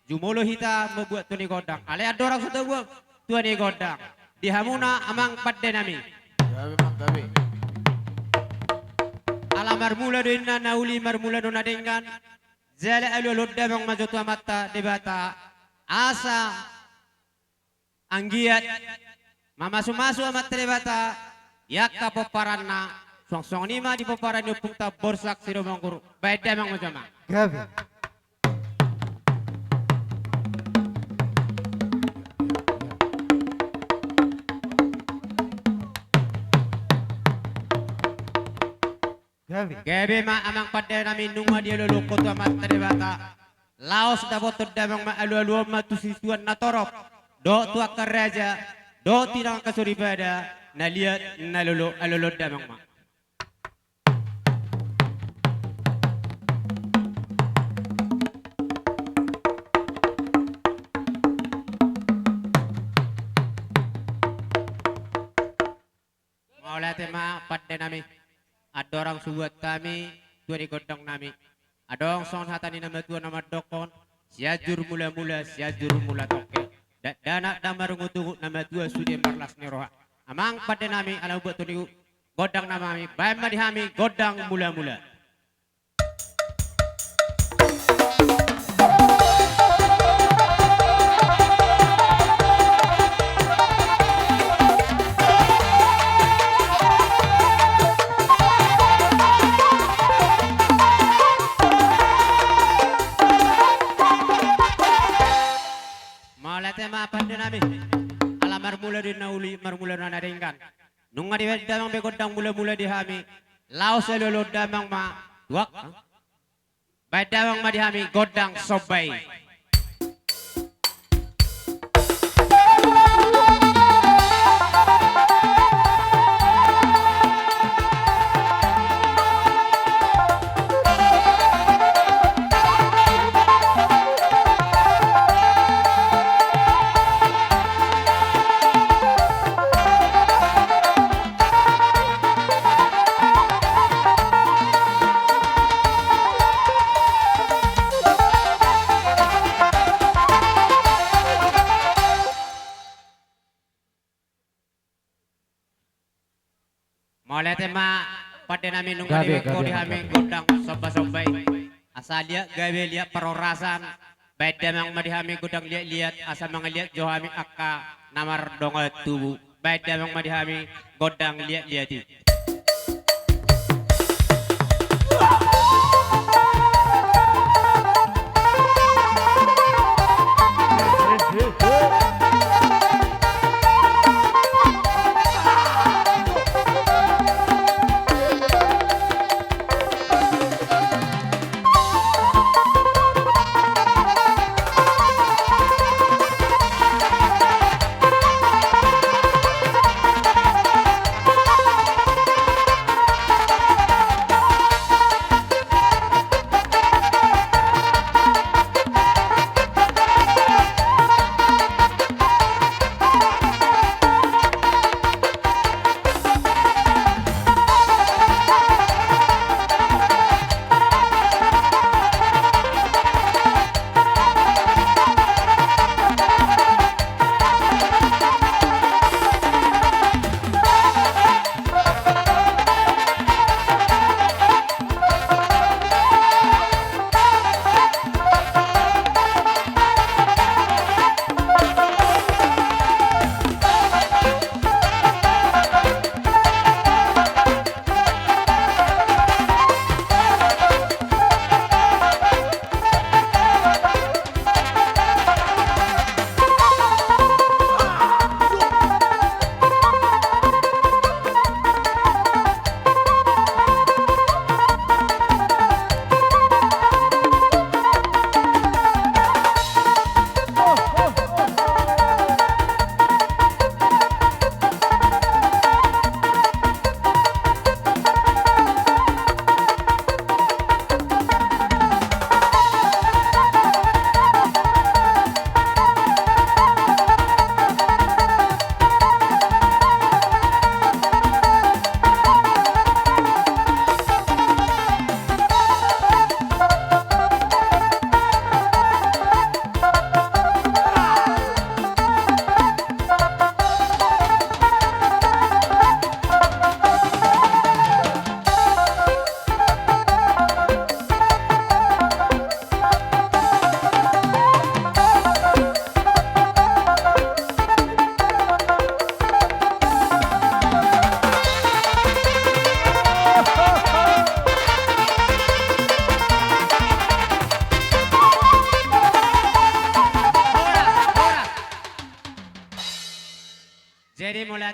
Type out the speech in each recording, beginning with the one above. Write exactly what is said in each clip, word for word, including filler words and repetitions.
Jumolo hita mambuat tua ni gondang. Alai andorang so tabuat tua ni gondang, di hamuna amang pande nami. Gabe, amang, gabe. Ala marmula do inna na uli, marmula do na denggan. Jala alualuhon damang ma jo tu Amanta Debata, asa anggiat mamasumasu Amanta Debata di angka pomparanna, suang songon i ma di pomparan ni ompunta Borsak Sirumonggur. Baen damang ma jo, amang. Gabe. Gabe. Gabe ma amang pande nami, nunga dialualuhon ho tu Amanta Debata. Laos dapothon damang ma alualuhon ma tu situan na torop, dohot tu angka raja, dohot tu angka soripada, na liat na lolo, alualuhon damang ma. Mauliate ma pande nami. Andorang so buat hami tua ni gondang nami. Adong songon hata ni na matua na mandokkon: Sianjur mulamula, Sianjur mula tongke. Dakdanak ndang marungutungut, na matua sude marlas ni roha. Amang pande nami, ala mambuat tua ni gondang nama hami, baen ma di hami gondang mulamula. Mauliate ma pande nami. Ala marmula do na uli, marmula do na denggan. Nunga dibaen damang be gondang mulamula di hami, laos alualuhon damang ma tuak. Baen damang ma di hami gondang somba i. Mauliate ma pande nami, nunga dibaen di hami gondang somba-somba i. Asa liat gabe, liat parhorasan. Baen damang ma di hami gondang liat-liat, asa mangaliat jo hami angka na mardongan tubu. Baen damang ma di hami gondang liat-liat i.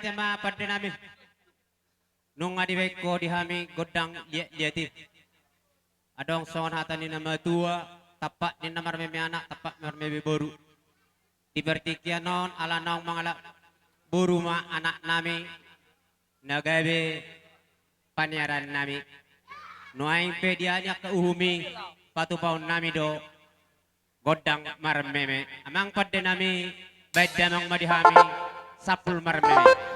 panitia ma pande nami. Nunga dibaen ho di hami gondang liat-liat i. Adong songon hata ni na matua, tampak ni na marmeme anak, tampak marmeme boru. Di partingkian on ala naung mangalap boru ma anak nami na gabe paniaran nami. Nuaeng pe dia ni angka uhum i patupaon nami do gondang marmeme. Amang pande nami, baen damang ma di hami sampul marmeme.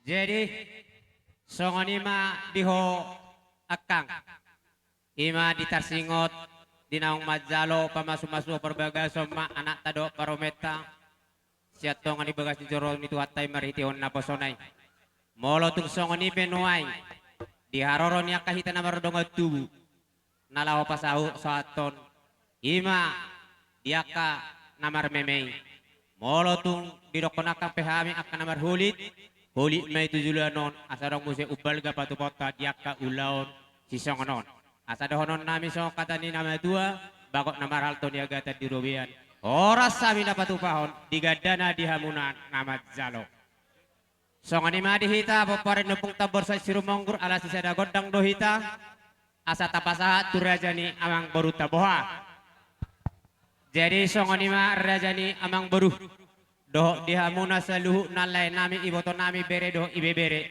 Jadi, songon i ma di ho angkang. I ma di tarsingot, di naung manjalo pamasu-masu parbagason ma anakta dohot parumaenta. Sian tonga ni bagas ni joro ni Tuhanta i marhitehon naposona i. Molo tung songon i pe nuaeng, di haroro ni angka hita na mardongan tubu, na laho pasaut sahathon, i ma di angka na marmeme i. Molo tung didokkon angkang pe hami angka na marholit, holit ma i tu joloan on, asa adong muse umbalga patupaonta di angka ulaon sisongon on. Asa dohonon nami songon hata ni na matua, bagot na marhalto niagatan di robean. Horas hami na patupahon, di gandana di hamuna na manjalo. Songon i ma di hita, pomparan ni Ompung Tambor Sahat Sirumonggur, ala sisada gondang do hita, asa tapasahat tu raja ni amangborunta, boha. Jadi songon i ma raja ni amangboru, dohot di hamuna saluhutna lae nami, iboto nami, bere dohot ibebere.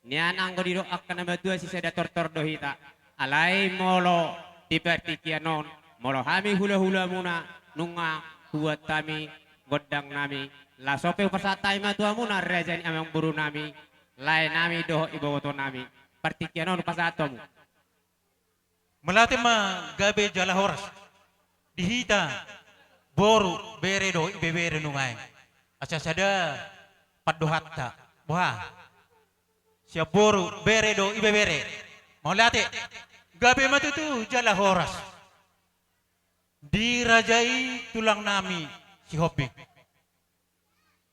Nian anggo didok angka na matua, sisada tortor do hita. Alai molo di partingkian on, molo hami hulahulamuna nunga hubuat hami gondang nami, laos on pe hupasahat hami ma tu hamuna raja ni amangboru nami, lae nami dohot iboto nami. Partingkian on hupasahat hamu. Mauliate ma, gabe jala horas di hita boru, bere dohot ibebere nuaeng. Asa sada pandohanta, boha. Sian boru, bere dohot ibebere. Mauliate. Gabe ma tutu jala horas di raja i, tulang nami Sihombing.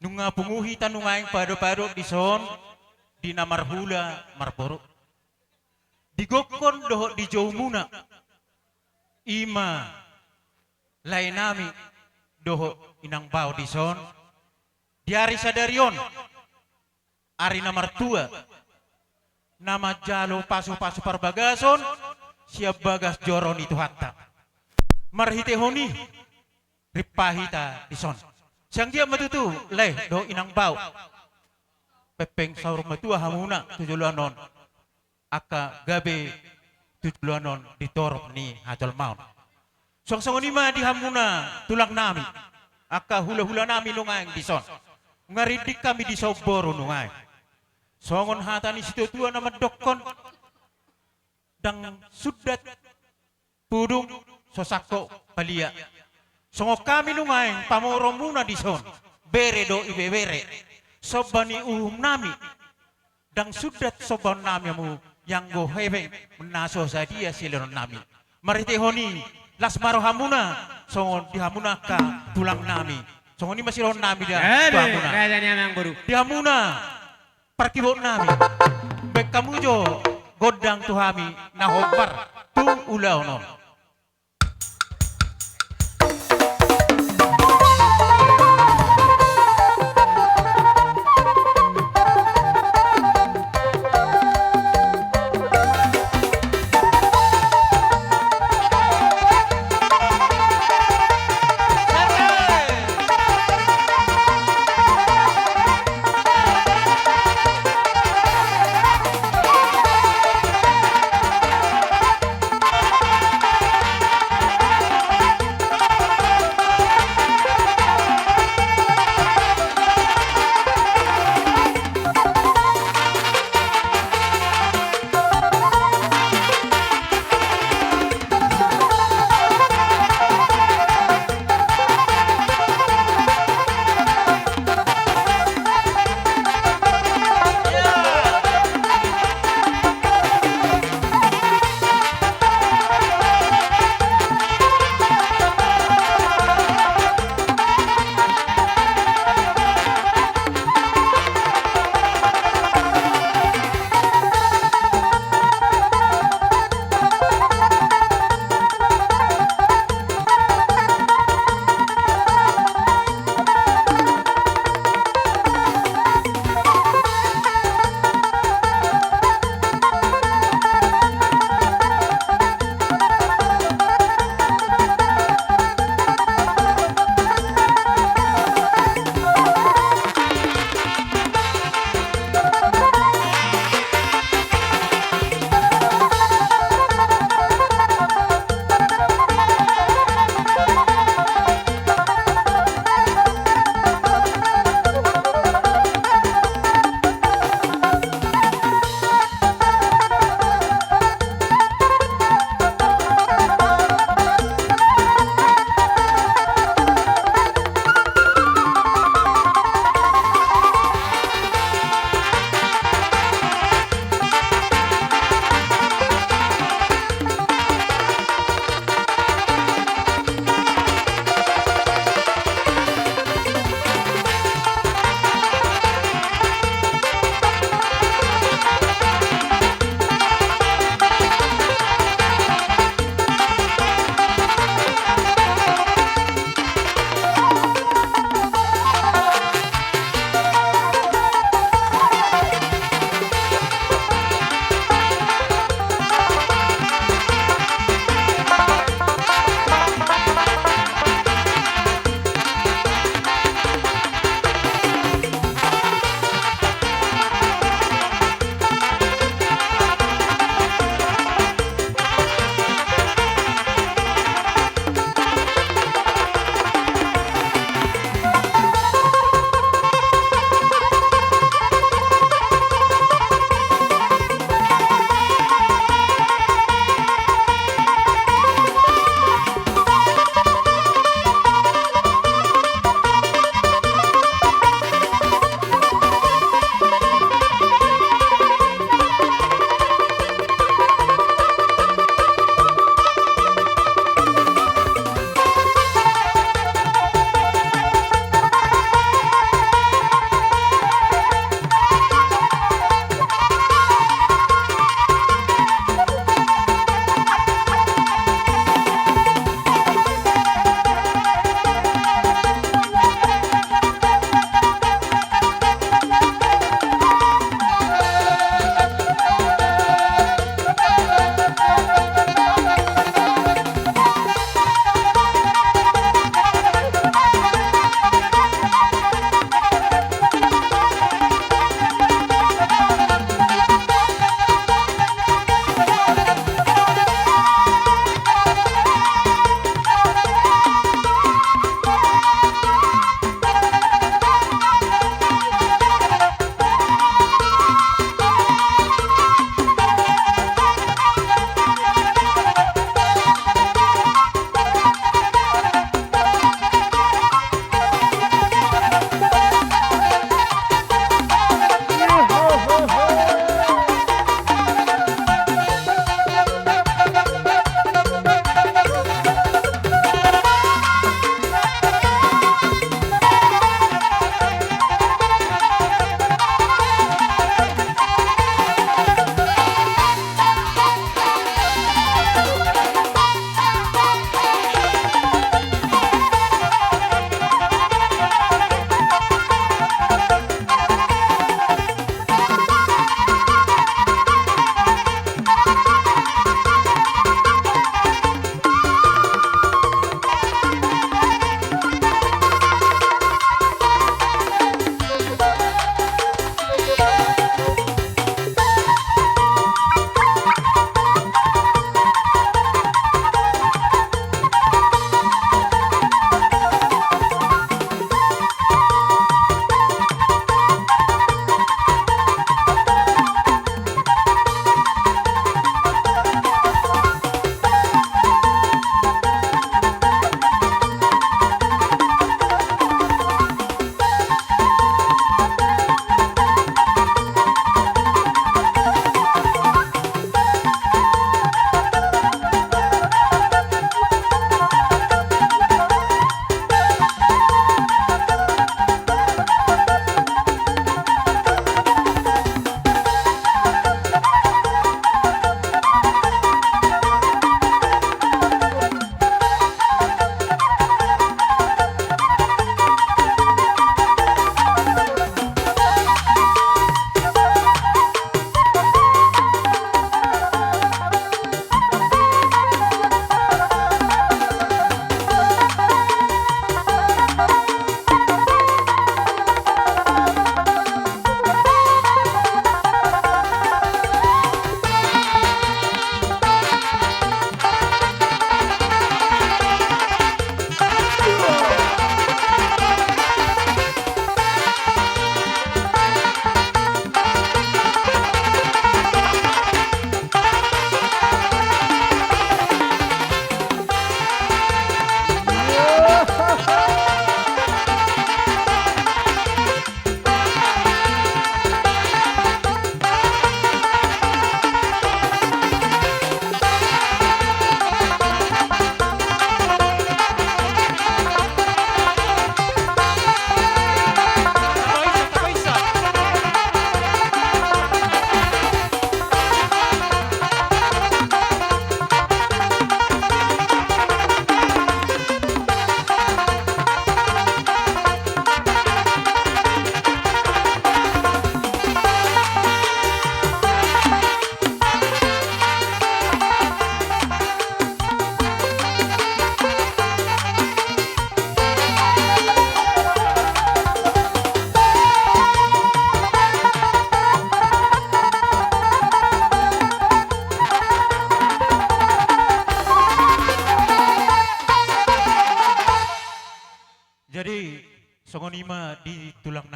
Nunga pungu hita nuaeng padopadot dison di na marhula marboru, di gokhon dohot di joumuna, i ma lae nami dohot inang bao dison, di ari sadari on, ari na martua, na manjalo pasupasu parbagason sian bagas joro ni Tuhanta. Marhitehon i rimpa hita dison. Sai anggiat ma tutu, lae dohot inang bao, pempeng saur matua hamuna tu joloan on, angka gabe tu joloan on di torop ni hajolmaon. Suang songon i ma di hamuna tulang nami, angka hulahula nami nuaeng dison. Nunga rindik hami dison boru nuaeng. Songon hata ni situatua na mandokkon, ndang sundat pudung so sangkop palia. Songon hami nuaeng pamoruonmuna dison, bere dohot ibebere, somba ni uhum nami, ndang sundat sombaon nami hamu, ianggo hepeng na so sadia silehonon nami. Marhitehon i, las ma rohamuna songon di hamuna angka tulang nami. Songon i ma sidohonon nami da tu hamuna. Raja ni amangboru. Di hamuna parkibot nami, baen hamu jo gondang tu hami na hombar tu ulaon on.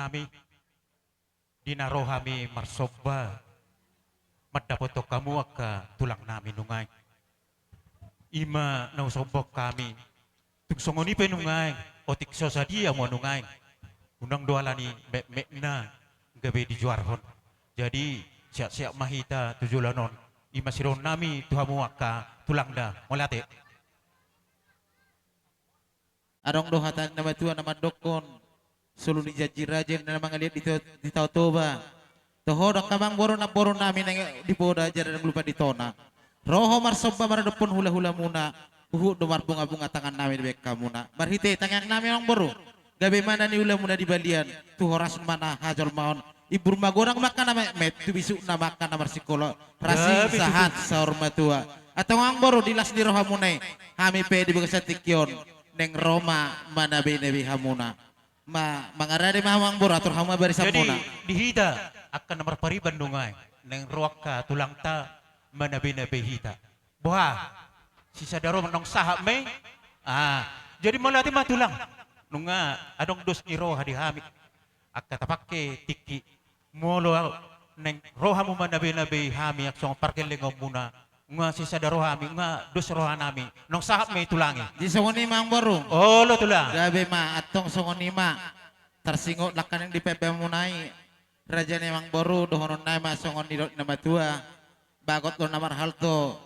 nami, di na ro hami marsomba mandapothon hamu angka tulang nami nunga i. I ma na husombahon hami. Tung songon i pe nunga i, otik so sadia ma nunga i, unang do alani metmetna gabe dijuarhon. Jadi sehat-sehat ma hita tu joloan on. I ma sidohonon nami tu hamu angka tulangda. Mauliate. Adong do hata ni na matua na mandokkon, solu ni janji raja i na mangaliat di to-, di Tao Toba. Toho do angka amangboru namboru nami naeng di poda jala naeng lupa di tona. Ro ho marsomba maradophon hulahulamuna, huhut do marbungabunga tangan nami dibahen hamuna. Marhite tangiang nami amangboru, gabe ma na niulamuna di balian, tu horas ma na hajolmaon. Imbur magodang ma angka na metmet, tu bisukna ma angka na marsikola, rasing sahat saur matua. Antong amangboru, di las ni rohamuna i, hami pe di bagasan tingki on naeng ro ma manabenabe hamuna. Ma, mangarade ma hamu amangboru, atur hamu ma barisanmuna. Jadi di hita angka na marpariban nunga i, naeng ro angka tulangta manabenabe hita. Boha? Sisada roha naung sahat ma i. Ah, jadi mauliate ma tulang. Nunga adong dos ni roha di hami angka tapangke tingki. Molo naeng ro hamu manabenabe hami angka songon pargellengonmuna, nunga sisada roha hami, nunga dos roha nami. Naung sahat ma i tulang i. Di songon i ma amangboru. Olo tulang. Gabe ma, antong songon i ma. Tarsingot langka naeng di pembahenmuna i. Raja ni amangboru, dohonon nami ma songon nidok ni na matua. Bagot do na marhalto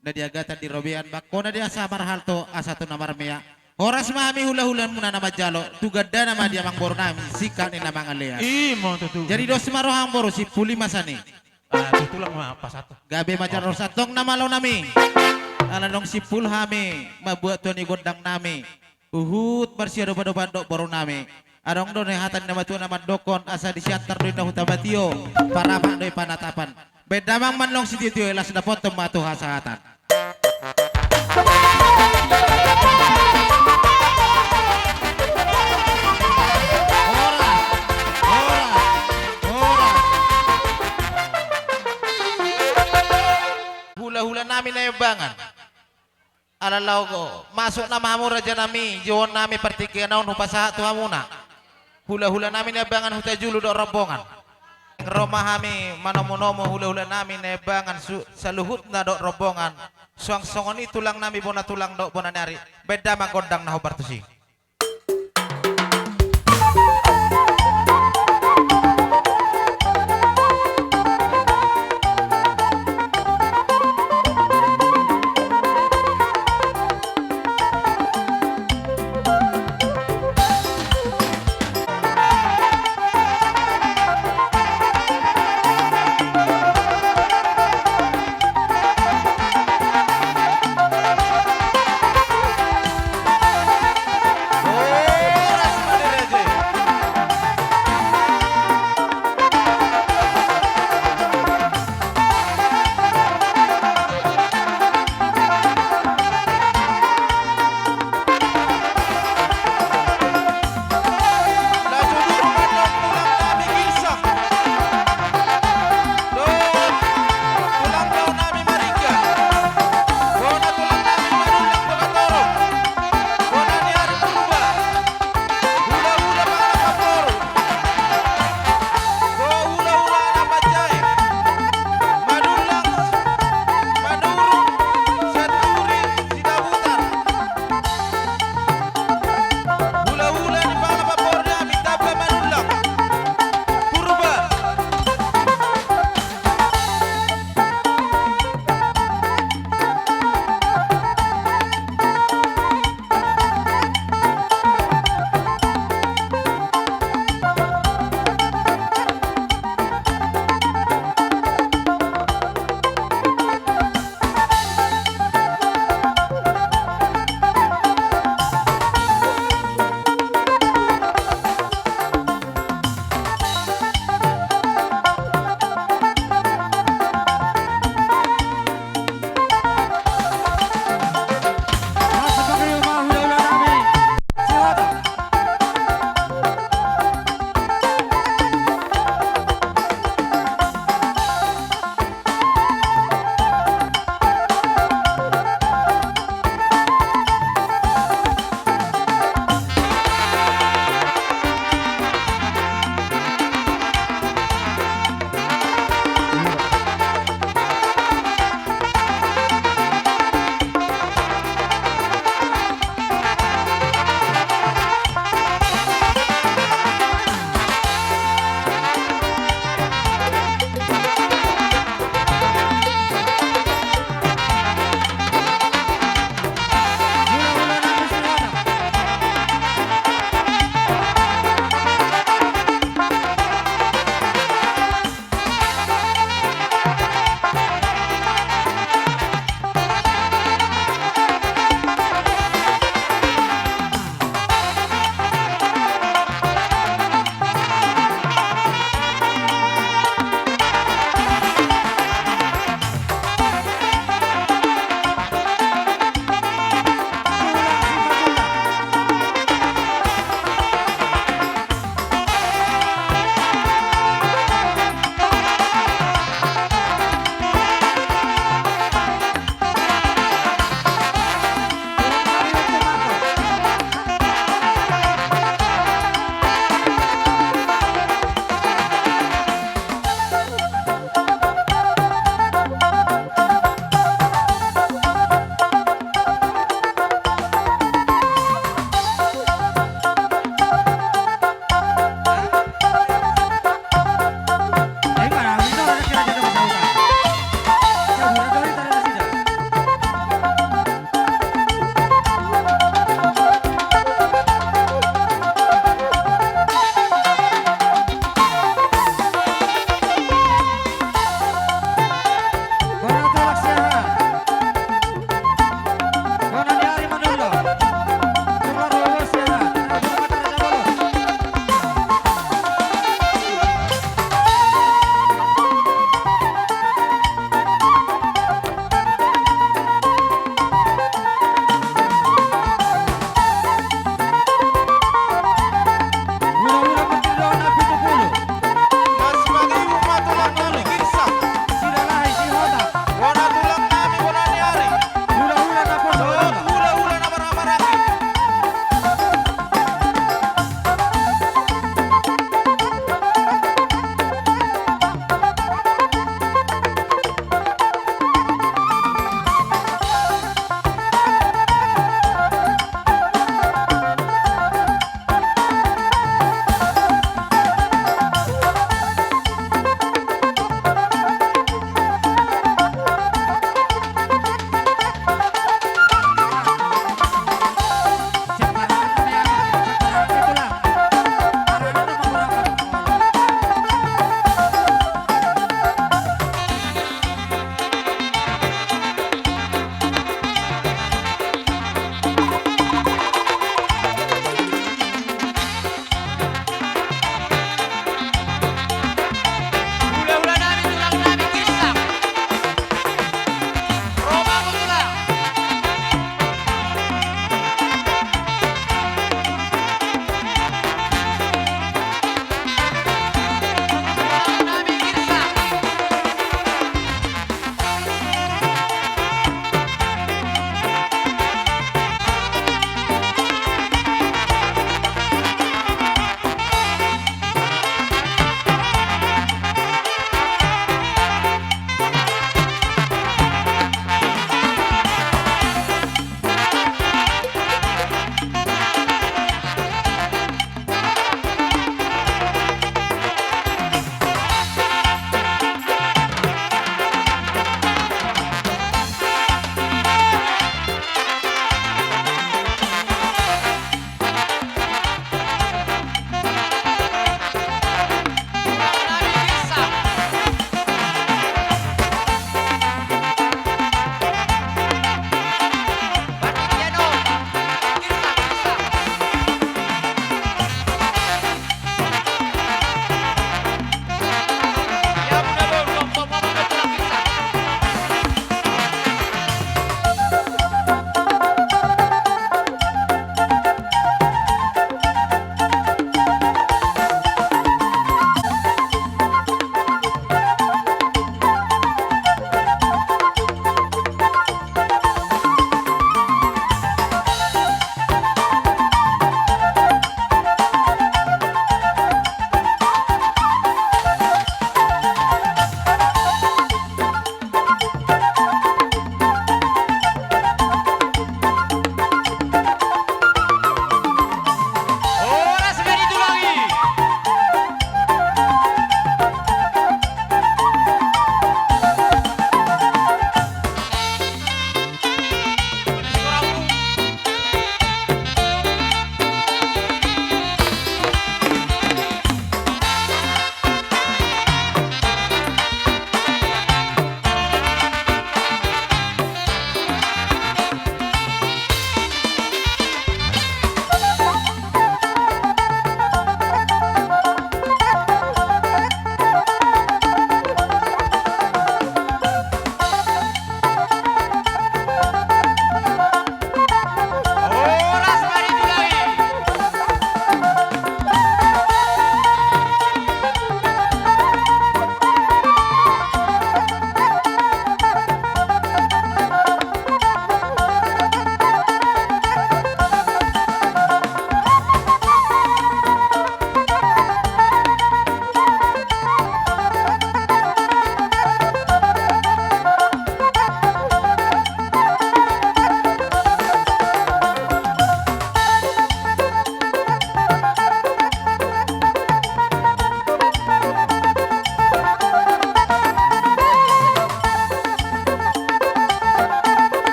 na di agatan di robean, bangkona di asa marhalto, asa tu na marmea. Horas ma hami hulahulamuna na manjalo, tu gandana ma di amangboru nami, singkat ni na mangalean. I ma tutu. Jadi dos ma roha amangboru, simpul i ma sian i. Ah, tu tulang ma pasahat. Gabe ma jala ro santong na malo nami. Ala naung simpul hami mambuat tua ni gondang nami. Huhut marsiadopadopan dohot boru nami. Adong do na hata ni na matua na mandokkon, asa di Siantar do inna huta matio, Parapak do i panatapan. Bahen damang ma annon sitiotio, las dapothon ma tu hasahatan. Horas, horas, horas. Hulahula nami Naembangan. Ala laho masuk nama hamu raja nami, jouon nami partingkian on hupasahat tu hamuna. Hulahula nami Naembangan Hutajulu dohot rombongan. Ro ma hami manomunomu hulahula nami Naembangan su-, saluhutna dohot rombongan. Suang songon i tulang nami bona tulang dohot bona ni ari. Bahen damang gondang na hombar tusi.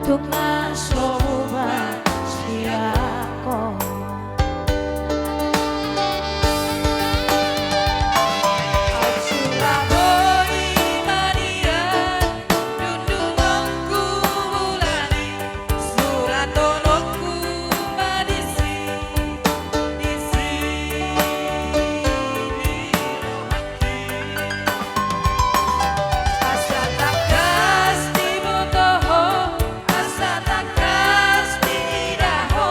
Tung na so muba sian ho. Asa tangkas diida ho,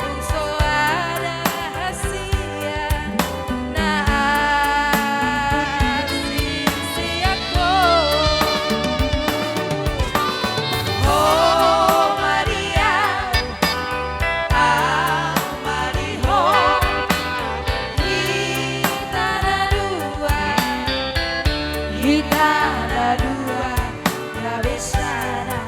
tung so ada hasian na asing sian ho. Ho Maria, au ma di ho, hita na dua, hita na dua gabe sada.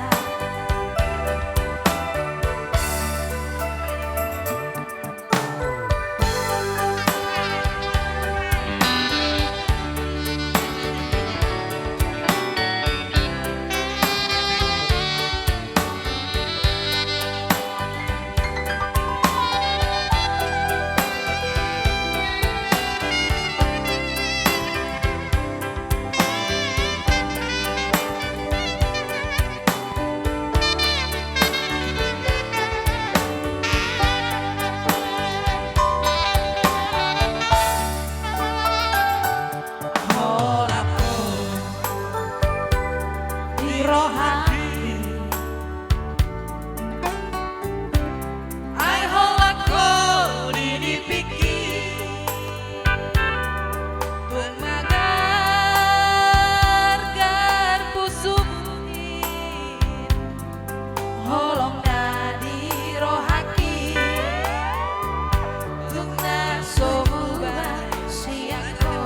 Holan ho di rohangki, ai holan ho di nipingki. Tung magargar pusukhi, holong na di rohangki, tung na so muba sian ho.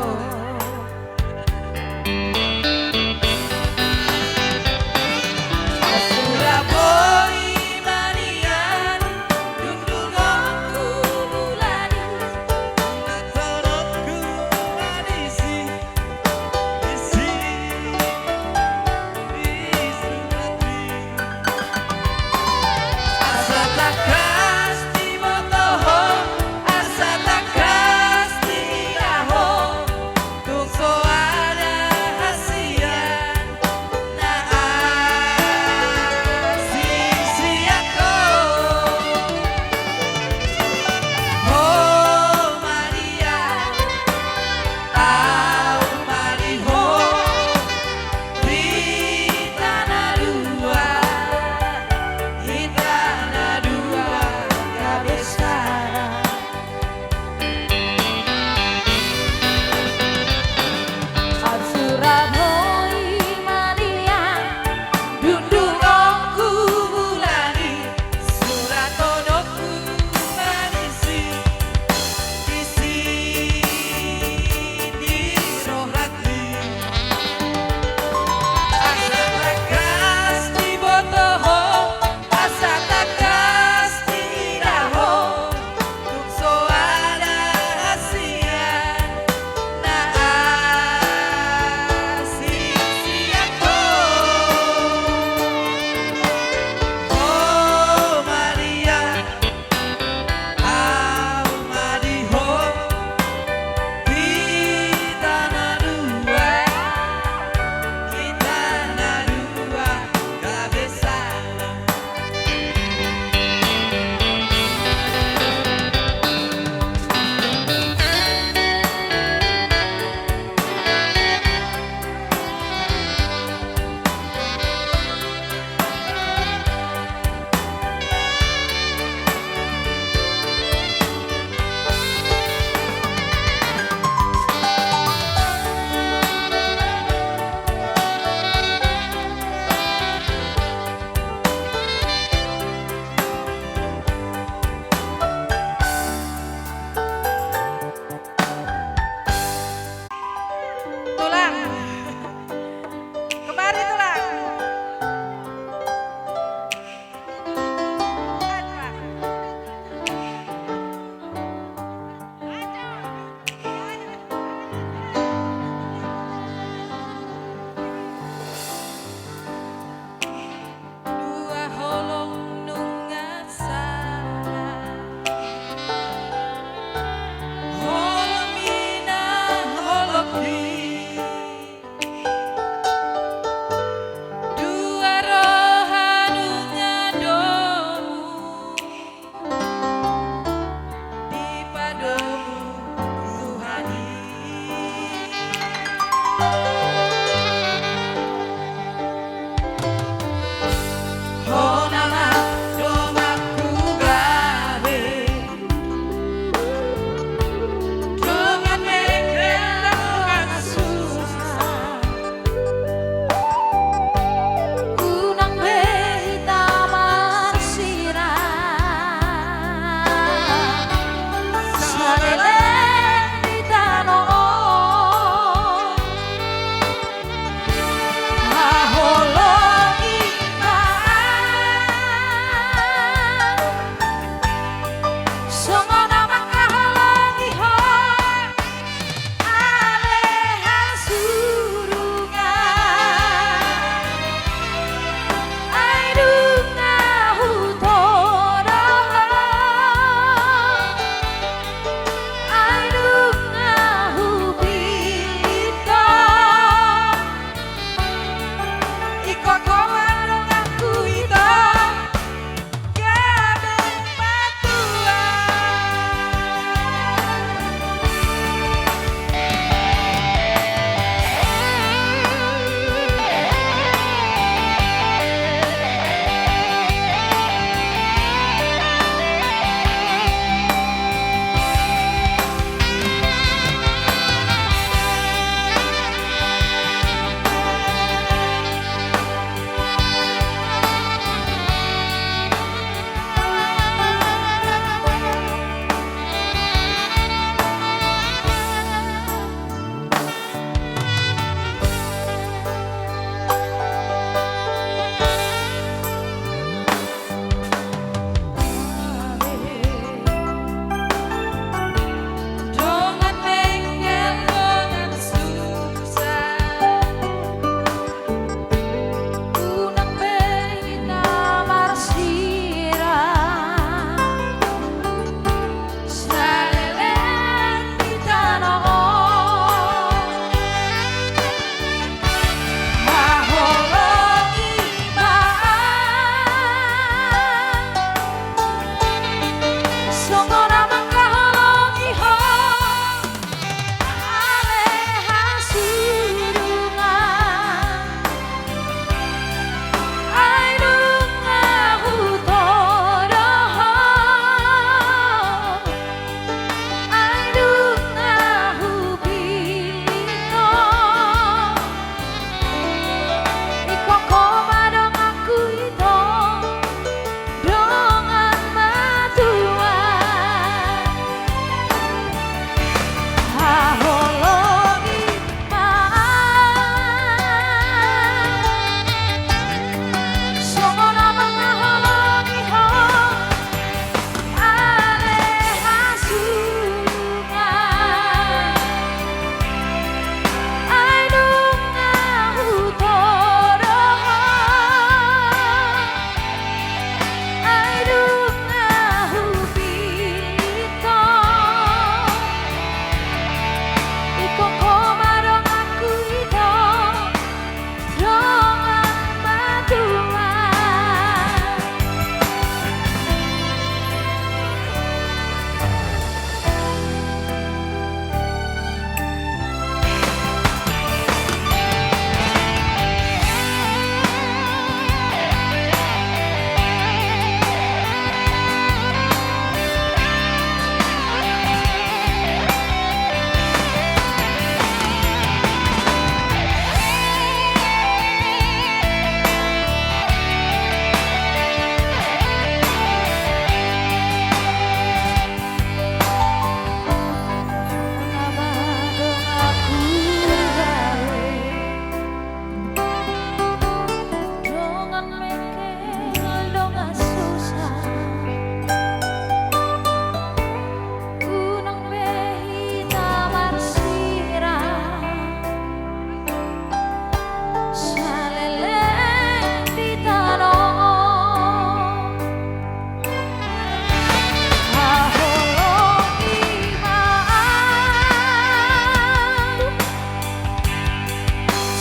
Unang be hita marsirang saleleng di tano on. Haholongi ma au songon na mangkaholongi ho. Ale hasurungan, ai nunga hutodong ho, ai nunga hupillit ho. Ingkon ho ma donganku ito, dongan matua. Haholongi ma au songon na mangkaholongi ho. Ale hasurungan, ai nunga hutodong ho, ai nunga hupillit ho. Ingkon ho ma donganku ito, dongan matua. Dongan mengkel, dongan susa, unang be hita marsirang saleleng di tano on. Haholongi ma au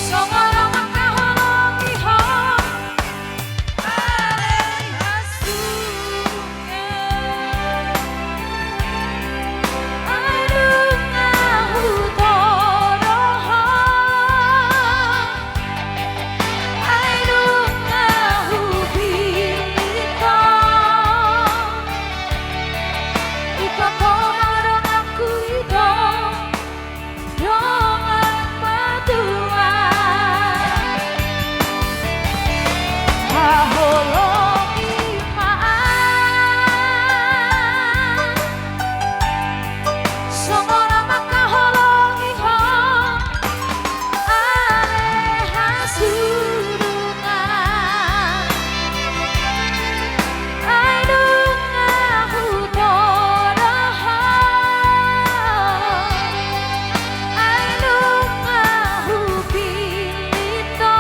songon na mangkaholongi ho. Ale hasurungan, ai nunga hutodong ho, ai nunga hupillit ho. Ingkon ho ma donganku ito, dongan matua. Haholongi ma au songon na mangkaholongi ho. Ale hasurungan, ai nunga hutodong ho, ai nunga hupillit ho.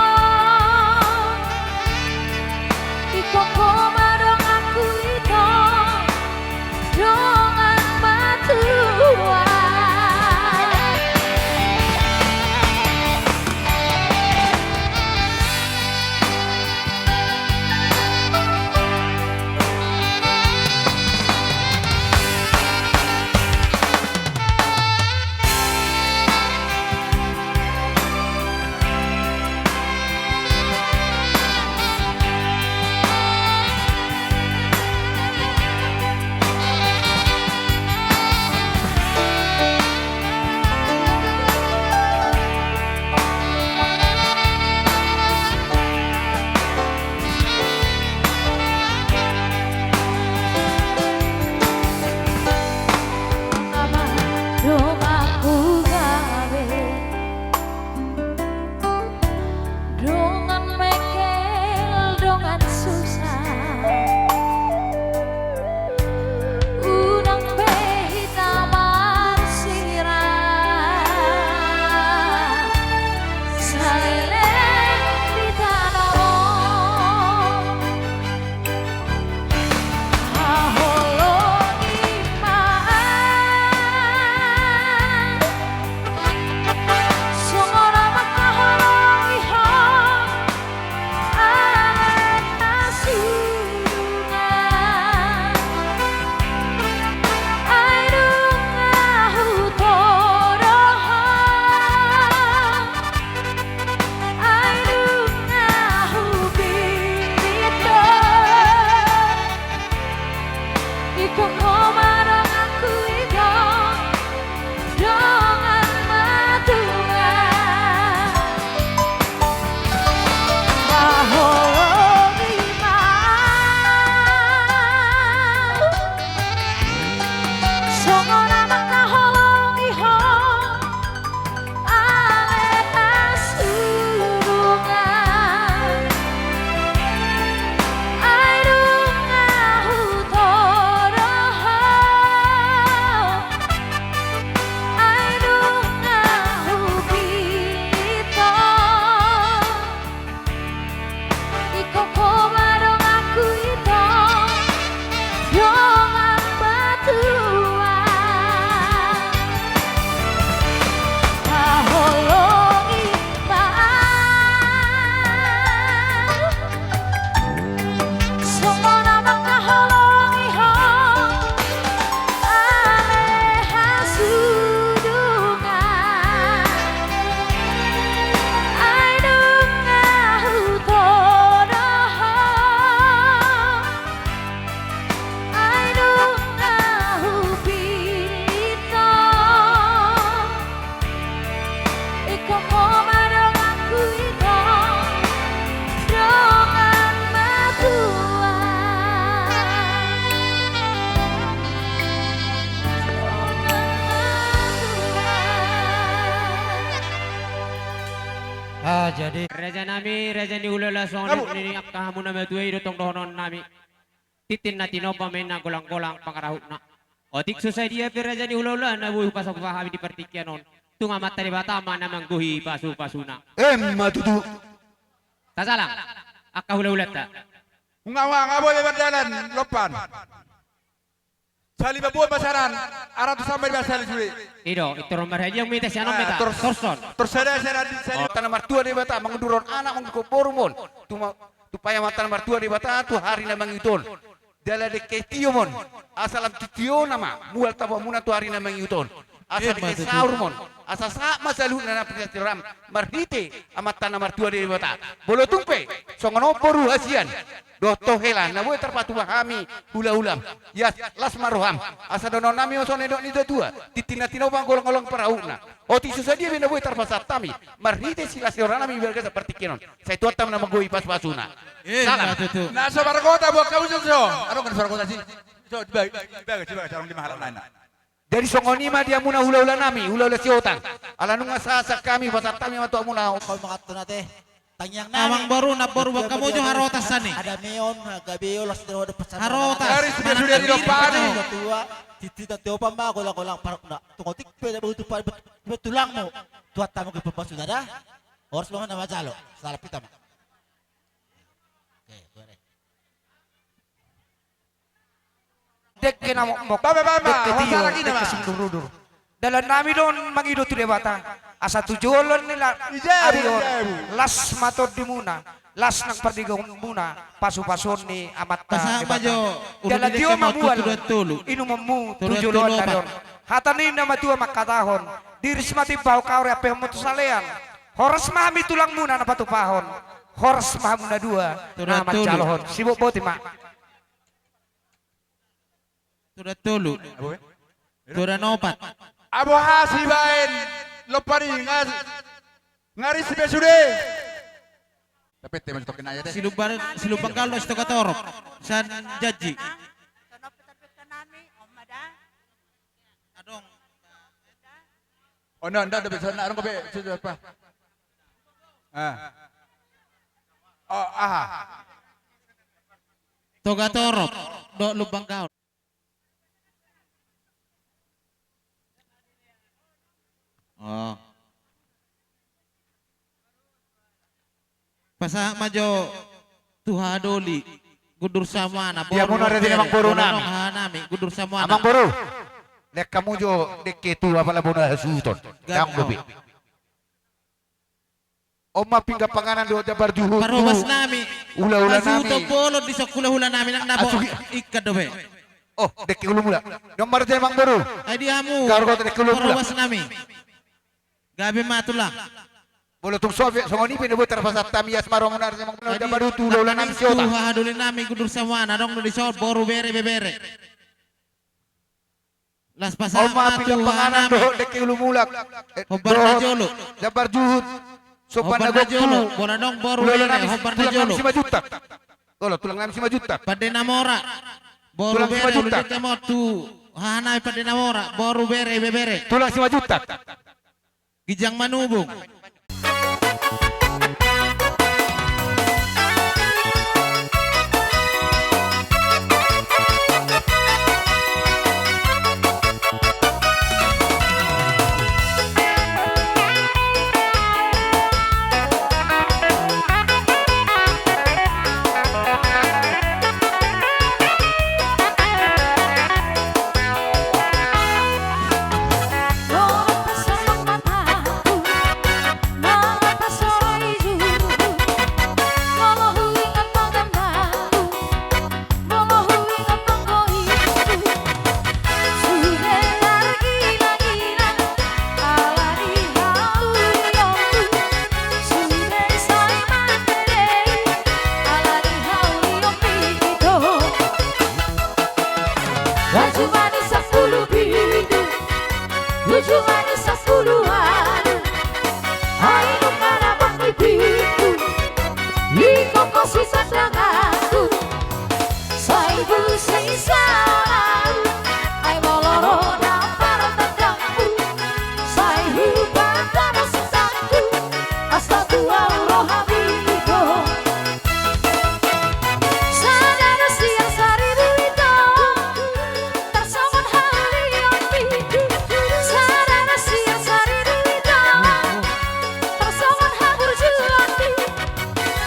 Mansusa. Unang be hita marsirang. Saleleng di tano on. Haholongi ma. Songon na mangkaholongi ho. Ale hasudungan. Ai nunga hutodo ho. Ai nunga hupintor. Ingkon ho ma donganku, ingkon dongan matua. Haholongi ma. Songon na mangkaholongi ho. Ale hasudungan. Ai nunga hutodo ho. Ai nunga hupintor. Ingkon ho ma donganku, ingkon dongan matua. Haholongi ma. Songon na mangkaholongi ho. Ale hasudungan. Ai nunga hutodo ho. Ai nunga hupintor. Ingkon ho ma donganku, ingkon dongan matua. Dongan matua. Ah, jadi. Raja nami, raja ni hulahula, songon i angka hamu na matua i do tong dohonon nami. Tintin na tinopa ma inna, golang-golang pangarahutna. Otik so sadia pe raja ni hulahula na boi hupasahat hami di partingkian on, tung Amanta Debata ma na manggohi pasu-pasuna. Emma tutu. Tasalang angka hulahulanta. Unga-unga, nga boi mardalan lompan. Sali ma buat pasaran, aratusan ma di basa sali sude. I do, intor marhadiang mita sian on mita. Tor-, torson. Tor sada sada di sali. Amanta na martua Debata mangundurhon anak, mangundurhon boru ma on. Tuma-, tumpahon Amanta na martua Debata tu ari na mangihut on. Jala dengke tio ma on, asa lam tu tiona ma mual tabuamuna tu ari na mangihut on. Asa dengke saur ma on, asa sahat ma saluhutna na pinarsirohoram marhite Amanta na martua Debata. Molo tung pe songon on boru hasian dohot hela na boi tarpatupa hami hulahulam, ia las ma roham, asa dohonon nami ma songon na nidok ni natuatua: Tintin na tinopa, golang-golang pangarahutna. Otik so sadia pe na boi tarpasahat hami marhite silas ni roha nami di bagasan partingkian on, sai Tuhanta ma na manggohi pasu-pasuna. Salam. Na so margota buat hamu so. Adong na so margota si. So, di bagas, di bagas, di bagas, adong di mahalak nai na. Jadi songon i ma di hamuna hulahula nami, hulahula Sihotang. Ala nunga sahat sian hami, pasahat hami ma tu hamuna. Kau mangatur nate. Tangiang nami. Amang boru, namboru, buat hamu jo harotas sani. Ada meon, gabe olas tero ada pesan. Harotas. Dari sudah, sudah di lompan. Tua, titi tati opan ma golang-golang parahutna. Tung otik pe da bau tu pa-, bet-, bet tulangmu. Tuhanta ma manggohi pasu-pasuna da. Horas ma na manjalo. Salam hita ma. Oke, boleh. Dengke na mokmok, dengke tio, dengke sumdur-udur. Dalan nami do on mangido tu Debata, asa tu joloan ni ari on las ma tondimuna, las nang pardigaonmuna pasu-pasuon ni Amanta Debata. Jala tio ma mual inumonmu tu joloan ni ari on. Hata ni na matua mangkatahon: Diris ma timbo, hau kaore, ampehon ma tu salean. Horas ma hami tulangmuna na patupahon. Horas ma hamu na dua na manjalohon. Sibotboti ma. Tuda tolu. Tuda opat. Aboha sibaen lompan i, nga, nga ris be sude. Tapi te masuk tokin aja deh. Silumbar, silumbar kalau sitoka torop. San janji. Adong. Oh, nda, nda, nda bisa na, adong kopi sudah apa? Ah. Oh, aha. Togatorop dohot Lumban Gaol. Oh. Pasahat ma jo tu haha doli, Gundur Samuana. Di hamu na raja ni amangboru nami. Haha nami, Gundur Samuana. Amangboru. Lean hamu jo dengke tu apala bona hasuhuton. Gabe. Dang dope. On ma pinggan panganan dohot jambar juhut. Parhobas nami. Hulahula nami. Hasuhuton bolon dison hulahula nami nang na bo. Ingkon dope. Oh, dengke hulumulak. Nunga marjae amangboru. Ai di hamu. Gargot dengke hulumulak. Parhobas nami. Gabe ma tulang. Molo tung so pe songon i pe na boi tarpasahat hami, ias ma roha muna, amangboru, jambar juhut tu hulahula nami Siota. Tu haha doli nami Gundur Samuana, adong do dison boru, bere, ibebere. Laos pasahat ma tu haha nami. On ma pinggan panganan dohot dengke hulumulak. Eh, hombar na jolo. Jambar juhut. Somba na gok tu. Molo adong boru, bere, hombar na jolo. Tulang nami Simanjuntak. Olo, tulang nami Simanjuntak. Pande na mora. Boru, bere, olo, dengke ma tu haha nami Pande na mora. Boru, bere, ibebere. Tulang Simanjuntak. Ginjang Manubung. Tujuh manis sampulu pitu, tujuh manis sampulu ualu. Ai nunga na bangkit pitu, ingkon ho sitandanganku. Sai husisa au, ai molo ro na partandangku. Sai hupatarasangku, asa tu au rohami do. Sada na sian saribu ito, tarsongon haliangmi. Sada na sian saribu ito, tarsongon haburjuonmi.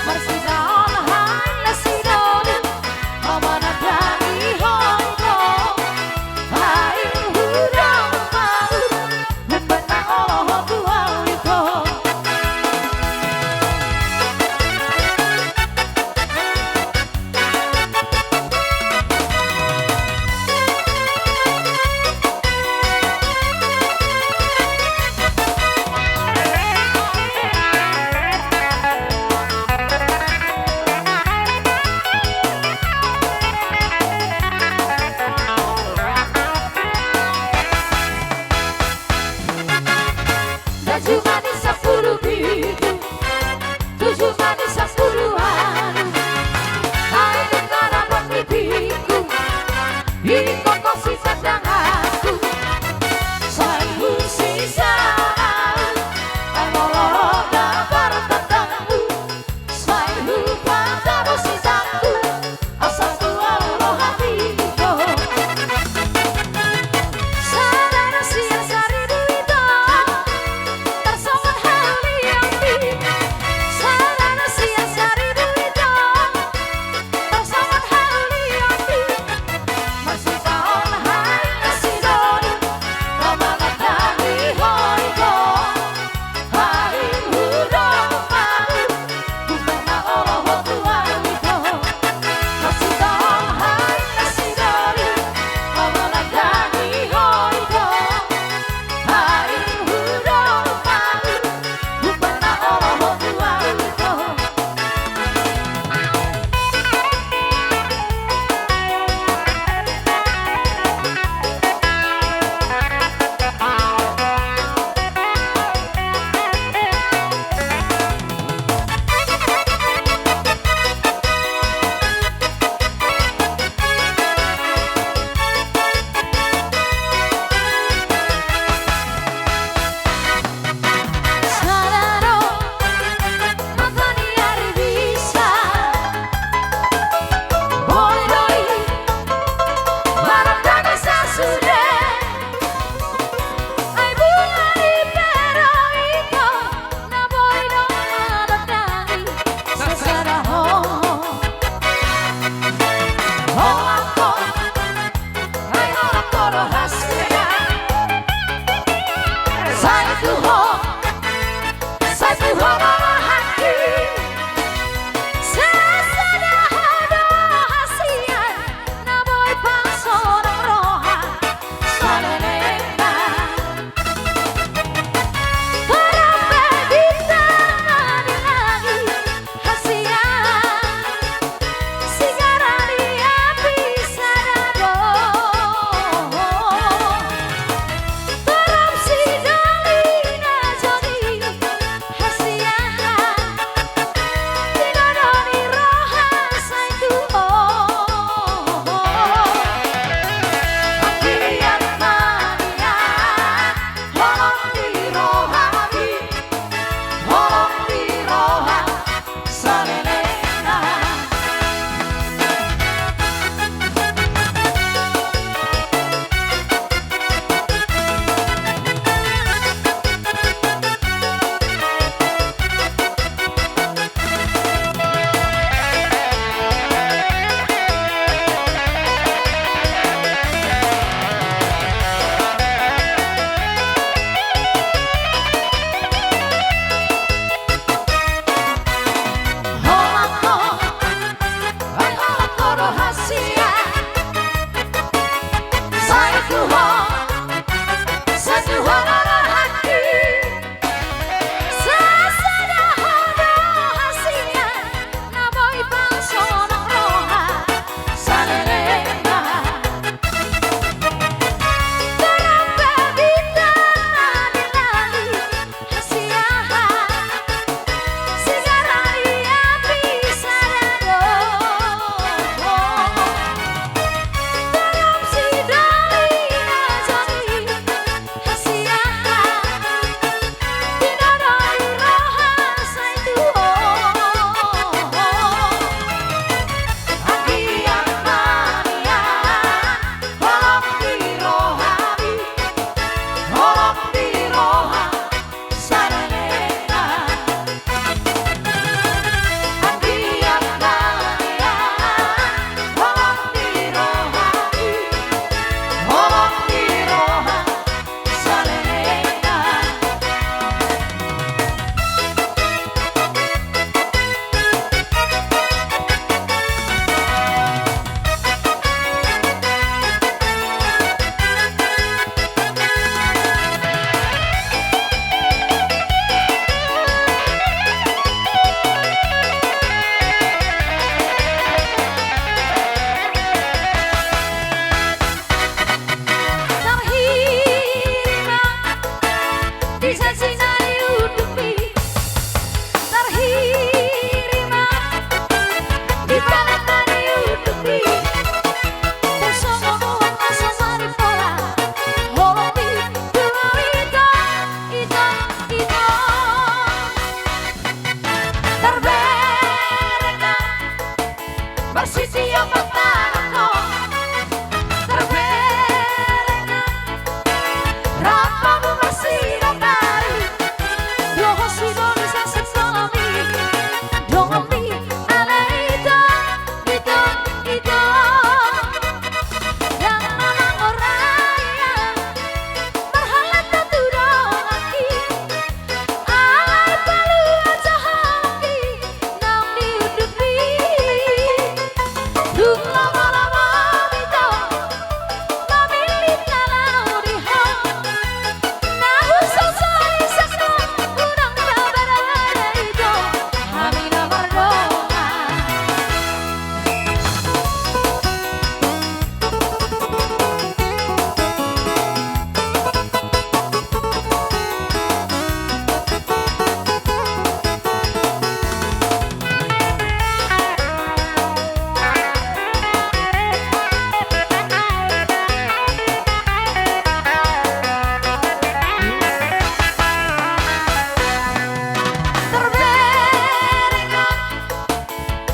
Marsidaon hami na sidoli, mamanandangi ho do.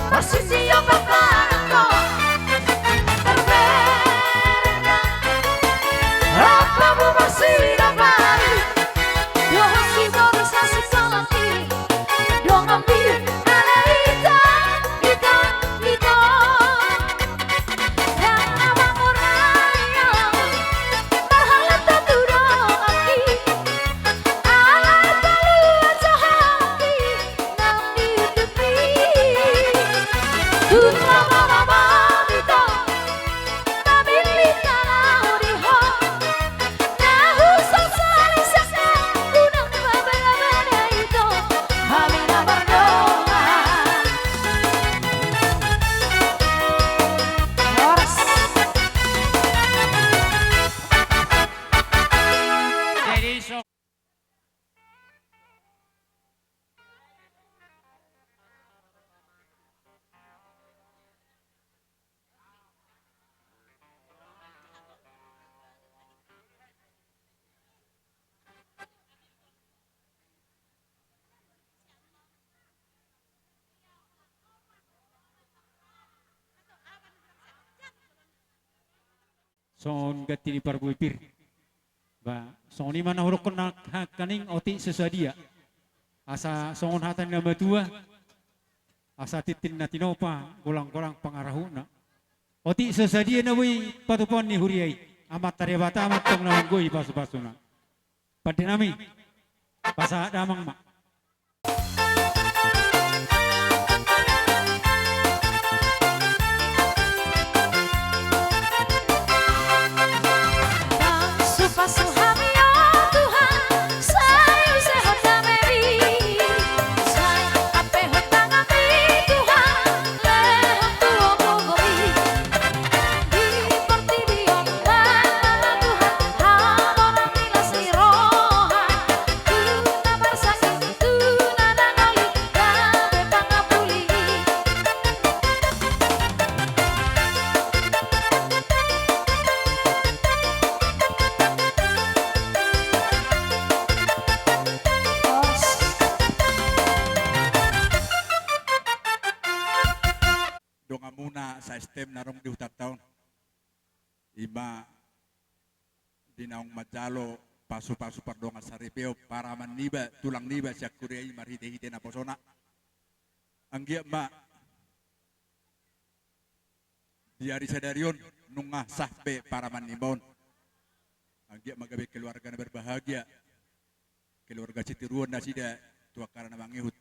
Pasisi opat pangan ho. Terbereng. Apa mu masih dapat? Wahai si boru sasi kolot i. Dongan biu ala ita, ita, ita. Dang na mangurang. Marhalata tu dongan i. Ala palua johaki. Songon ganti ni parbue pir. Ba, songon i ma na hudokkon nangkaning, otik so sadia. Asa songon hata ni na matua, asa tintin na tinopa, golang-golang pangarahutna. Otik so sadia na boi patupaon ni huria i. Amanta Debata ma antong na manggohi pasu-pasuna. Pande nami, pasahat damang ma. Donganmuna sa-S T M na adong di hutanta on. Ima di naung manjalo pasu-pasu pardongan saripeon, paraman niba, tulang niba sian huria i marhite-hite naposona. Anggiat ma di ari sadari on nunga sah be paraman niba on. Anggiat ma gabe keluarga na berbahagia, keluarga sitiruon nasida tu angka na mangihut.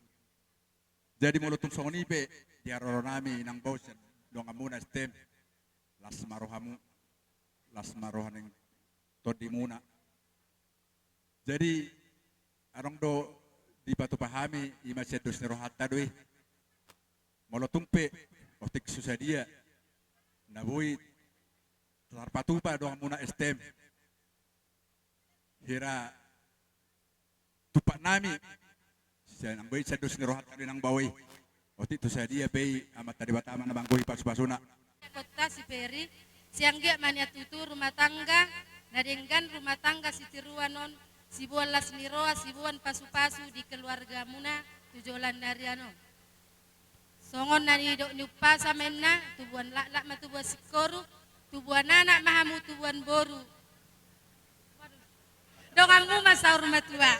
Jadi molo tung songon i pe di haroro nami nang baosan donganmuna S T M, las ma rohamu, las ma roha ni tondimuna. Jadi adong do dipatupa hami, ima sian dos ni rohanta do i. Molo tung pe otik so sadia na boi tarpatupa donganmuna S T M, hira tumpak nami, sian anggo i sian dos ni rohanta do i nang bao i. Otik tu sadia pe i, Amanta Debata ma na manggohi pasu-pasuna. Kotta si Peri, sai anggiat ma nian tutu rumah tangga na denggan, rumah tangga sitiruon on, siboan las ni roha, siboan pasu-pasu di keluargamuna tu joloan ni ari on. Songon na nidok ni umpasa ma inna, tubuan laklak ma tubuan singkoru, tubuan anak ma hamu tubuan boru. Donganmu ma saur matua.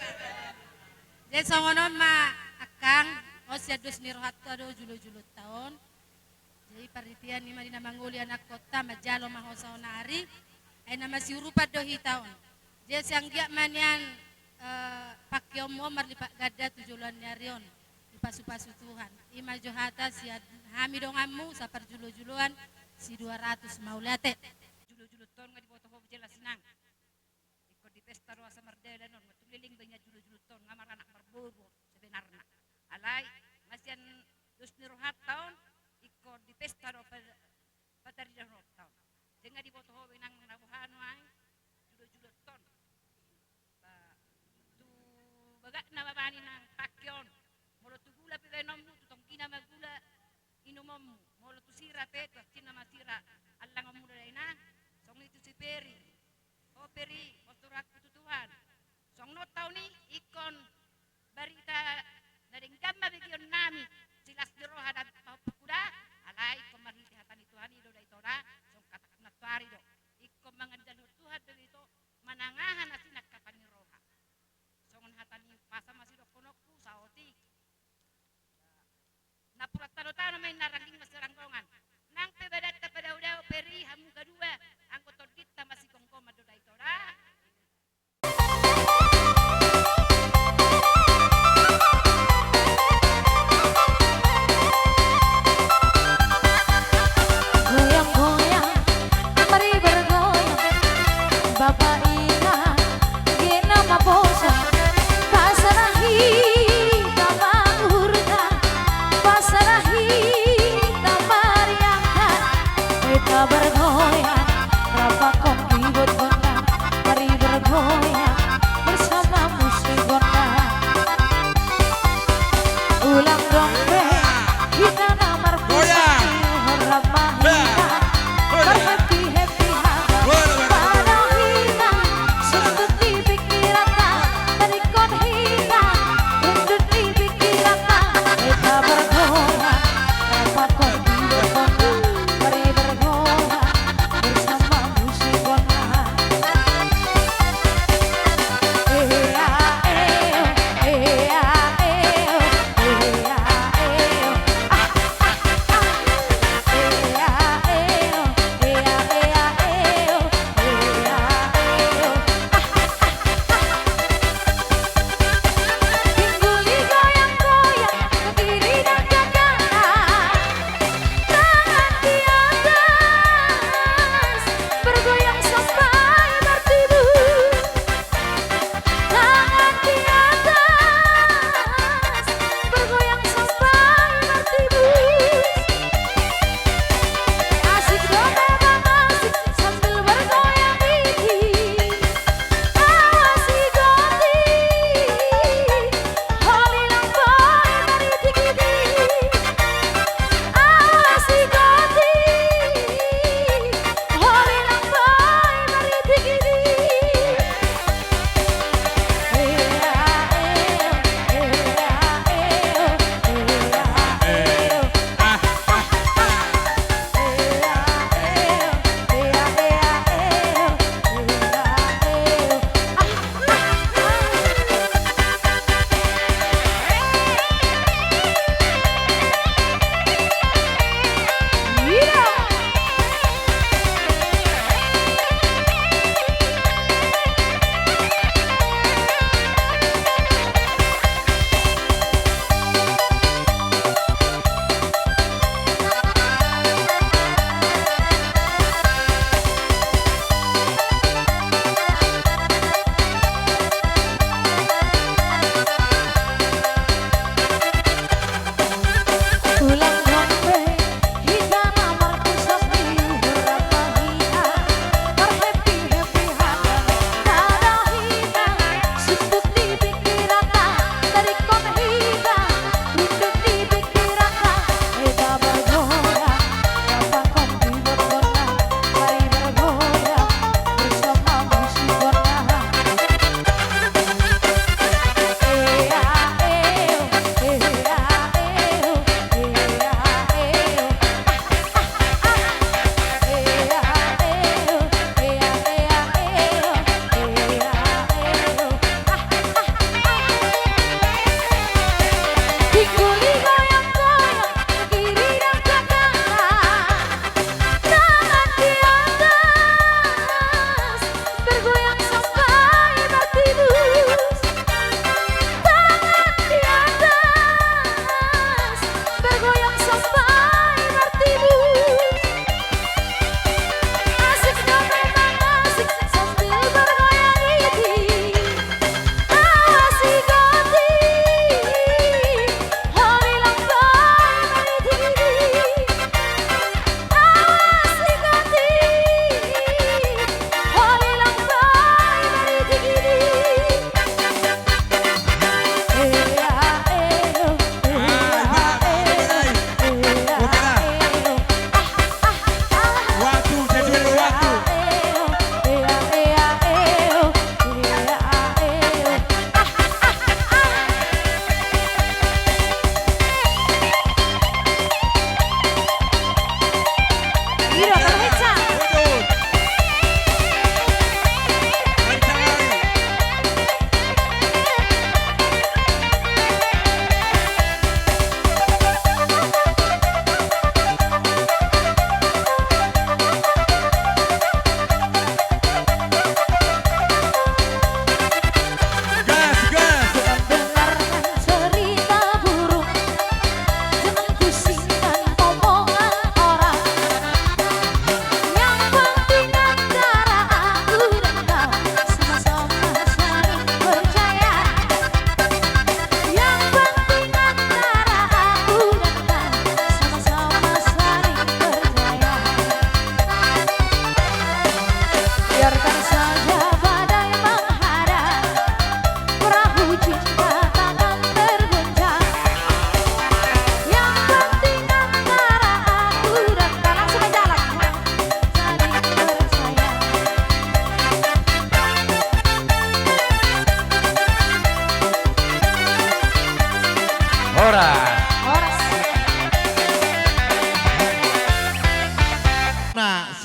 Jadi songon on ma angkang, on sian dos ni rohanta do julo-julonta on. Jadi parhitean i ma di na mangoli anakkonta, manjalo ma ho saonari, ai na masiurupan do hita on. Jadi sai anggiat ma nian, eh, pangkeonmu on marlipat ganda tu joloan ni ari on. Dipasu-pasu Tuhan. I ma jo hata sian hami donganmu, saparjulo-juloan, si dua ratus mauliate. Julo-julonta on nga diboto ho jelas nang. Ingkon di pesta do asa mardalan on, nga tung leleng be nian julo-julonta on, nga maranak marboru sebenarna. Alai, nga sian dos ni rohanta on, ingkon di pesta do pa-, patarida rohanta on. Sai nga diboto ho be nang na boha nuaeng, julo-julonta on. Ba, tu bagakna ma bani nang pangke on. Molo tu gula pe baenonmu, tu tonggina ma gula inumonmu. Molo tu sira pe, tu hansinna ma sira allangonmu do da inang. Songon i tu si Peri. O Peri, botorangku tu Tuhan. Songon on taon i, ingkon barita na denggan ma begeonnami. Silas ni roha da, pahompu da, na rangging masiranggongan. Nang pe badanta padao-dao, peri hamu gadua, anggo tondinta masigomgoman do da i, tora. Goyang-goyang, mari bergoyang, Bapak Ina, gena maposa, pasarahi, Bapak Urta, pasarahi,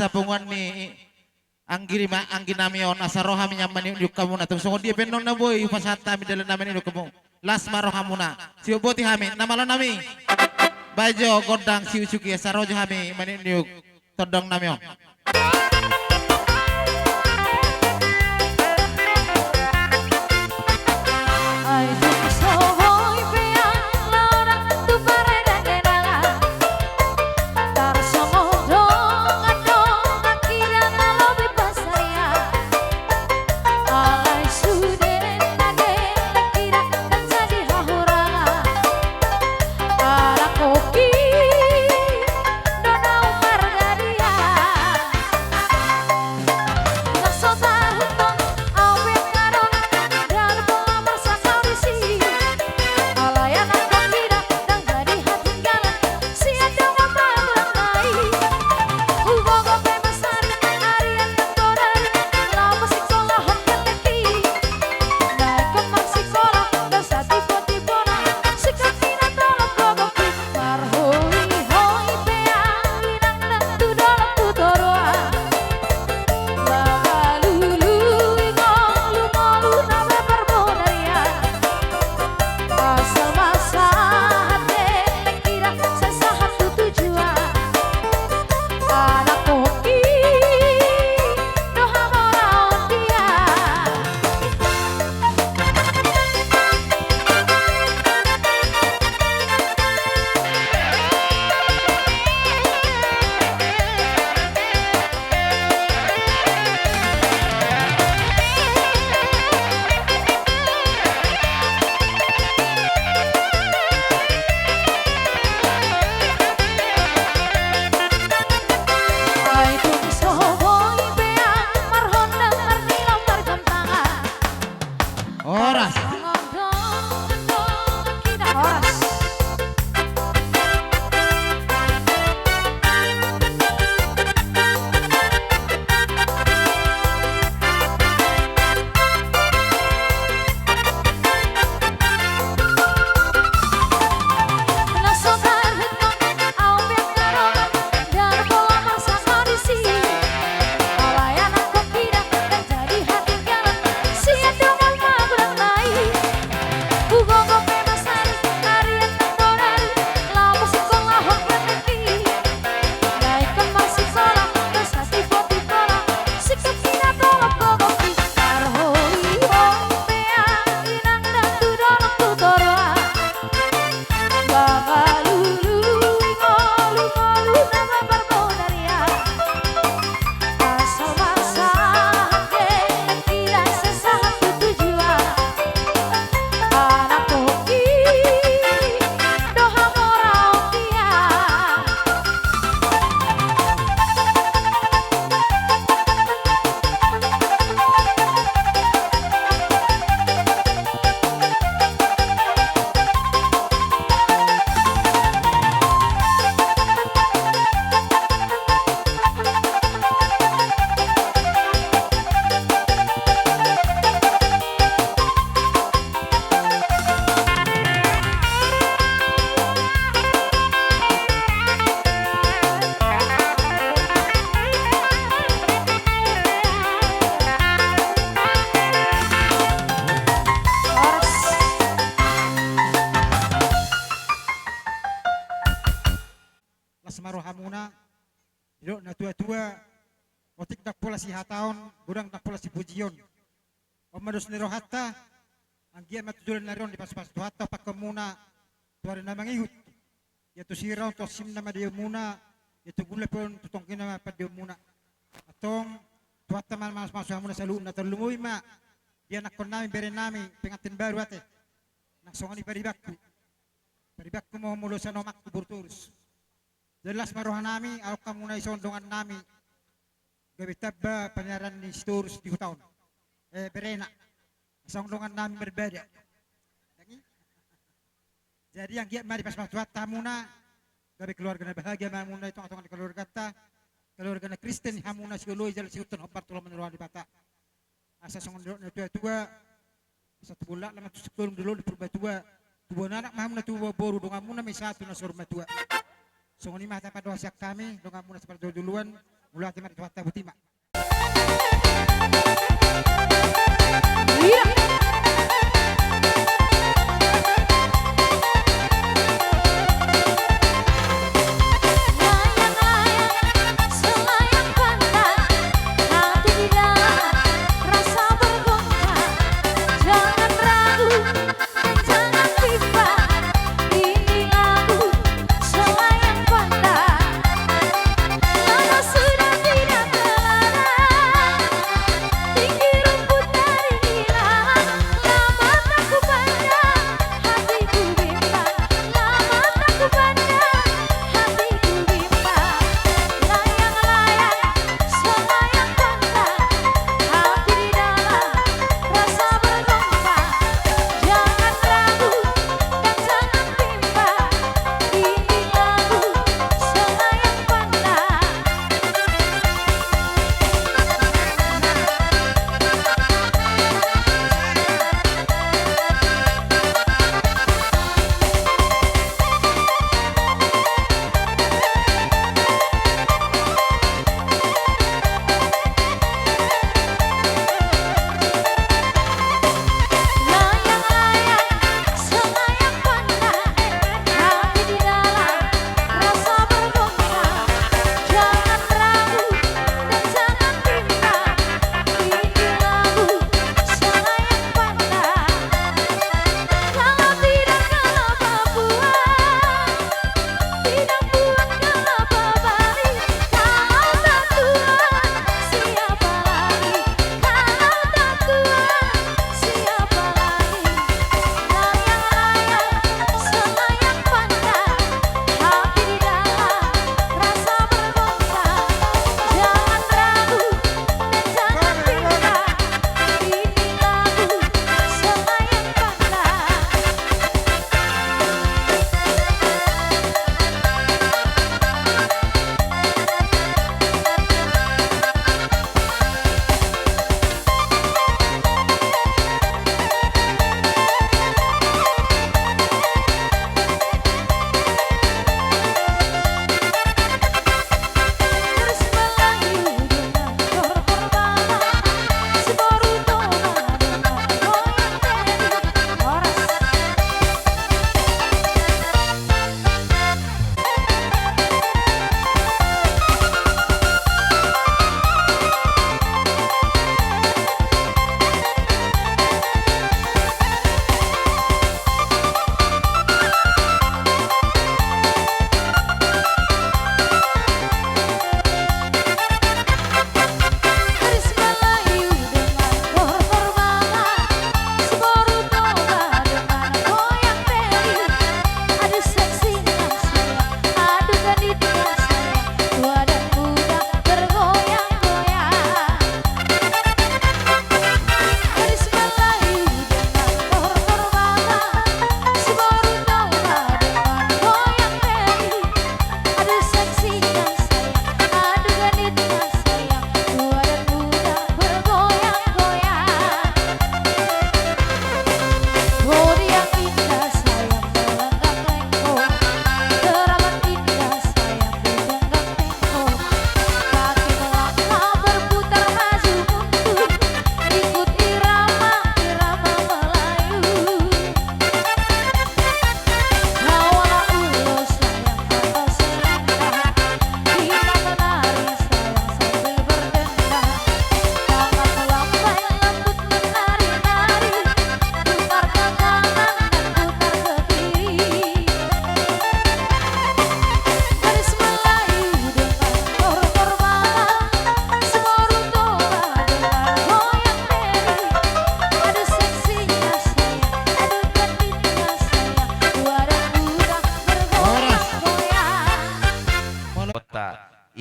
asa punguan ni anggi ma, anggi nami on, asa ro hami nian maniuk-niuk hamuna. Tung songon dia pe annon na boi hupasahat hami dalan nami maniuk-niuk hamu, las ma rohamuna. Sibohoboti hami, na malo nami. Bahen jo gondang siusuki, asa ro jo hami maniuk-niuk tondong nami on. Ai tung so boi pe au laho tu paredangenangan, tarsongon dongan-dongan hira na lobi pansarian. Alai sude na gelek hira ndang jadi hahurangan. Ala hoki do na ummargarian. Nang so tarhut on au pe karonan, ndada pola marsangkap disi. Alai anakkon hira ndang jadi hatinggalan sian dongan magodang nai. Hugogo pe masari arian nang godari, laho masikolahon gelek i. Na ingkon marsikola ndang satipo-tipona, singkop i na tolap gogo i. Marhoi-hoi pe au inang nang tu dolok tu toruan. Mangalului ngolu-ngolu na mamarbodarian. Asal ma sahat gelek hira, sai sahat tu tujuan. Anak hoki do hamoraon dia. Ai tung so boi pe au marhondang marnilam margantangan. Horas. Horas. Las ma rohamuna. Didok natuatua, otik ndang pola sihataon, godang ndang pola sipujion. On ma dos ni rohanta. Anggiat ma tu joloan ni ari on dipasu-pasu Tuhanta pasahatonmuna tu ari na mangihut. Ia tu sira on tu ansimna ma daianmuna, ia tu gula pe on tu tonggina ma pandaionmuna. Antong Tuhanta ma na mamasu-masu hamuna saluhutna. Tarlumobi ma di anakkonnami, berenami, pengantin baru ate. Nang songon i paribanku. Paribanku ma molo sian omakku boru Torus. Jadi las ma rohanami, adong hamuna dison dongannami. Gabe tamba paniaran ni si Torus di huta on. Eh, berena. Asa adong dongannami marbada. Jadi anggiat ma dipasu-pasu Tuhanta hamuna. Gabe keluarga na bahagia ma hamuna di tonga-tonga ni keluarganta. Keluarga na Kristen hamuna, sioloi jala siihuthon hombar tu lomo ni roha ni Debata. Asa songon didok natuatua, asa tubuan laklak ma tu singkoru, doli ma tu Purbatua, tubuan anak ma hamuna, tubuan boru, donganmuna ma i sahat tu na saur matua. Songon i ma hata pandohan sian hami donganmuna sipardolo-doloan. Mauliate ma di Tuhanta, boti ma.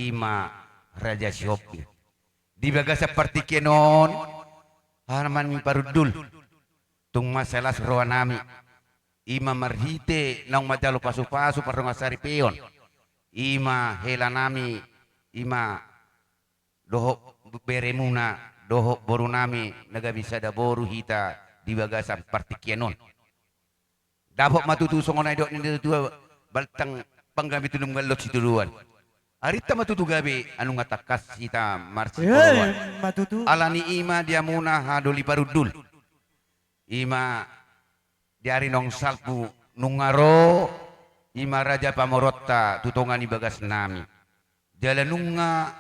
Ima Raja Sihombing. Di bagasan partingkian on, aha ma nami parhundul, tung mansai las rohanami. Ima marhite naung manjalo pasupasu pardongansaripeon. Ima helanami, ima dohot beremuna, dohot borunami na gabe sada boru hita di bagasan partingkian on. Dapot ma tutu songon na nidok ni natuatua, balintang panggabean tumundalhon sitadoan. Arinta ma tutu gabe, anu nunga tangkas hita marsiholoan. Ima tutu. Alani i ma di hamuna hahadoli parhundul. Ima di ari naung salpu nunga ro, ima raja pamoruonta tu tonga ni bagasnami. Jala nunga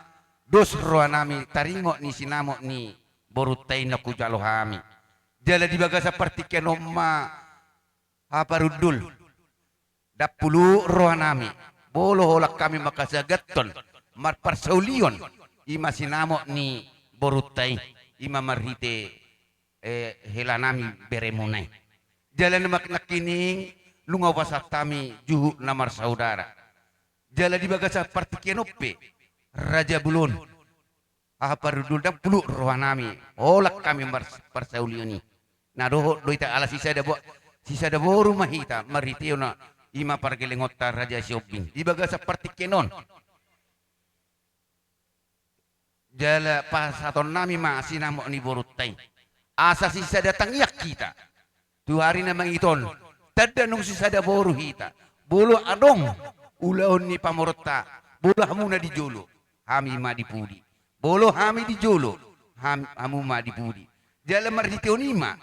dos rohanami taringot ni sinamot ni borunta i na hujalo hami. Jala di bagasan partingkian on ma haha parhundul. Ndang pulu rohanami, molo holan hami mangkasagathon, marparsaulion, ima sinamot ni borunta i, ima marhite, eh, helanami beremuna i. Jala na nangkining nunga hupasahat hami juhut na marsaudara. Jala di bagasan partingkian on pe, raja bolon, haha parhundul, ndang pulu rohanami, holan hami mars-, parsaulion i. Na dohot do hita ala sisada bo-, sisada boru ma hita, marhitehon ima pargellengonta Raja Sihombing. Di bagasan partingkian on. Jala pasahatonnami ma sinamot ni borunta i. Asa sisada tangiang hita. Tu ari na mangihut on, tanda nunga sisada boru hita. Molo adong ulaon ni pamoruonta, molo hamu na di jolo, hami ma di pudi. Molo hami di jolo, ham-, hamu ma di pudi. Jala marhitehon i ma,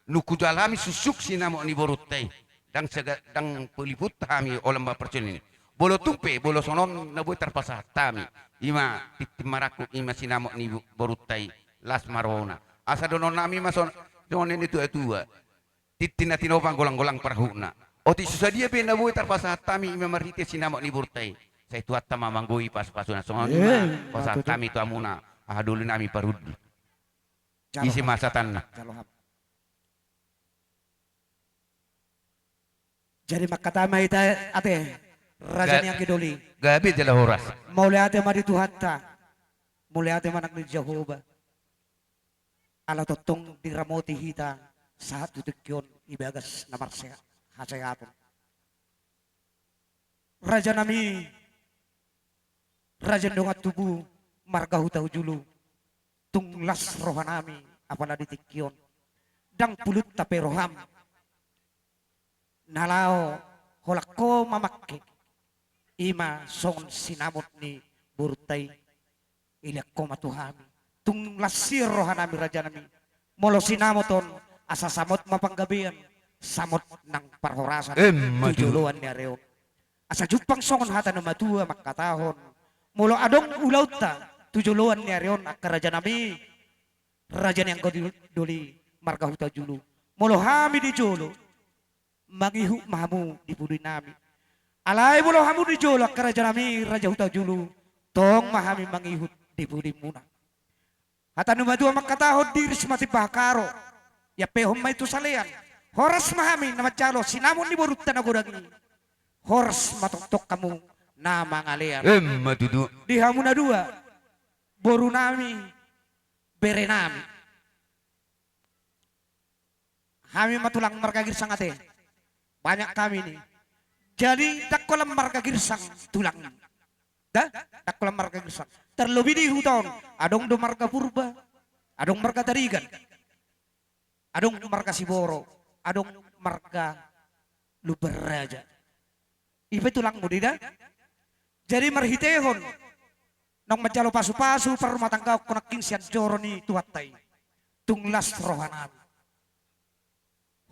nunga hujalo hami suksuk sinamot ni borunta i. Ndang saga-, ndang poliput hami holan mamparsoal i. Molo tung pe, molo songon na boi tarpasahat hami. Ima tintin marangkup, ima sinamot ni bo-, borunta i. Las ma rohana. Asa dohononnami ma son-, songon na nidok ni tua-tua. Tintin na tinopa, golang-golang parhutna. Otik so sadia pe na boi tarpasahat hami ima marhite sinamot ni borunta i, sai Tuhanta ma manggohi pasu-pasuna. Songon i ma pasahat hami tu hamuna hahadolinami parhundul. Ise ma satanna. Jadi mangkatai ma hita ate, raja ni anggi doli. Gabe jala horas. Mauliate ma di Tuhanta. Mauliate ma nang di Jahowa. Ala tongtong diramoti hita sahat tu tingki on di bagas na marsehat hasehaton. Rajanami, raja ni dongan tubu, marga Hutaujulu, tung las rohanami apala di tingki on. Ndang pulunta pe roham. Na laho holan ho mamangke, ima songon sinamot ni borunta i, ilean ho ma tu hami. Tung las rohanami rajanami. Molo sinamot on, asa samot ma panggabean, samot nang parhorasan. Emma tutu. Tu joloan ni ari on. Asa jumpang songon hata ni natuatua mangkatahon, molo adong ulaonta tu joloan ni ari on angka rajanami, raja ni anggi doli, marga Hutaujulu. Molo hami di jolo, mangihut ma hamu di pudinami. Alai molo hamu di jolo angka rajanami raja Hutaujulu, tong ma hami mangihut di pudimuna. Hata ni natuatua mangkatahon, diris ma timba hakaro, iampehon ma i tu salean. Horas ma hami na manjalo sinamot ni borunta na godang i. Horas ma tongtong hamu na mangalean. Emma tutu. Di hamu na dua, borunami, berenami. Hami ma tulang marga Girsang ate. Banyak kami ni. Jadi ndang holan marga Girsang tulang. Da, ndang holan marga Girsang. Terlebih di huta on, adong do marga Purba, adong marga Tarigan, adong marga Siboro, adong marga Lumban Raja. I pe tulangmu do i da. Jadi marhitehon naung manjalo pasupasu parrumatanggaon ho nangkin sian joro ni Tuhanta i, tung las rohanami.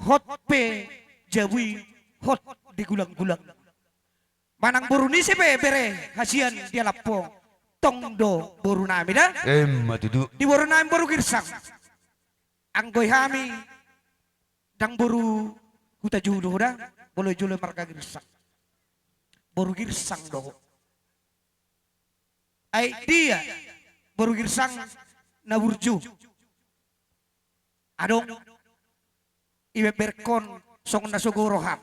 Hot pe jabu i, hot di gulanggulang. Manang boru ni ise pe bere hasian dialap ho, tong do borunami da. Emma tutu. Di borunami boru Girsang. Anggo i hami ndang boru Hutajulu ho da, molo jolo marga Girsang. Boru Girsang do ho. Ai dia boru Girsang na burju. Adong iberberhon songon na sogo roham.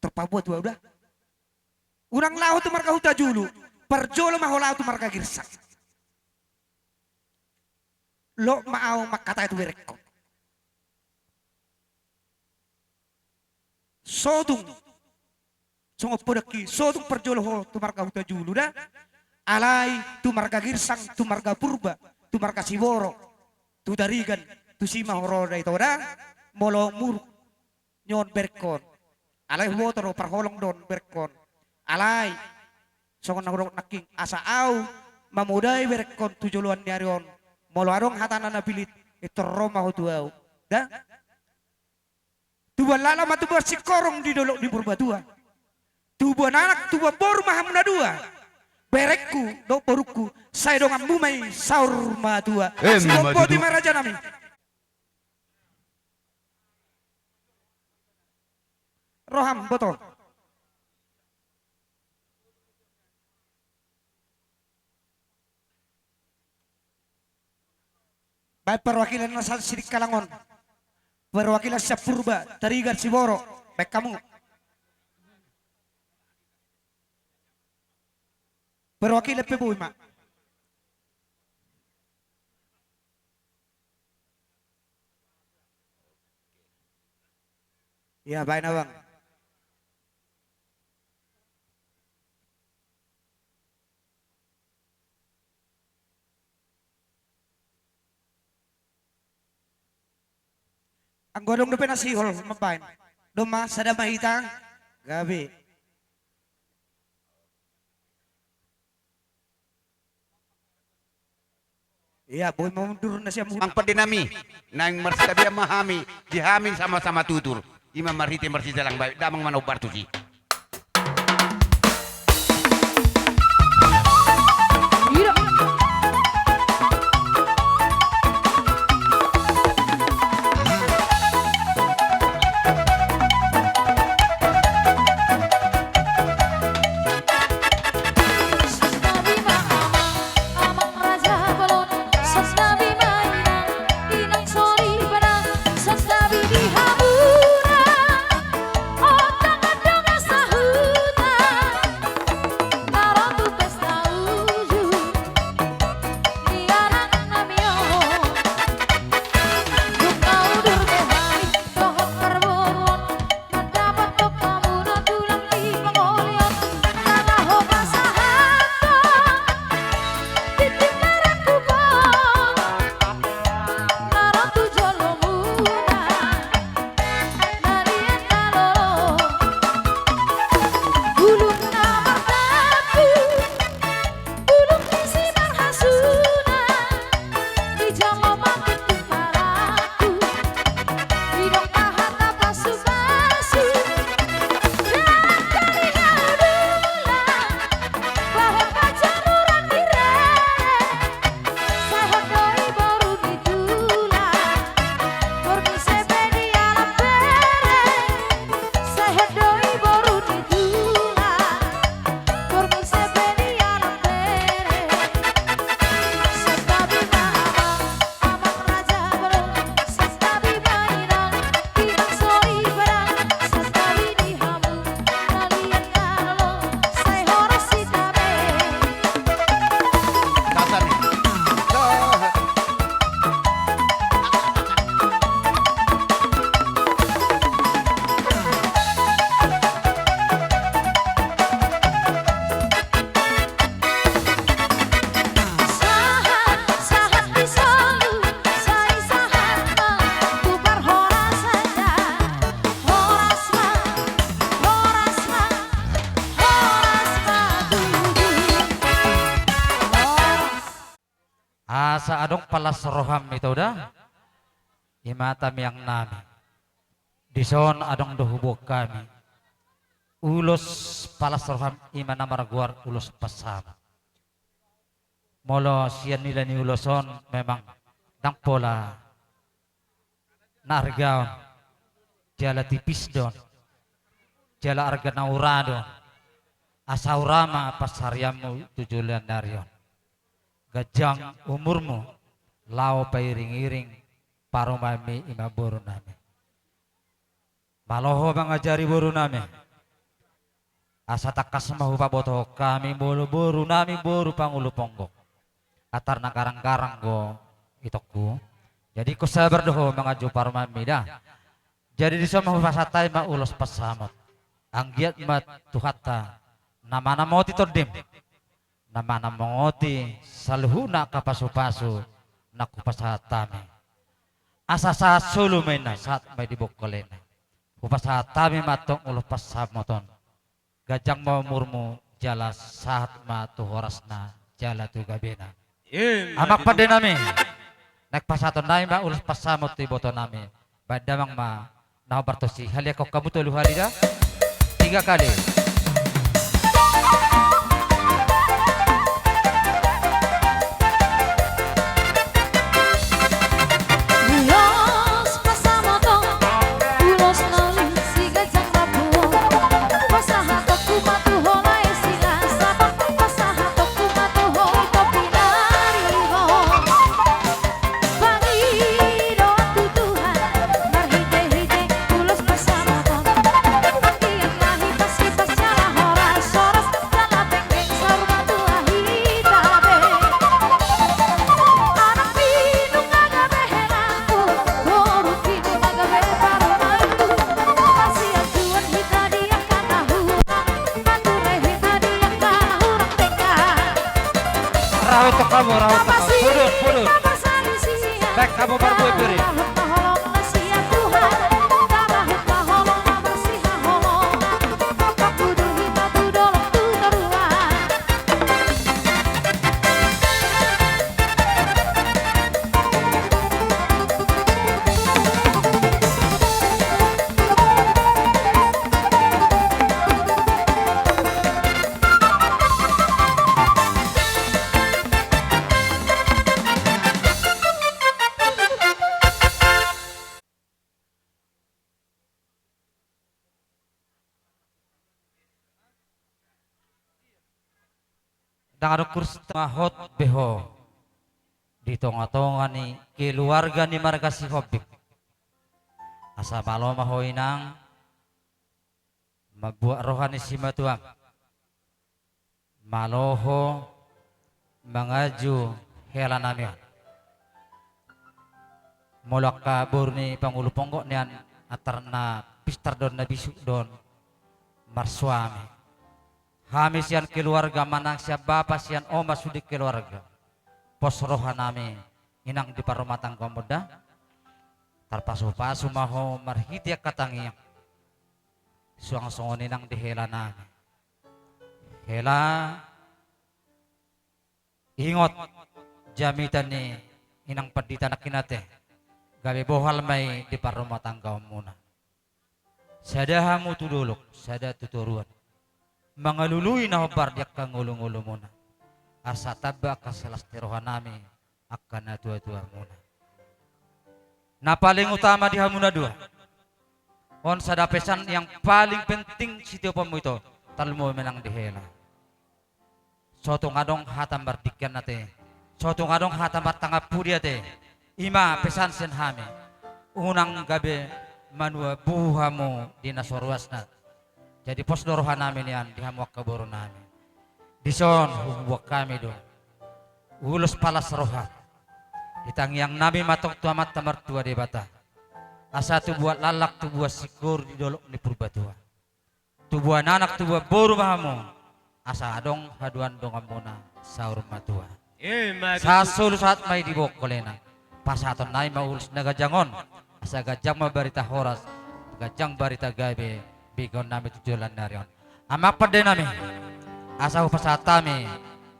Terpabuat ho da. Unang laho tu marga Hutajulu, parjolo ma ho laho tu marga Girsang. Loas ma ahu mangkatai tu berengkon. Sotung, songon podangki, sotung parjolo ho tu marga Hutajulu da. Alai tu marga Girsang, tu marga Purba, tu marga Siboro, tu Tarigan, tusi ma ho ro da ito da. Molo muruk nion berengkon. Alai huboto do parholong do on berengkon. Alai Songon na hudok nangkin, asa ahu mamodai berengkon tu joloan ni ari on, molo adong hatana na pilit, pintor ro ma ho tu ahu. Da? Tubuan laklak ma tubuan singkoru di dolok ni Purbatua. Tubuan anak tubuan boru ma hamu na dua. Berengku dohot borungku, sai donganmu ma i saur matua. Emma tutu. Sibomboti ma rajanami. Roham boto. Baen perwakilan na sian Sidikalang on. Perwakilan sian Purba, Tarigan, Siboro. Baen hamu. Perwakilan pe boi ma. Ia, baen abang. Anggo adong dope na sihol mambaen. Domma sada ma hita. Gabe. Ia, boi ma mundur na sian muna. Amang pande nami, naeng marsitabea ma hami, di hami sama-sama tutur. Ima marhite marsijalang bae, damang ma na hombar tusi. Asa adong palas roham ito da. Ima tangiang nami. Dison adong do huboan hami ulos palas roham, ima na margoar ulos pansamot. Molo sian nilai ni ulos on memang ndang pola na arga on, jala tipis do on, jala arga na ura do on. Asa ura ma pansarianmu tu joloan ni ari on. Ganjang umurmu, laho pairing-iring parumaenmi ima boru nami. Malo ho mangajari boru nami. Asa tangkas ma hupabotohon hami molo boru nami boru pangulu ponggok. Antar na garang-garang do itongku. Jadi ingkon sabar do ho manganju parumaenmi da. Jadi dison ma hupasahat hami ma ulos pansamot. Anggiat ma Tuhanta na manamoti tondim, na manamoti saluhutna angka pasu-pasu na hupasahat hami. Asa sahat solu ma inna, sahat ma i di bongkolena. Hupasahat hami ma antong ulos pansamot on. Ganjang ma umurmu, jala sahat ma tu horasna jala tu gabena. Ima tutu. Amang pande nami, naeng pasahaton nami ma ulos pansamot tu iboto nami. Baen damang ma na hombar tusi, haliangkon hamu tolu hali da. Tiga kali. Ulos pansamot on, ulos na uli si ganjang rambu on. Pasahatonku ma tu ho lae silas sapang, pasahatonku ma tu ho ito pinarihon. Pangidoan tu Tuhan marhitehite ulos pansamot on. Anggiat ma hipas-hipas jala horas-horas jala penggeng saur matua hita be. Anak pinung na gabe helangku, boru pinung na gabe parumaenku. Marsianjuan hita di angka na hurang, marture hita di angka hurang denggan. Rahut hamu, rahut hamu. Pudut, pudut. Baen hamu marbue pir i. Ndang adong kursi, ma hot be ho di tonga-tonga ni keluarga ni marga Sihombing. Asa malo ma ho inang mambuat roha ni simatuam. Malo ho manganju hela nami on. Molo angka boru ni pangulu ponggo nian antar na pistar do on, na bisuk do on marsuami. Hami sian keluarga manang sian bapa sian oma sude keluarga, pos roha nami inang di parrumatanggaonmuna da. Tarpasu-pasu ma ho marhite angka tangiang. Suang songon i nang di hela nami. Hela, ingot jamita ni inang pandita nangkin ate, gabe bohal ma i di parrumatanggaonmuna. Sada hamu tu dolok, sada tu toruan, mangalului na hombar di angka ngolu-ngolumuna. Asa tamba angka silas ni roha nami angka natua-tuamuna. Na paling utama di hamu na dua on, sada pesan yang paling penting sitioponmu ito, tarlumobi ma nang di hela. So tung adong hata mardingkan ate, so tung adong hata martangan pudi ate. Ima pesan sian hami, unang gabe manua buhu hamu di na so ruasna. Jadi pos do roha nami nian di hamu angka boru nami. Dison huboan hami do ulos palas roha di tangiang nami ma tong tu Amanta Martua Debata, asa tubuan laklak tubuan singkoru di dolok ni Purbatua. Tubuan anak tubuan boru ma hamu, asa adong haduan donganmuna saur matua. Ima tutu. Sasolu sahat ma i diboan holena. Pasahaton nami ma ulos na ganjang on, asa ganjang ma barita horas, ganjang barita gabe, begeon nami tu joloan ni ari on. Amang pande nami, asa hupasahat hami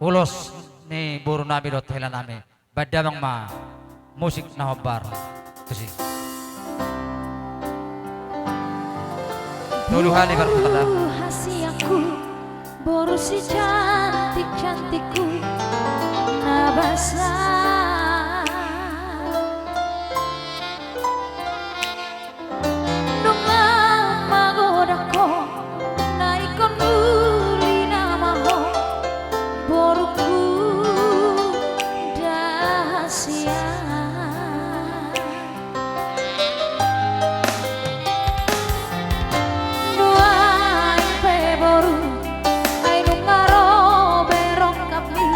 ulos ni boru nami dohot hela nami. Baen damang ma musik na hombar tusi. Tolu hali parputar da. Boru hasianku, boru si cantik-cantikku na basa. Nunga magodang ho, na ingkon uli nama ho, boruku Dahasian. Nuaeng pe boru, ai nunga ro be rongkapmi,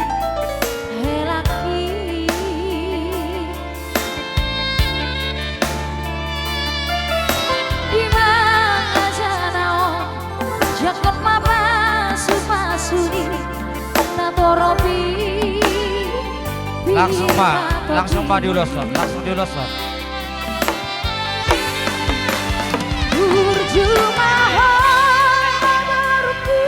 helangki. Di mangajana on, jangkon ma pasupasu ni na toropi. Langsung ma, langsung ma diuloshon, langsung diuloshon. Burju ma ho, boruku.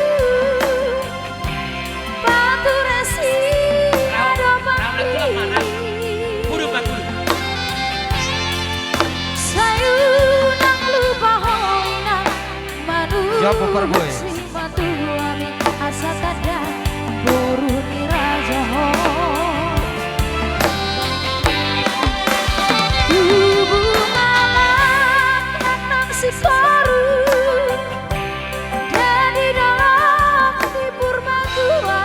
Kamu perboy. Si matuami asa tanda boru ni raja ho. Tubu anak nang si boru. Dadi dolok di Purbatua.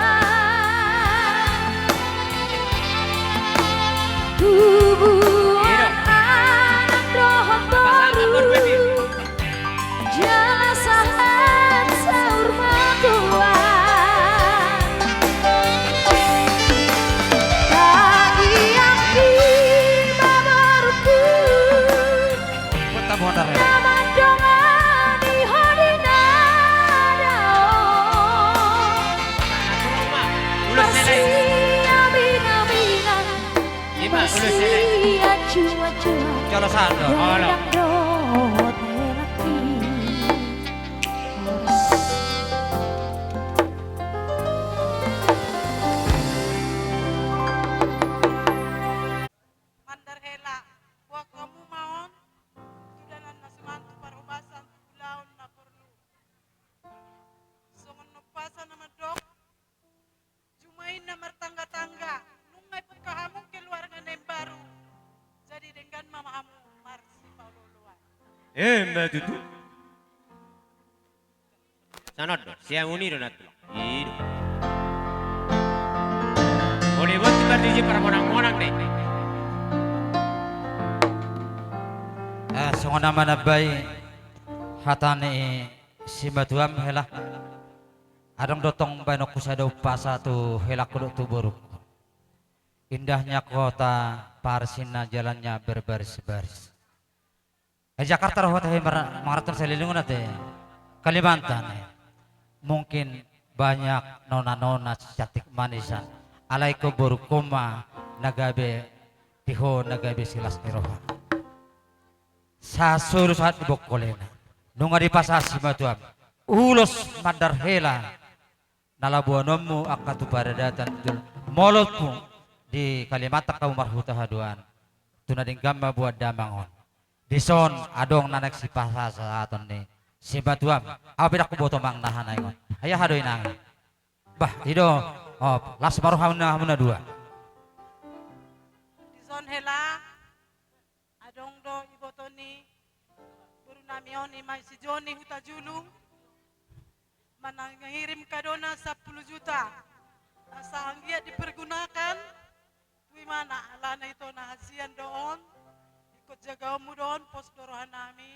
Tubuan anak dohot boru. Jala sahat saur matua. Tangiang i ma boruku. Buat tamu honor ya. Na mandongani ho di na dao. Marsiabinabina. Ima, ulos ini. Marsiacuacuan. Jolo sando. Olo. Dang dohot helak i. Mandar hela, boan hamu ma on tu dalan na suman, tu parhobasan, tu ulaon na porlu. Songon umpasa na mandok, juma i na martanggatangga, nunga ipungka hamu keluarga na imbaru. Jadi denggan ma hamu marsipaolooloan. Emma tutu. Songon on do, siamun i do na tulang. I do. Molo i bonti martiji parmonangmonang do i. Ah, songon na manambai hata ni simatuam hela. Adong do tong baenonku sada umpasa tu helangku dohot tu borungku. Indahnya kota Paris, inna jalannya berbaris-baris. Eh, Jakarta do hata i mar-, mangarahon saleleng on ate Kalimantan. Mungkin banyak nona-nona cantik manisan. Alai ingkon borungkon ma na gabe di ho na gabe silas ni roha. Sahat solu sahat ni bongkolena. Nunga dipasahat simatuam ulos mandar hela. Na laho boanonmu angka tu paradatan tu molonmu di Kalimantan hamu marhuta haduan. Tu na denggan ma buat damang on. Dison adong na naeng sipasahaton ni simatuam. Au pe dang huboto manang na hanaeng on. Ai aha do inang. Bah, i do. Oh, las ma roha hamu na, hamu na dua. Dison hela. Adong do iboto ni boru nami on, i ma si Joni Hutajulu, mangirim kadona sampulu juta. Asa anggiat dipergunakan tu ibana, alana ito na hasian do on, ingkon jagaonmu do on, pos do roha nami.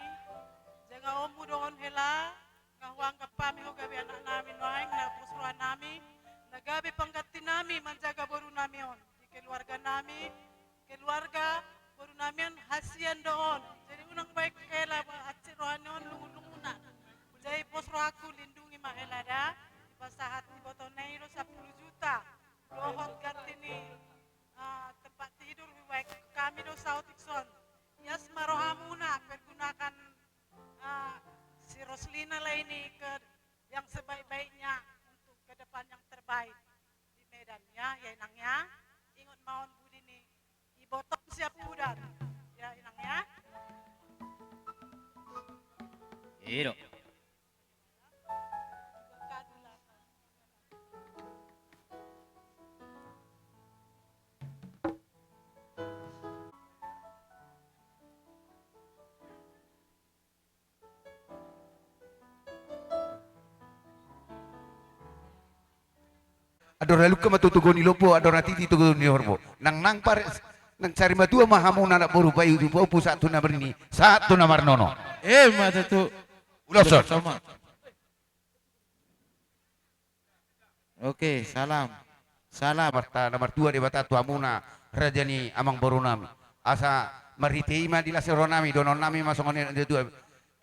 Jagaonmu do on hela, nga huanggap hami ho gabe anak nami nuaeng, na pos roha nami, na gabe pangganti nami manjaga boru nami on di keluarga nami. Keluarga boru nami on hasian do on. Jadi unang baen hela hansit rohana on lungu-lunguna. Jadi pos rohangku, lindungi ma hela da. Dipasahat ibotona i do sampulu juta. Dohot ganti ni, ah, tempat tidur, hubaen hami do saotik son. Ias ma rohamuna, pergunakan, ah, si Roslina lah ini ke yang sebaik-baiknya untuk ke depan yang terbaik di Medan, ya, ya inang ya. Ingot ma on budi ni ibotom siap pudan, ya inang ya. I do. Andor halumpang ma tu togu ni lombu, andor hatiti togu ni horbo. Nang nang pare, nang sari matua ma hamu na anak boru, paihut tu pahompu sahat tu na marnini, sahat tu na marnono. Emma tutu. Ulos on. Sama. Oke, salam. Salam. Marta na martua Debata tu hamuna, raja ni amangboru nami. Asa marhite i ma di las ni roha nami, dohonon nami ma songon i na tua.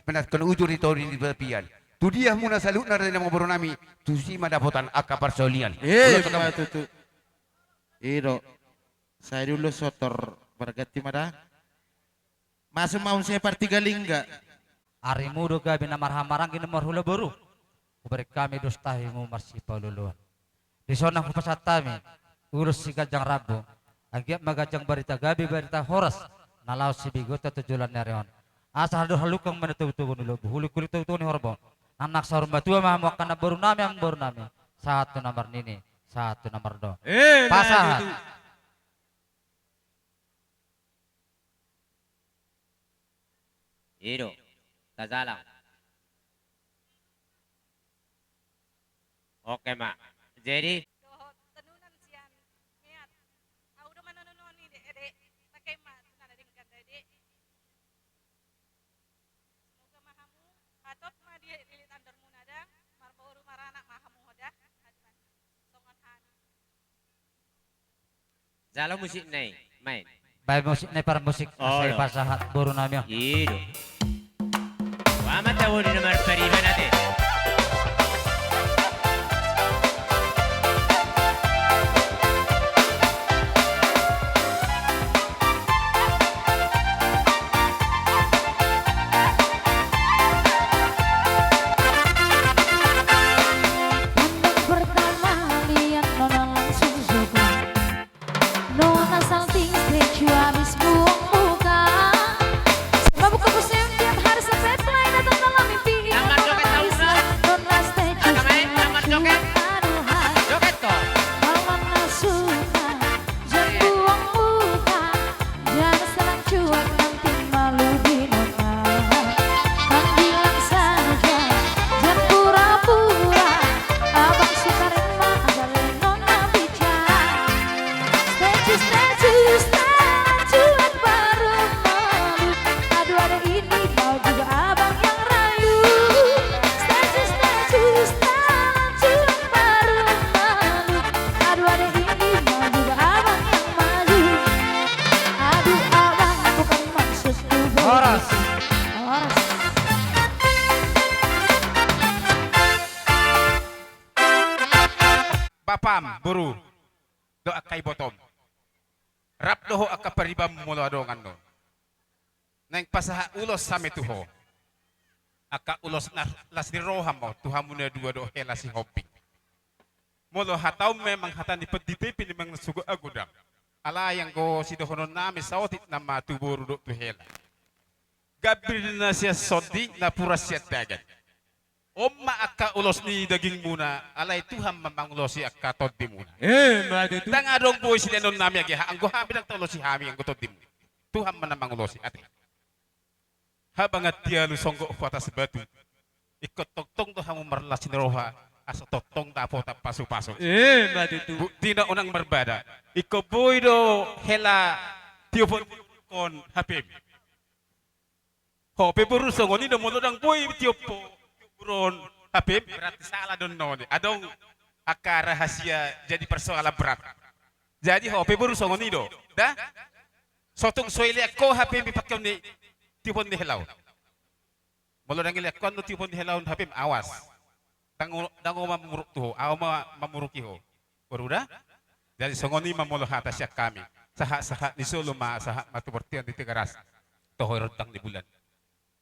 Penat kena ujur ni tondi ni tapian. Tu dia hamuna saluhutna raja ni amangboru nami, tusi ma dapotan angka parsaulian. Eh, ulos on ma tutu. I do. Sai dulu sotor, berganti ma da. Masuk ma use parti galingga. Arimu do gabe na marhahamaranggi na marhula boru. Hubereng hami dos tahimu marsipaolooloan. Dison nang hupasahat hami ulos siganjang rambu. Anggiat ma ganjang barita, gabe barita horas na laho sibigotta tu joloan ni ari on. Asa andor halumpang ma na togu-togu ni lombu, hulingkuling togu-togu ni horbo. Anak saur matua ma hamu angka namboru nami, amangboru nami. Sahat tu na marnini, sahat tu na marnono. Eh, pasahat. I do, tajalang. Oke ma. Jadi dohot tenunan sian meat. Au do manonon i de, ede. Pakai ma tu na denggan tadi. Semoga ma hamu hatop ma dililit andormuna da, marboru maranak ma hamu da. Songon hami. Jalo musik na i, main. Baen musik na i, parmusik. Oh, asa i pasahat boru nami on. I do. Ua ma tabo di na marpariban ate. Tandang pertama liat nona langsung suka. Nona salting stretch habis buang muka. Semabuk kampus M D M hari Sabtu lain datang dalam mimpi. Nona stretch. Aduh hai. Malah nona suka. Jangan buang muka, jangan senang cuek, nanti malu di nona. Kau bilang saja, jangan pura-pura. Abang suka rema, asal nona bicara. Stay tune, stay tune, stay tune, cuek baru malu. Aduh, ada ini mau juga abang yang rayu. Stay tune, stay tune, stay tune, baru malu. Aduh, ada ini mau juga abang yang maju. Aduh, abang, bukan maksudku begitu. Horas. Horas. Bapam, boru, dohot angka ibotom. Rap do ho angka paribanmu molo adong annon. Naeng pasahat ulos hami tu ho. Angka ulos na las ni roha ma on tu hamu na dua dohot hela Sihombing. Molo hataon memang hata ni pandita i pe memang na sogot agodang. Alai anggo sidohonon nami saotik nama tu boru dohot tu hela. Gambir na sian sondi, na pura sian dagan. On ma angka ulos ni dagingmuna, alai Tuhan ma mangulosi angka tondimuna. Eh, ma tutu. Ndang adong boi silehonon nami age, anggo hami ndang taulosi hami anggo tondimu. Tuhan ma na mangulosi, ate. Habangan dialu songgop hu atas batu. Ingkon tongtong do hamu marlas ni roha, asa tongtong dapotan pasupasu. Eh, ma tutu. Buktina unang marbada. Ingkon boi do hela tiopon H P-mi. Ho pe boru songon i do, molo ndang boi tiop ho boru on H P-mi, berarti salah do annon i. Adong angka rahasia jadi persoalan berat. Jadi ho pe boru songon i do. Da? Sotung so ilean ho H P-mi pakeon ni tiopon ni hela on. Molo ndang ilean ho annon tiopon ni hela on H P-mi, awas. Ndang, ndang ho mamuruk tu ho, ahu ma mamuruki ho. Boru da? Jadi songon i ma molo hata sian hami. Sahat-sahat ni solu ma, sahat ma tu bontean di Tigaras. Toho i rondang ni bulan.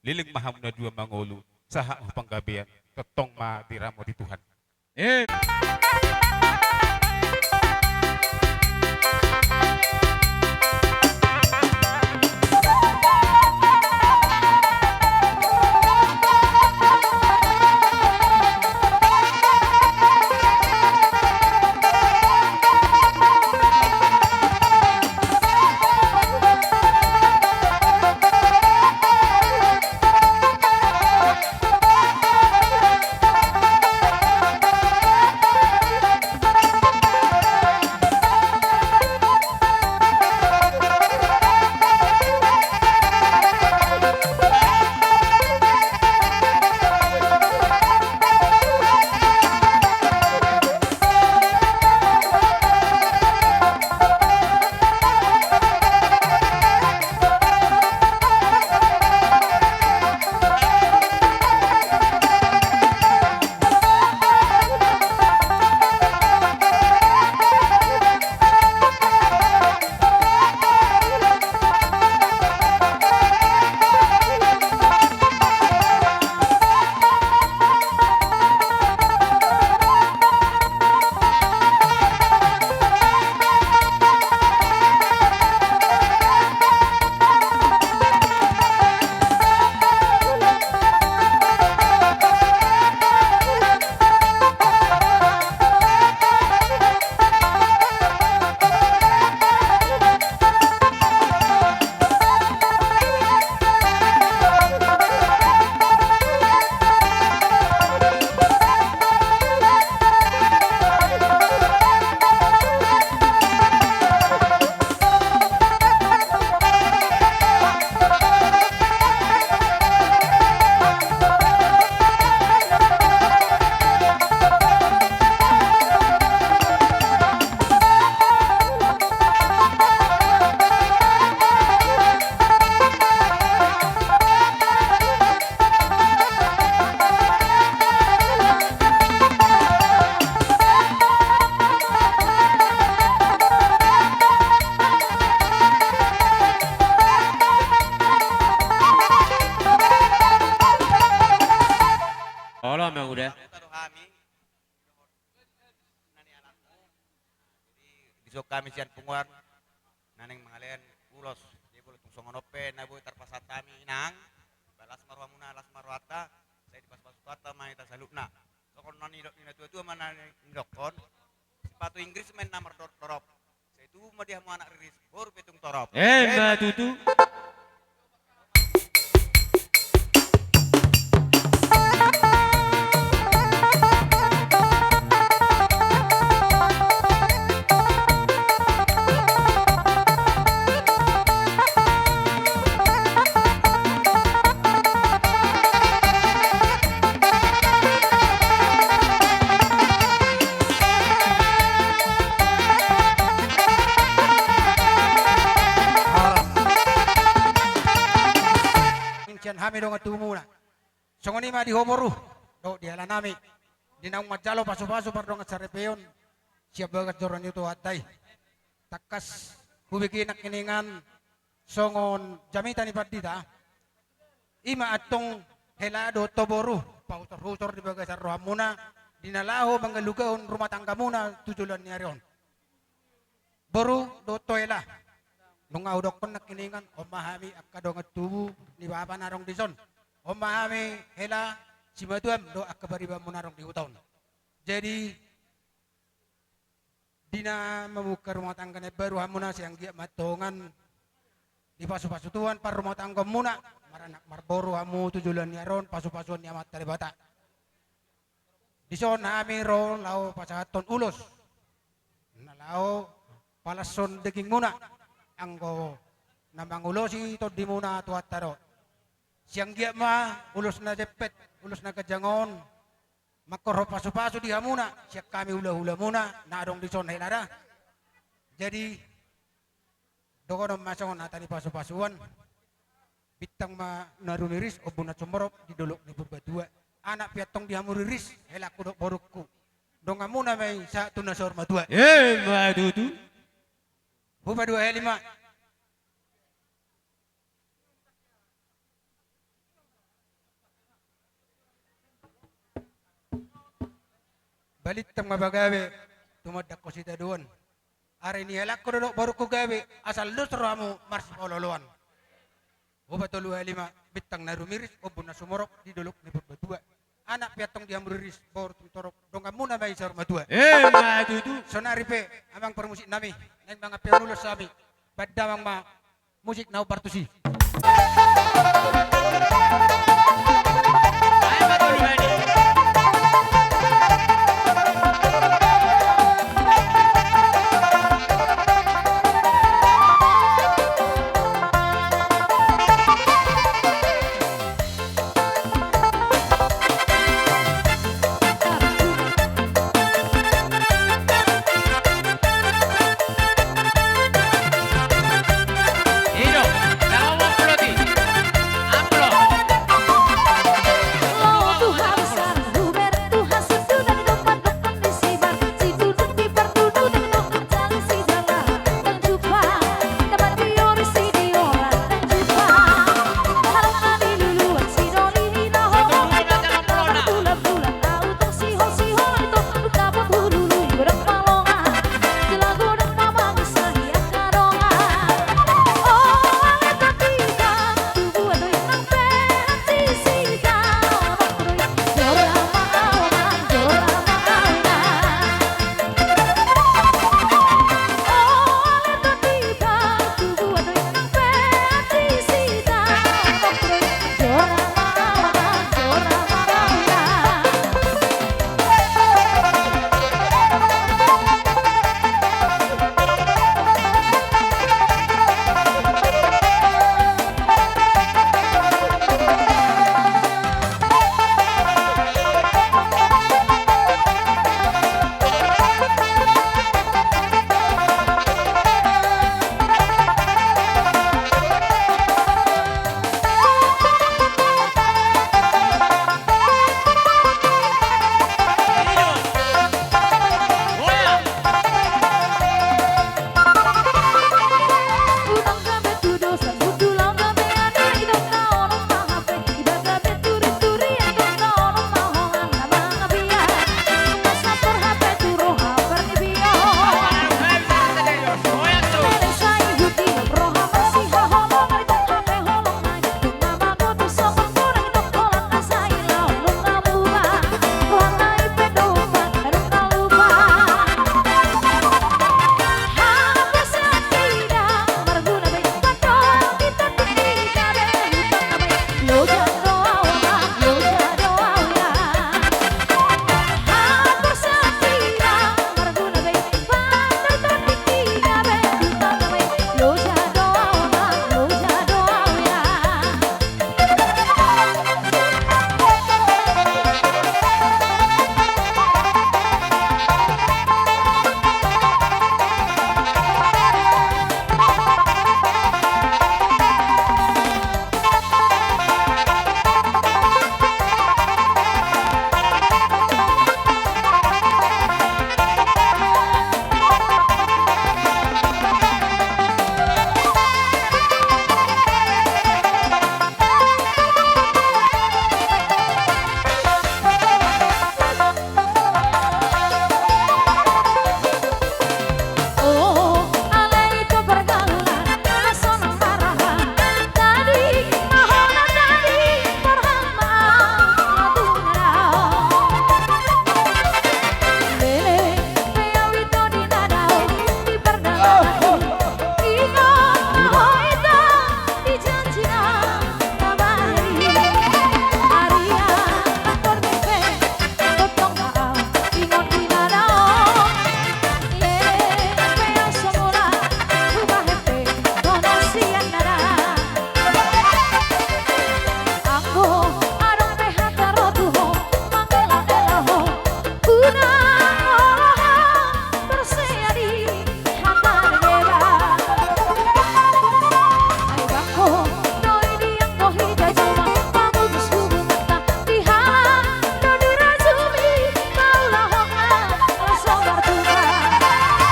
Leleng ma hamu na dua mangolu, sahat ma panggabean, tongtong ma diramoti Tuhan. Eh. Dison hami sian punguan na naeng mangalehon ulos. Jadi molo tung songon on pe na boi tarpasahat hami, inang, ba las ma rohamuna, las ma rohanta, sai dipasupasu Tuhanta ma hita saluhutna. Songon na nidok ni natuatua ma na nidokhon, sipatu Inggris ma inna mardorop-dorop. Sai tubu ma di hamu anak riris, boru pe tung torop. Emma tutu. Sian hami dongan tubumuna. Songon i ma di ho boru dohot di helanami, di naung manjalo pasupasu pardongan saripeon sian bagas joro ni Tuhanta i. Tangkas hubege nangkiningan songon jamita ni pandita, i ma antong hela dohot ho boru, pahusorhusor di bagasan rohamuna di na laho mangalugahon rumah tanggamuna tu joloan ni ari on. Boru dohot ho hela, nunga hudokhon nangkiningan, on ma hami angka dongan tubu ni bapa na adong dison. On ma hami hela simatuam dohot angka paribanmu na adong di huta on. Jadi di na mamungka rumah tangga na imbaru hamuna, sai anggiat ma antong dipasupasu Tuhan parrumahtanggaonmuna, maranak marboru hamu tu joloan ni ari on pasupasuon ni Amanta Debata. Dison hami ro laho pasahathon ulos na laho palashon dagingmuna, anggo na mangulosi tondimuna Tuhanta do. Sai anggiat ma ulos na jempet, ulos na ganjang on mangkorhon pasupasu di hamuna sian hami hulahulamuna na adong dison hela da. Jadi dohonon ma songon hata ni pasupasuan: Bintang ma na rumiris, ombun na sumorop di dolok ni Purbatua. Anak pe antong di hamu riris, helangku dohot borungku. Donganmuna ma i sahat tu na saur matua. Emma tutu. Hupaduahali ma. Balintang ma pagabe tumandangkon sitadoan. Ari ni helangku dohot borungku gabe, asal dos rohamu marsipaolooloan. Hupatoluhali ma. Bintang na rumiris, ombun na sumorop di dolok ni Purbatua. Anak pe antong di hamu riris, boru tung torop, donganmuna ma i saur matua. Emma tutu. Sonari pe amang parmusik nami, naeng mangampe ulos hami. Bahen damang ma musik na hombar tusi.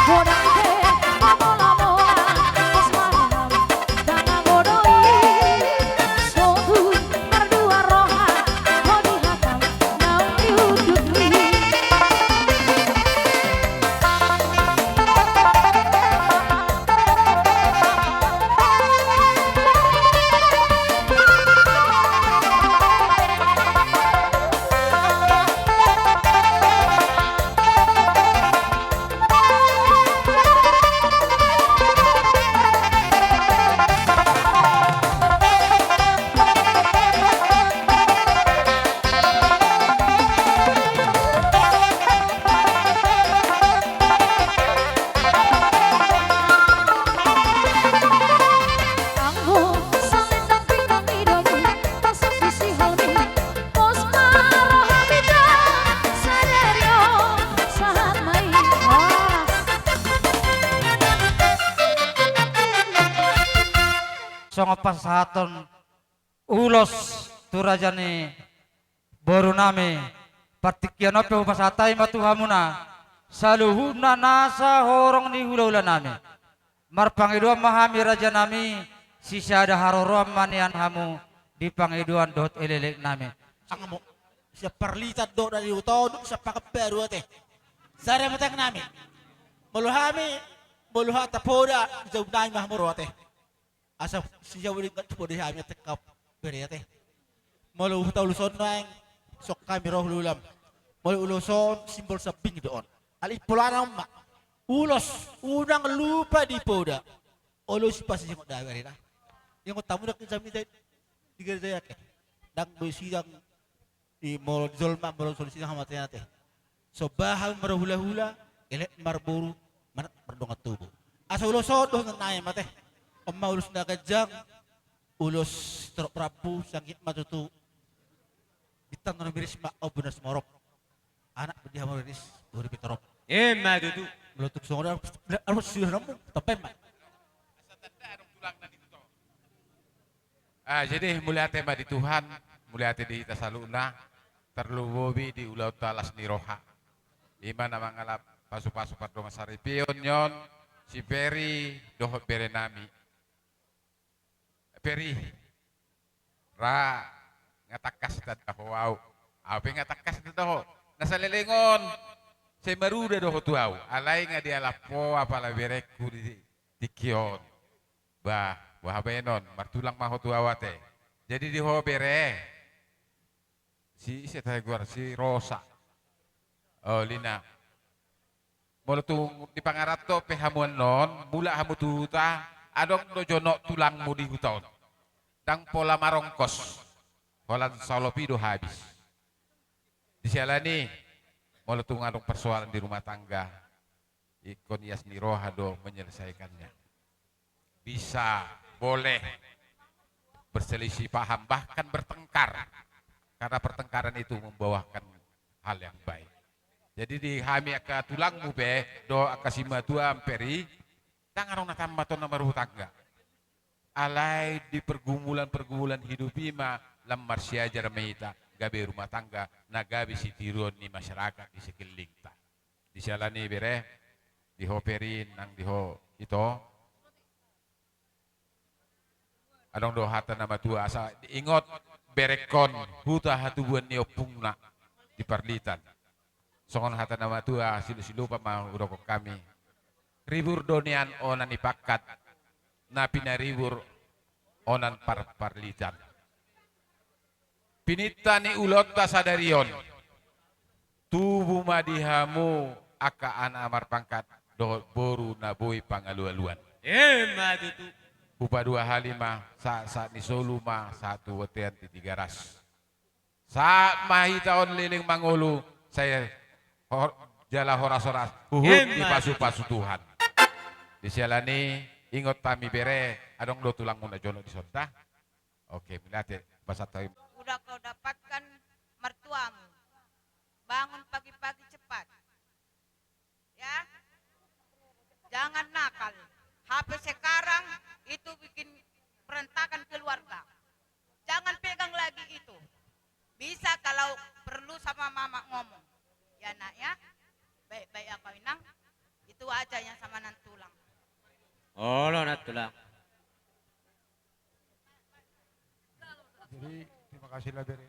Godang pe mamola-mola, pos ma roham, dang godang i. Sotung mardua roha, ho di hatam, naung di undukmi. Anggo saleleng pinggan i do, pasang di si halmi, pos ma roham, ita sadari on sahat ma i. Horas. Songon pasahaton ulos tu raja ni boru nami, partingkian on pe hupasahat hami ma tu hamuna, saluhutna nasa horong ni hula-hula nami. Marpangidoan ma hami raja nami, sisada haroroan ma nian hamu di pangidoan dohot elek-elek nami. Anggo sian Parlitan do na di huta on, sian Pakanbaru ate. Sada ma tangiang nami. Molo hami, molo hata poda, dijou nami ma hamu ro ate. Asa sijou denggan tu poda hami ate, angka bere ate. Molo huta ulos on nuaeng, songon hami ro hula-hulam. Molo ulos on simbol sambing do on. Alai polana on ma. Ulos, unang lupa di poda. Olosi pasti singot da bere da. Ingot hamu nangkin jamita di gereja i ate. Ndang boi sidang i, molo jolma, molo solusi na hamatean ate. Somba hamu marhula-hula, elek marboru, manat mardongan tubu. Asa ulos on do nang nai mate. On ma ulos na ganjang, ulos torop rambu, sangkit ma tutu. Bintang na miris ma, ombu na sumorop. Anak di hamu riris, boru pe torop. Emma tutu. Molo tung songon i, arus sudah nemu, tepen ma. Ah, jadi mauliate ma di Tuhan, mauliate di hita saluhutna, tarlumobi di ulaonta las ni roha. I ma na mangalap pasu-pasu pardongan saripeon ni on, si Peri dohot bere nami. Peri, ra, nga tangkas tanda ho au. Au pe nga tangkas tanda ho. Na saleleng on, sai maruda do ho tu au. Alai nga dialap ho apala berengku di tingki on. Bah, boha baenon, martulang ma ho tu au ate. Jadi di ho bere. Si, ise tahe goar, si Rosa. O, Lina. Molo tung di pangaranto pe hamu annon, mulak hamu tu huta, adong do jonok tulangmu di huta on. Ndang pola marongkos. Holan saolop i do habis. Di siala ni, molo tung adong persoalan di rumah tangga, ingkon ias ni roha do menyelesaikannya. Bisa, boleh berselisih paham, bahkan bertengkar. Karena pertengkaran itu membuahkan hal yang baik. Jadi di hami angka tulangmu pe, dohot angka simatuam Peri, ndang adong na tammat on na marumah tangga. Alai di pergumulan-pergumulan hidup i ma lam marsiajar ma hita, gabe rumah tangga, na gabe sitiruon ni masyarakat di sekelilingta. Di siala ni bere, di ho Peri nang di ho ito. Adong do hata na matua, asa ingot berengkon huta hatubuan ni ompungna di Parlitan. Songon hata na matua, silu-silupa ma hudok hami. Ribur do nian onan ni pangkat, na pinaribur onan par-, Parlitan. Pininta ni ulaonta sadari on. Tubu ma di hamu angka anak marpangkat dohot boru na boi pangalualuan. Emma tutu. Hupadua hali ma sahat-sahat ni solu ma sahat tu bontean di Tigaras. Sahat ma hita on leleng mangolu, sai hor-, jala horas-horas huhut dipasu-pasu Tuhan. Di siala ni, ingot hami bere, adong do tulangmu na jonok di son da. Oke, mauliate, pasahat hami. Udah kau dapatkan mertuamu, bangun pagi-pagi cepat. Ya, jangan nakal. H P sekarang itu bikin berantakan keluarga. Jangan pegang lagi itu. Bisa kalau perlu sama mama ngomong. Ya, Nak, ya. Baik-baik, apa, Inang? Itu aja sama nantulang. Olo, nantulang. Jadi, terima kasih lah, bere.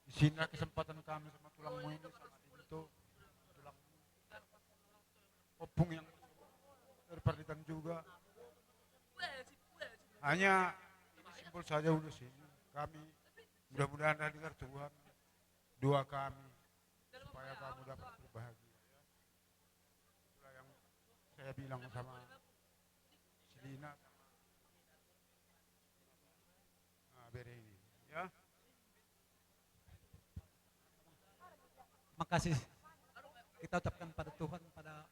Di sini kesempatan kami sama tulangmu ini, sama Dinto, tulang ompung yang dari Parditan juga. Hanya ini simpul saja ulos ini. Kami mudah-mudahan didengar Tuhan doa kami supaya kamu dapat berbahagia. Itulah yang saya bilang sama si Lina, sama, nah, bere ini, ya. Makasih kita ucapkan pada Tuhan, pada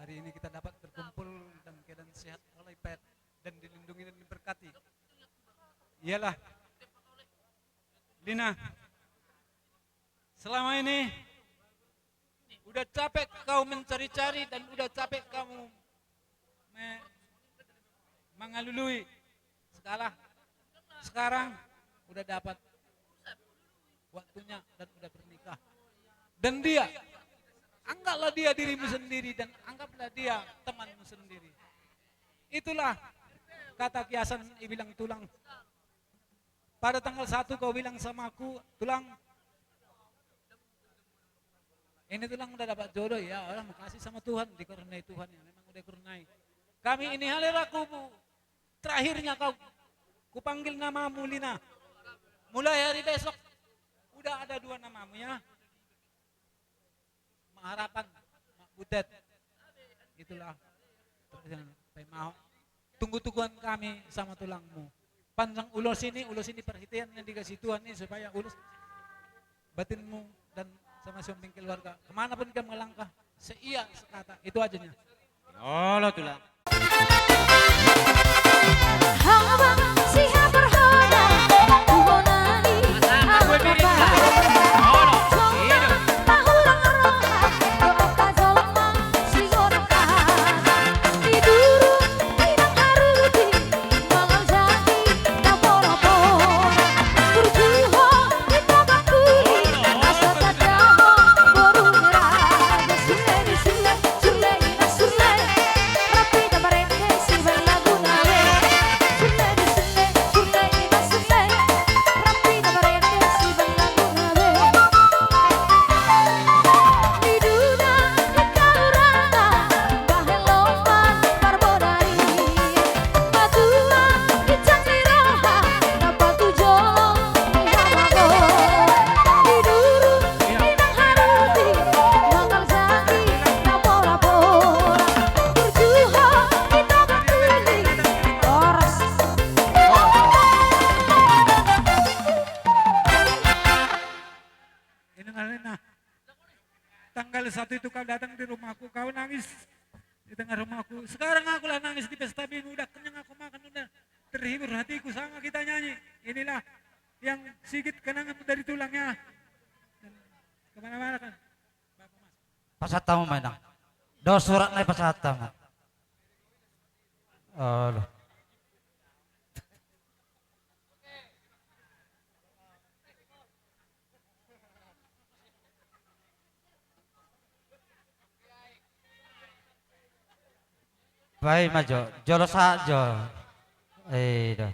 hari ini kita dapat berkumpul dan keadaan sehat walafiat dan dilindungi dan diberkati. Iyalah, Lina, selama ini udah capek kau mencari-cari dan udah capek kamu me-, mengalului segala. Sekarang udah dapat waktunya dan udah bernikah. Dan dia, anggaplah dia dirimu sendiri dan anggaplah dia temanmu sendiri. Itulah kata kiasan i bilang tulang. Pada tanggal satu kau bilang sama aku, "Tulang, ini tulang udah dapat jodoh." Ya Allah, makasih sama Tuhan, dikaruniai Tuhan, ya memang udah dikaruniai. Kami ini halera kubu, terakhirnya kau, kupanggil namamu, Lina. Mulai hari besok udah ada dua namamu, ya. Mak Harapan, Mak Butet. Itulah. Tunggu-tungguan kami sama tulangmu. Panjang ulos ini, ulos ini perhatian yang dikasih Tuhan ini supaya ulos batinmu dan sama samping keluarga. Kemanapun kami melangkah, seia sekata. Itu aja nya. Olo, tulang. Ini ngalina. Tanggal satu itu kau datang di rumahku, kau nangis di tengah rumahku. Sekarang aku lah nangis di pesta ini, udah kenyang aku makan, udah terhibur hatiku sama kita nyanyi. Inilah yang sigit kenangan dari tulang ya. Kemana-mana kan. Pasahat hamu ma inang. Dos surat na i pasahat hamu. Aduh. Baen ma jo, jolo sahat jo. I do.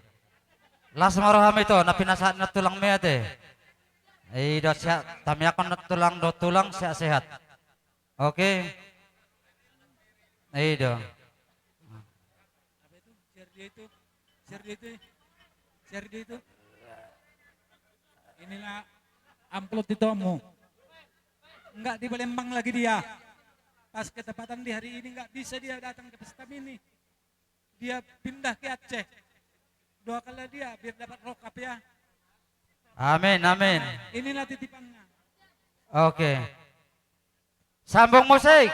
Las ma roham ito, na pinasahat ni tulang mate. I do, sehat, tamiangkon tulang do, tulang sehat-sehat. Oke. I do. Apa itu? Share dia itu. Share dia itu. Share dia itu. Inilah amplop di tomu. Enggak di Palembang lagi dia. Pas ketepatan di hari ini enggak bisa dia datang ke pesta ini. Dia pindah ke Aceh. Doakanlah dia biar dapat rokap ya. Amin, amin. Inilah titipannya. Oke. Sambung musik.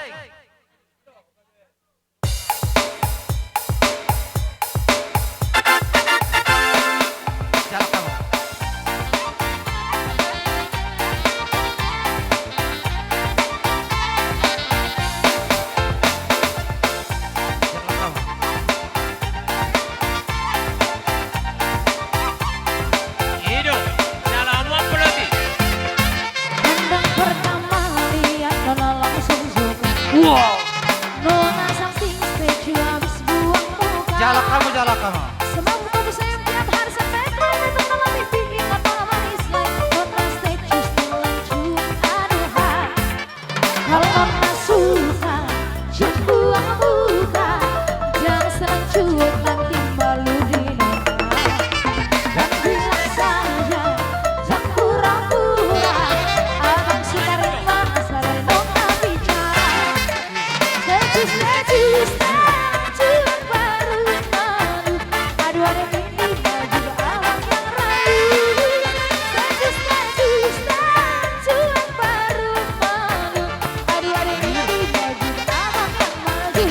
Semangat bagus M P M hari Senin, Metro, Metro Malam Mimpi, Ingat Malam Manis, Lain Kota Stage, Just Lanjut, Aduh Ha. Kalau nona suka, jangan buang muka, jangan selanjut nanti malu di nona. Dan bilang saja, jangan pura-pura, abang suka rima, asal nona bicara. Status, status, status baru malu. Aduh, ada minimal juga abang yang rayu. Status, status, status baru malu. Aduh, ada minimal juga abang yang maju.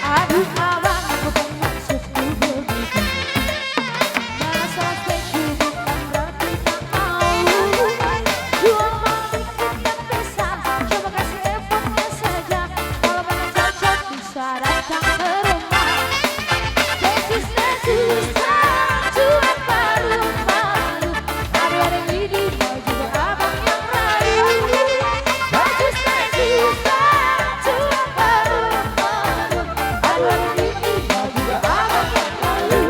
Aduh, abang, aku pun maksudku begitu. Masalah status bukan berarti tak mau. Cuma mau bikin yang bisa. Coba kasih effortnya saja. Kalau memang cocok, bisa datang ke rumah. Status, status, status baru malu. Aduh, ada minimal juga abang yang rayu. Status, status, status baru malu. Aduh, ada minimal juga abang yang rayu.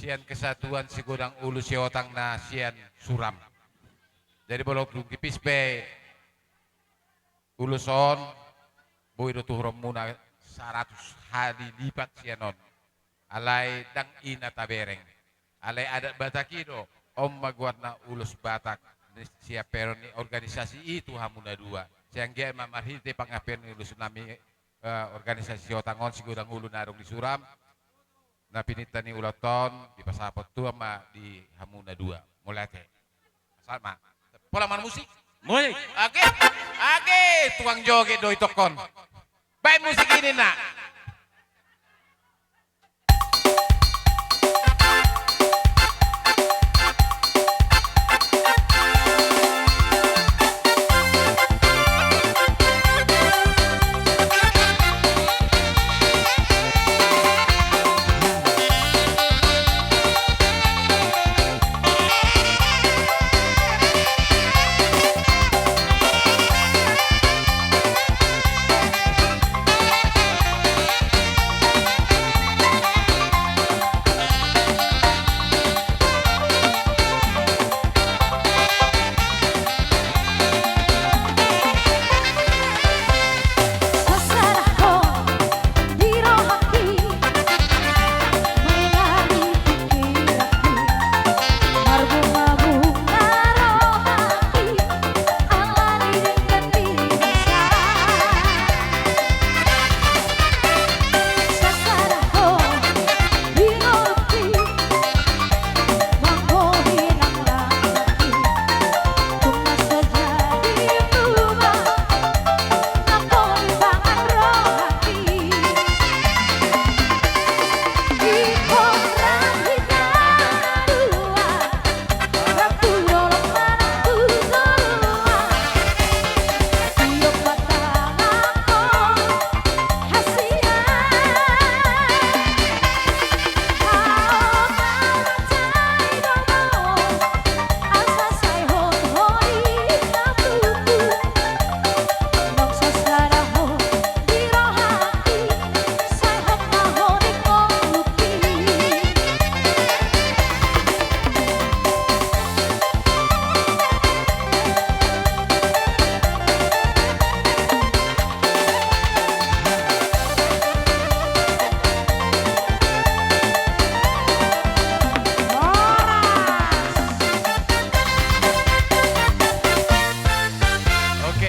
Sian kesatuan Sigodang Ulu Siotang na sian Suram. Jadi molo dung dipis be ulos on, Boi do tuhuronmuna saratus hali lipat sian on. Alai ndang i na tabereng. Alai adat Batak i do, on ma goarna ulos Batak, sian peron ni organisasi i tu hamu na dua. Sai anggiat ma marhite pangapeion ni ulos nami, eh, organisasi Sihotang on, Sigodang Ulu na adong di Suram, na pininta ni ulaonta on, dipasapot Tuhan ma di hamu na dua. Mauliate. Asal ma. Pola marmusik. Moi. Age, age, tukang joget do itongkon. Baen musik i ninna.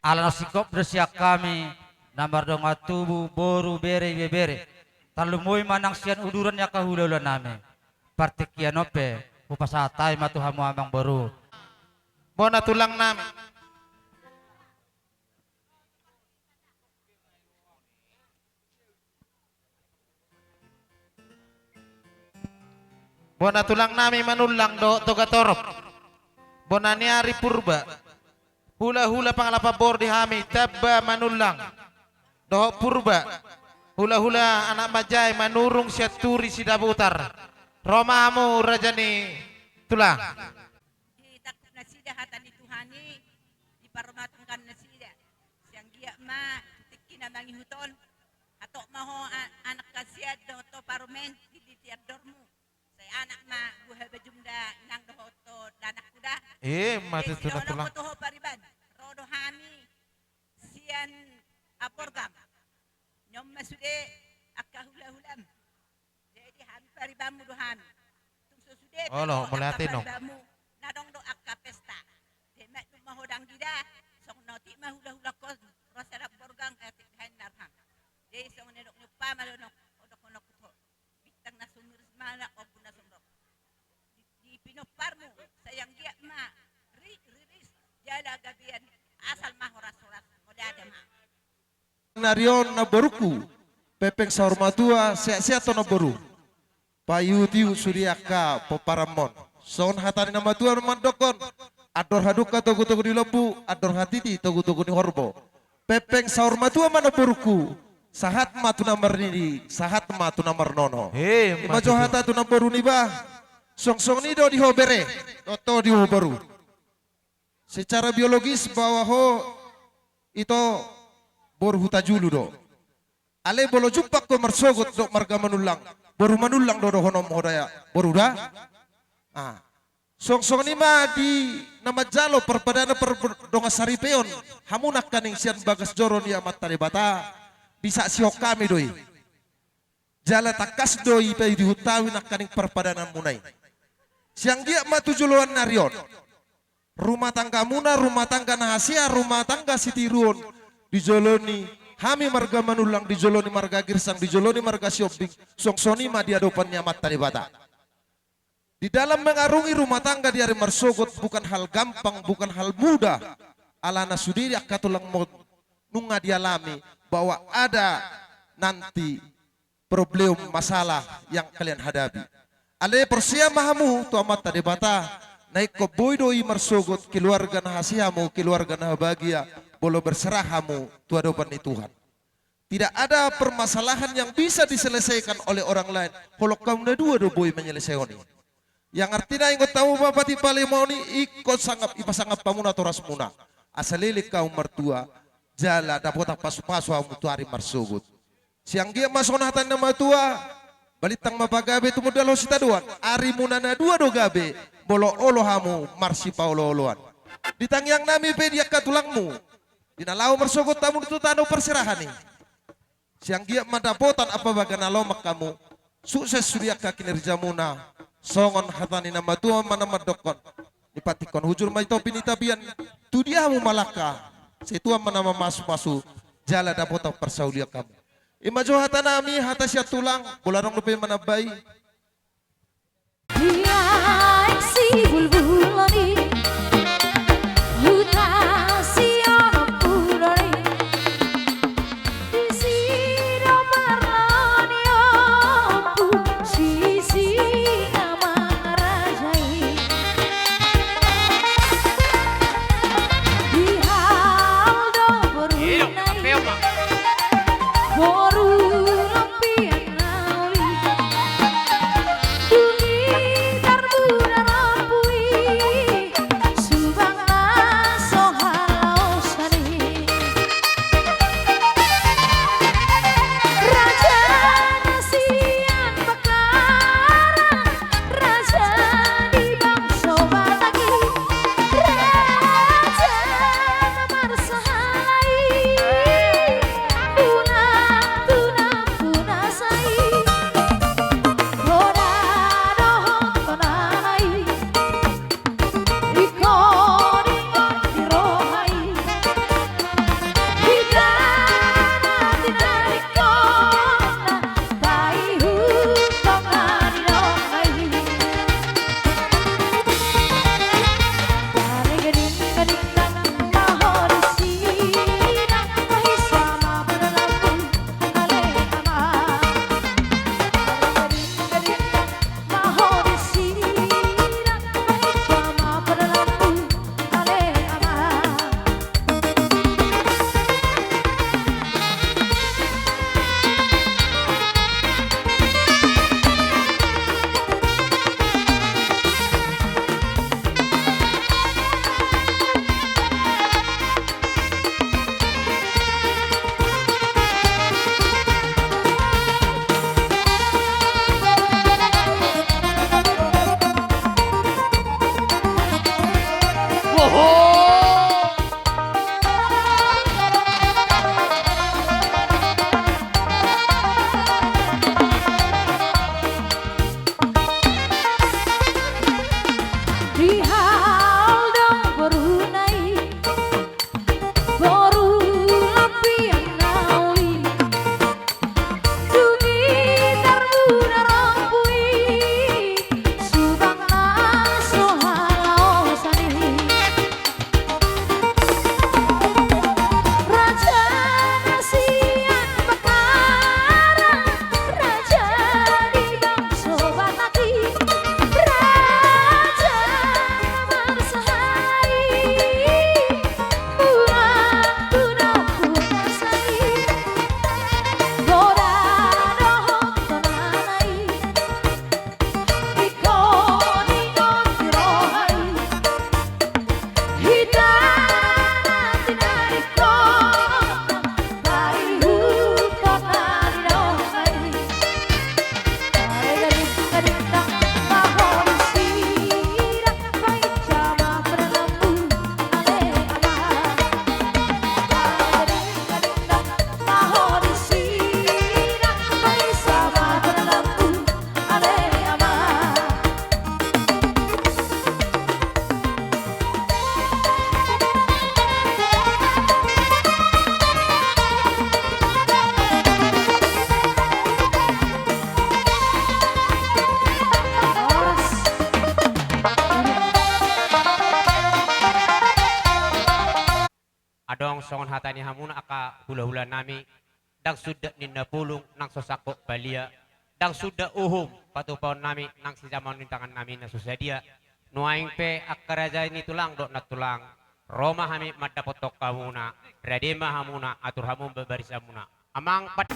Ala na singkop do sian hami na mardongan tubu, boru, bere, ibebere. Tarlumobi ma nang sian uduran ni angka hulahula nami. Partingkian on pe hupasahat hami ma tu hamu amang boru. Bona tulang nami. Bona tulang nami Manullang dohot Togatorop. Bona ni ari Purba. Hulahula pangalapan boru di hami, tamba Manullang dohot Purba. Hulahula anak manjae Manurung, Sianturi, Sidabutar. Ro ma hamu raja ni tulang. Ditangkup nasida hata ni Tuhan i, diparmatangkan nasida. Sai anggiat ma tu tingki na mangihut on, hatop ma ho a-, anak hasian dohot ho parumaen di litian dormu. Sai anak ma buha bajum da inang dohot ho danakku da. Eh, mate. Jadi tu na tulang. Dohononku tu ho pariban, ro do hami sian Amborgam. Nion ma sude angka hulahulam. Jadi hami paribanmu do hami. Tung so sude pe olo, ho mauliate angka no. Paribanmu, na adong do angka pesta. Jadi maklum ma ho danggi da, songon na otik ma hulahulangkon, ro sian Amborgam, eh, atik dahan narham. Jadi songon na didok ni umpama do nong, dohononku tu ho. Bintang na sumiris ma na ombun na sumrok. Di, di pinomparmu, sai anggiat ma, ri, riris, jala gabean, asal ma horas-horas, mauliate ma. Nari on namborungku, pengpeng saur matua, sehat-sehat ho namboru. Paihut-ihut sude angka pomparanmon. Songon hata ni natuatua mandokkon, andor hadungka togu-togu ni lombu, andor hatiti togu-togu ni horbo. Pengpeng saur matua ma namborungku, sahat ma tu na marnini, sahat ma tu na marnono. He, ima jo hata tu namboru niba, songon-songon i do di ho bere, dohot ho di ho boru. Secara biologis baoa ho ito boru Hutajulu do. Alai molo jumpang ho marsogot dohot marga Manullang, boru Manullang do dohononmu ho da, boru da. Ah. Songon-songon i ma di na manjalo parpadanan pardongansaripeon, hamu nangkaning sian bagas joro ni Amanta Debata. Pisak sihok hami do i. Jala tangkas do i paidihut hami nangkaning parpadananmuna i. Sianggiat ma tu joloan ni ari on, rumah tanggamuna, rumah tangga na hasea, rumah tangga sitiruon, dijoloi hami marga Manullang, dijoloi marga Girsang, dijoloi marga Sihombing, suang songon i ma di adopan ni Amanta Debata. Di dalam mengarungi rumah tangga di ari marsogot bukan hal gampang, bukan hal mudah. Alana sude di angka tulangmon nunga dialami bahwa ada nanti problem, masalah yang kalian hadapi. Alai porsea ma hamu tu Amanta Debata, na ingkon boi do i marsogot keluarga na hasea hamu, keluarga na bahagia, molo berserah hamu tu adopan ni Tuhan. Tidak ada permasalahan yang bisa diselesaikan oleh orang lain. Holong hamu na dua do boi menyelesaikan i. Yang artina ingot hamu ma patipa lima on i, ingkon sangap, ipasangap hamu natoras muna. Asa leleng hamu martua, jala dapotan pasupasu hamu tu ari marsogot. Sianggiat ma songon hata ni na matua, balintang ma pagabe tumundalhon sitadoan, arimuna na dua do gabe, molo olo hamu marsipaolooloan. Di tangiang nami pe di angka tulangmu, di na laho marsogot hamu tu tano parserahan i. Sianggiat ma dapotan ampabaga na lomak hamu, sukses sude angka kinerjamuna, songon hata ni na matua ma na mandokkon, dipantikkon hujur ma i topi ni tapian, tu dia hamu mangalangka, sai Tuhan ma na mamasumasu, jala dapotan parsaulian hamu. I ma jo hata nami, hata sian tulang, molo adong dope manambai. Ia si bulbul ni huta si onom pulu ni, di si do marlani ompu, si si na mangarajai. Di hau do boru nai, boru lampion na uli. Dung i tarbuda rambu i, Adong songon hata ni hamuna angka hulahulanami, ndang sundat ninna polung nang so sangkot balia, ndang sundat uhum patupaonnami nang sijamaon ni tangannami na so sadia. Nuaeng pe angka raja ni tulang dohot nantulang, ro ma hami mandapothon hamuna, rade ma hamuna, atur hamu ma barisamuna. Amang pat-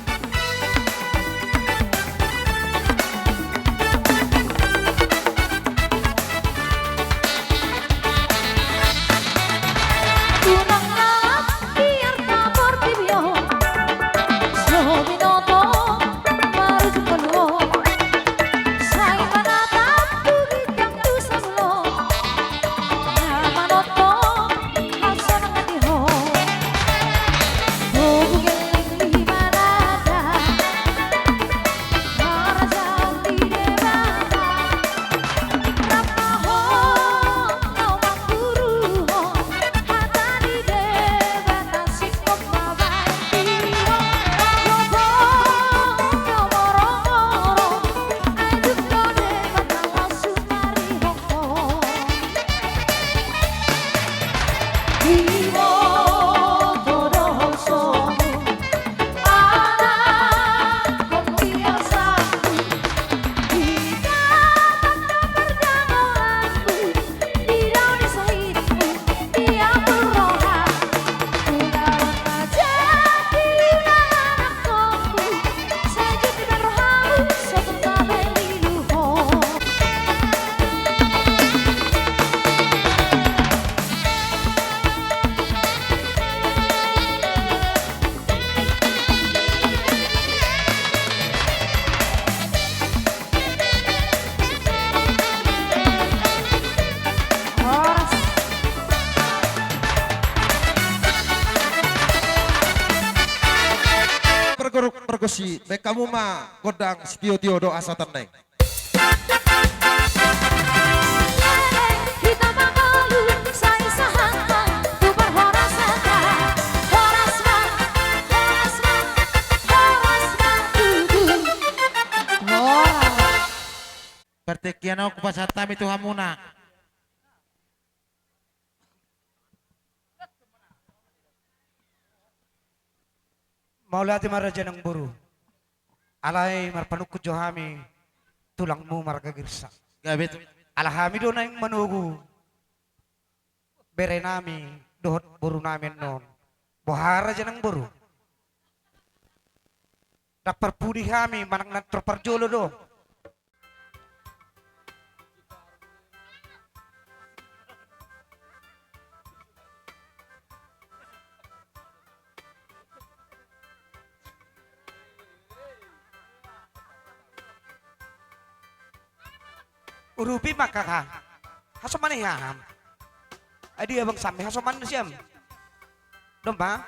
Pargoruk pargonsi, baen hamu ma gondang sitiotio dohot hasahatan na i. Partingkian on hupasahat hami tu hamuna. Mauliate ma raja nang boru. Alai marpanungkun jo hami tulangmu marga Girsa. Gabe tu. Ala hami do naeng manogu berenami dohot borunami annon. Boha raja nang boru? Ndang parpudi hami manang na tor parjolo do. Urupi ma kaka. Hasoman i haham. Ai dia bang sampe hasoman siam. Domba.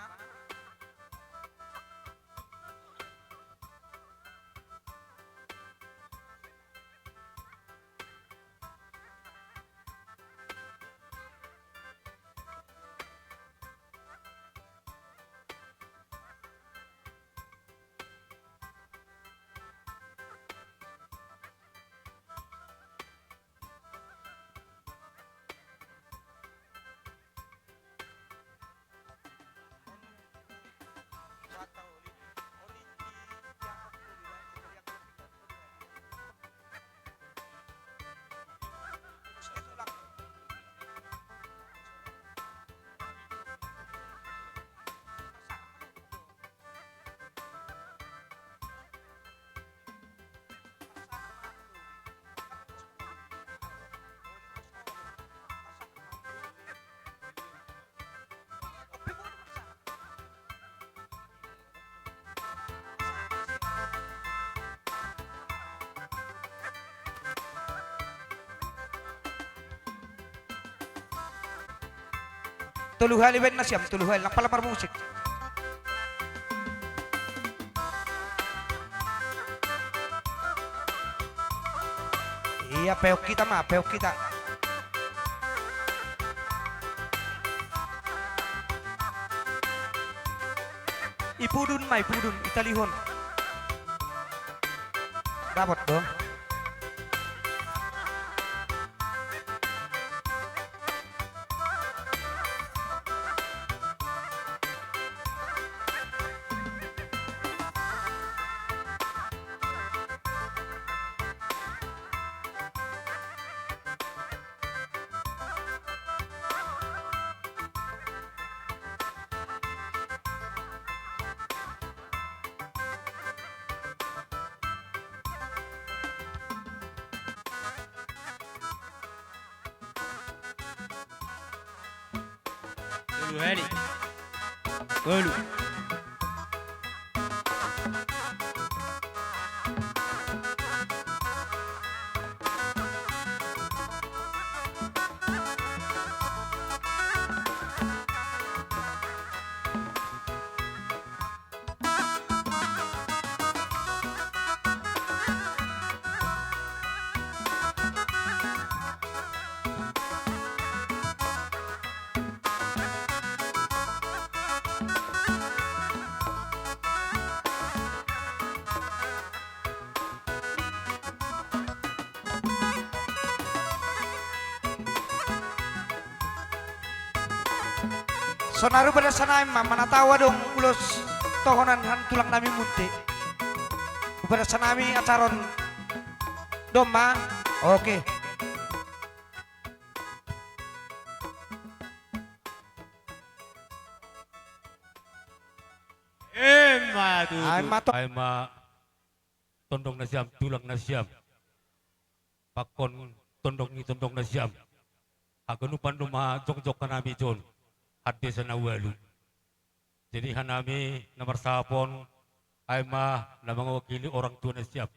Tolu hali baen nasiam, tolu hali, nang pala marmusik. Ia, peok hita ma, peok hita. Ipudun ma, ipudun, italihon. Dapot do. Dua hali. Walu. Sonari ubadan sanami ma, mana tau adong ulos tohonan sian tulang nami Munte. Ubadan sanami acara on domma. Oke. Emma tutu. Ai ma to. Ai ma tondong nasiam, tulang nasiam. Pakon tondong ni tondong nasiam. Haganupan do ma jongjong hanami jon, hat desa na ualu. Jadi hanami na marsahap on, ai ma na mangwakili orang tua nasiam.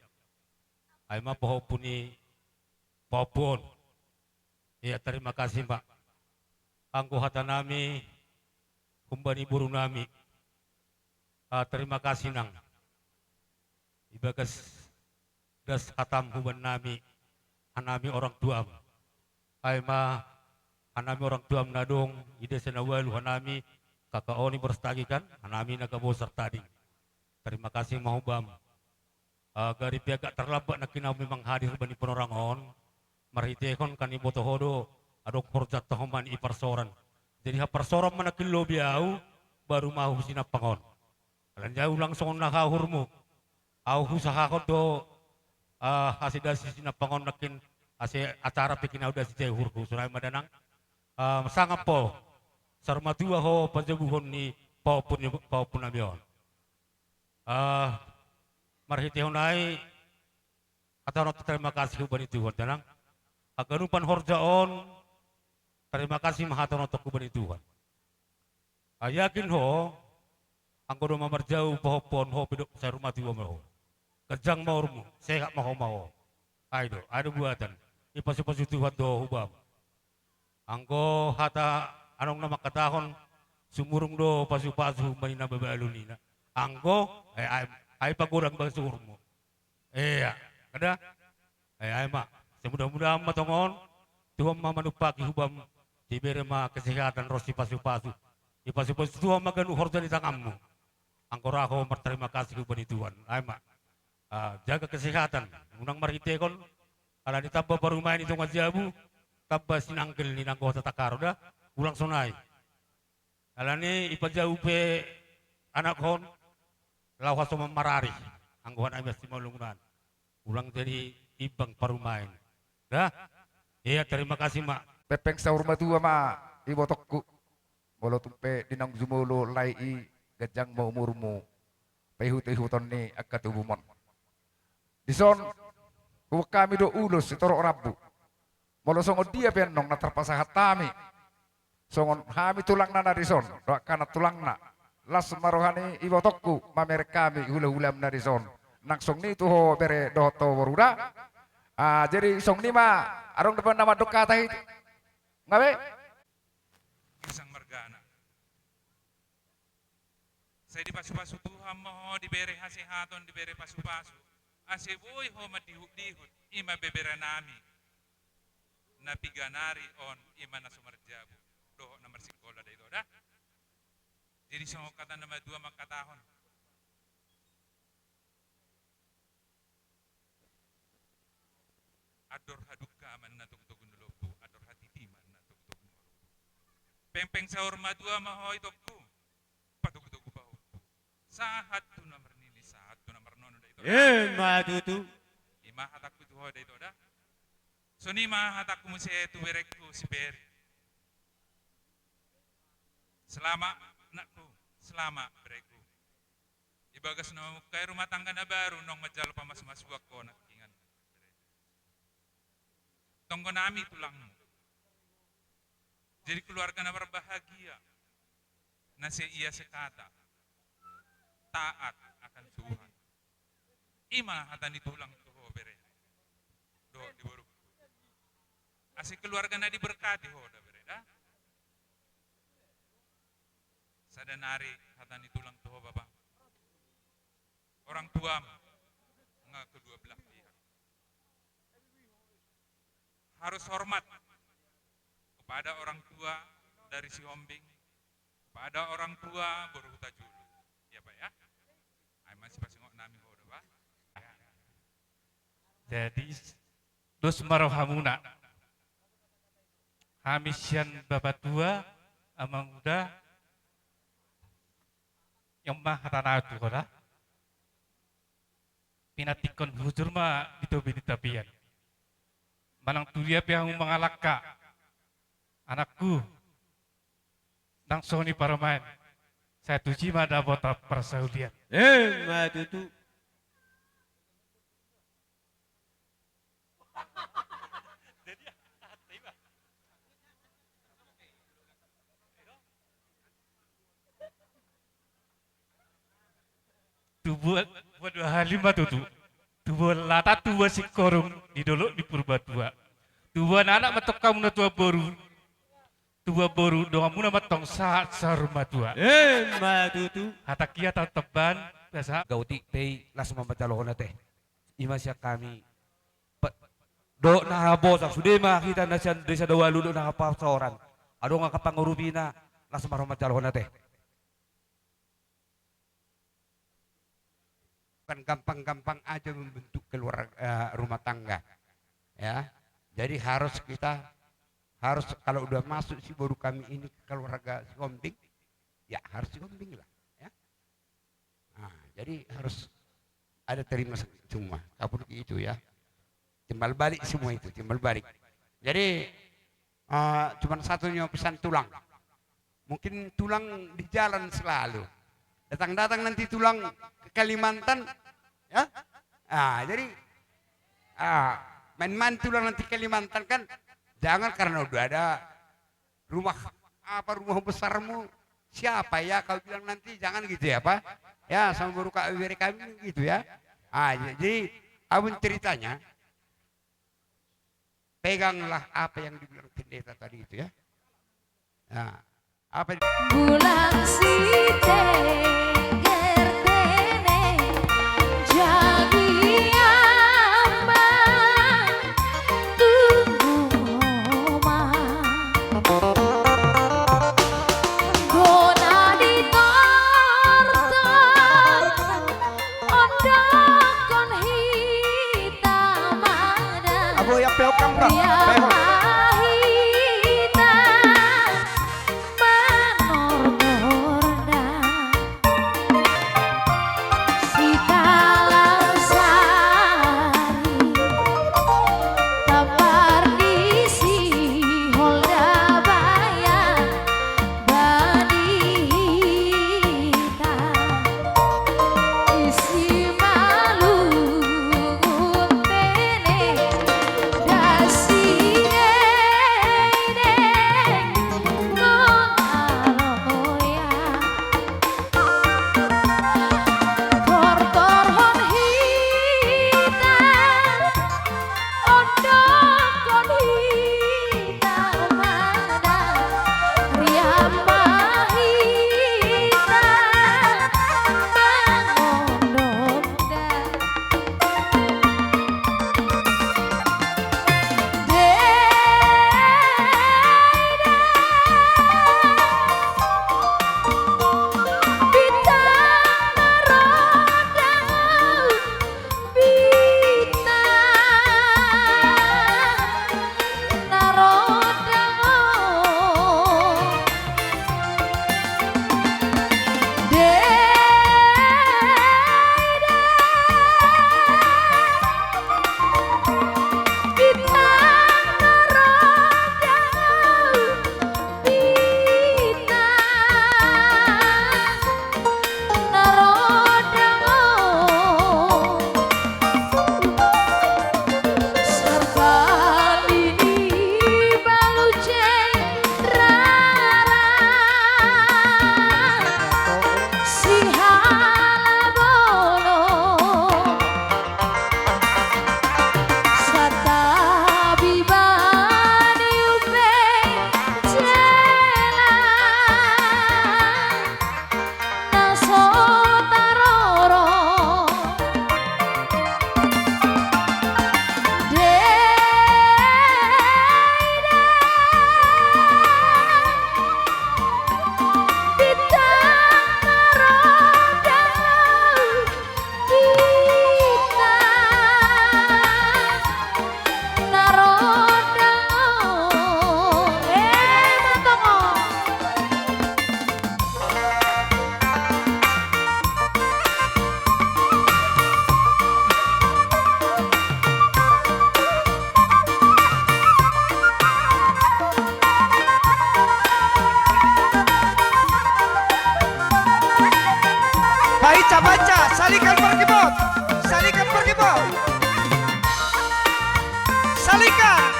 Ai ma pahompu ni pahompu on. Ia, terima kasih, Pak. Anggo hata nami, humbani boru nami. Ah, terima kasih, Nang. Ibagas das hatam huban nami, hanami orang tuam. Ai ma, hanami orang tuam na adong, i desa na ualu hanami, K K O ni Boras Tagi kan, hanami na Gaboso Artading. Terima kasih ma hubam. Ah, gari pe agak terlambat nangkin au memang hadir bani panorang on, marhitehon kan iboto ho do, adong horja tahoman i parsoran. Jadi haparsoran ma nangkin lobi au, baru ma au hu sinampang on. Alani au ulang songon na hahurmu. Au husahahon do, ah, ase das sinampang on nangkin, ase acara pe nangkin au das ijai uhurhu, sonai ma da nang. Ah, sangap ho, saur matua ho pajabuhon ni pahompu ni, pahompu nami on. Ah, marhitehon ai, hatahononta terima kasih hubani Tuhan, da nang. Haganupan horja on, terima kasih ma hatahononta hubani Tuhan. Ai yakin ho, anggo domma marjou pahompu on, ho pe do saur matua ma ho. Ganjang ma umurmu, sehat ma ho ma ho. Ai do, ai do buatan. Ipasupasu Tuhan do hubam. Anggo hata adong na mangkatahon, sumurung do pasupasu humbani na mabalu ninna. Anggo, eh, ai, ai pagodang bagas uhurmu. Ia, kada? Eh, ai ma, semudah-mudahan ma tongon, Tuhan ma manumpaki hubam, dibere ma kesehatan ro sipasu-pasu. Ipasupasu Tuhan ma ganup horja ni tanganmu. Anggo ra ho marterima kasih hubani Tuhan. Ai ma, ah, jaga kesehatan. Unang marhitehon, alani tamba parumaen i tonga jabu, tamba sinanggil ni nanggo hata takaro da, ulang sonai. Alani ipajou pe anakhon, laho hasoman marari, anggo hanami simaulungunan. Ulang jadi imbang parumaen. Da? Ia, terima kasih ma. Pengpeng saur matua ma ibotongku. Molo tung pe di naung jumolo lae i, ganjang ma umurmu. Paihuthon-ihuthon ni angka tubumon. Dison, huboan hami do ulos sitorop rambu. Molo songon dia pe annon na tarpasahat hami. Songon hami tulangna na dison, dohot angka na tulangna. Las ma roha ni ibotongku, mamereng hami hula-hulam na dison. Nang songon i tu ho bere dohot ho boru da. Ah, jadi songon i ma, adong dope na mandok hata i. Nga be? Gisang margana. Sai dipasupasu Tuhan ma ho, dibere hasehaton, dibere pasupasu. Ase boi ho mandihut-dihut, i ma beberenami. Na piga nari on, i ma na so marjabu. Dohot na marsikola da ito da. Jadi songon hata na matua mangkatahon. Andor hadungka ma na togu-togu na lombu, andor hatiti ma na togu-togu na lombu. Pengpeng saur matua ma ho itongku, patogu-togu pahompu. Sahat tu na marnini, sahat tu na marnono da ito da. Emma tutu. I ma hatangku tu ho da ito da. Songon i ma hatangku muse tu berengku si Peri. Selamat nakku, selamat berengku. Ibagas na mamungkai rumah tangga na baru, naung manjalo pamasumasuon ho nangkiningan. Tonggo nami tulangmu. Jadi keluarga na berbahagia. Na sai ia sekata taat akan Tuhan. I ma hata ni tulang tu ho, bere. Dohot di boru. Asa keluarga na diberkati ho da, bere, da. Sada nari hata ni tulang tu ho, bapa. Orang tuam nga kedua belah pihak. Harus hormat kepada orang tua dari Sihombing, kepada orang tua boru Hutajulu. Iya, Pak, ya? Ai masih pas ngok nami ho da, Pak. Ya. Jadi, dos ma rohamuna. Hami sian bapatua, amanguda, i ma hatana tu ho da. Pinantikhon hujur ma di topi ni tapian. Manang tudia pe hamu mangalangka, anakku, ndang songon i parumaen. Sai tusi ma dapotan parsaulian. Emma tutu. Tubuan, tubuan dua hali ma tutu. Tubuan lata, tubuan singkoru di dolok ni Purbatua. Tubuan anak ma antong hamu na tubuan boru. Tubuan boru donganmuna ma antong sahat saur matua. Emma tutu. Hatangki, hata tamban, biasa. Gautik pe i, las ma manjalohon ate. I ma sian hami. Pe-, dohot na bosa, sude ma hita na sian Desa Dawalu dohot na hapasaoran. Adong angka pangurupina, las ma ro manjalohon ate. Bukan gampang-gampang aja membentuk keluarga, eh, rumah tangga. Ya. Jadi harus kita, harus kalau udah masuk si boru kami ini ke keluarga Sihombing, ya harus Sihombing lah, ya. Nah, jadi harus ada terima semua. Kapur itu ya. Timbal balik semua itu, timbal balik. Jadi, eh, cuman satunya pesan tulang. Mungkin tulang di jalan selalu. Datang-datang nanti tulang ke Kalimantan, ya. Ah, jadi, ah, main-main tulang nanti Kalimantan kan, jangan karena udah ada rumah, apa, rumah besarmu, siapa ya kau bilang nanti, jangan gitu ya, Pak. Ya, sama boru kau, bere kami gitu ya. Ah, jadi, apapun ceritanya, peganglah apa yang dibilang pendeta tadi itu ya. Nah, apa? Bulan Sitengger tene jadi amang, tunggu ma. Bona di tortor, ondokkon hita mada. Abo ya, peok kan, bro? Ya, peok. Hita manortor da. Baca, baca, salikan parkibot, salikan parkibot. Salikan.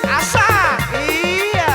Asa, iya.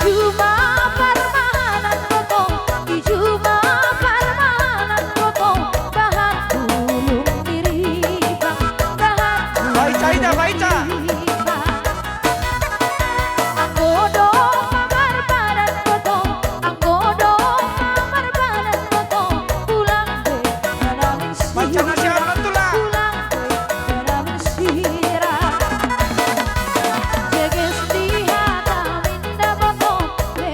Juma parmahanan gotong, di juma parmahanan gotong, bahat bulung ni riba, bahat bulung ni riba. Baita, ita, baita. Anggo domma marbadan gotong, anggo domma marbadan gotong, ulang be na naeng sirang, ulang be na naeng sirang. Jeges di hata minda botong, be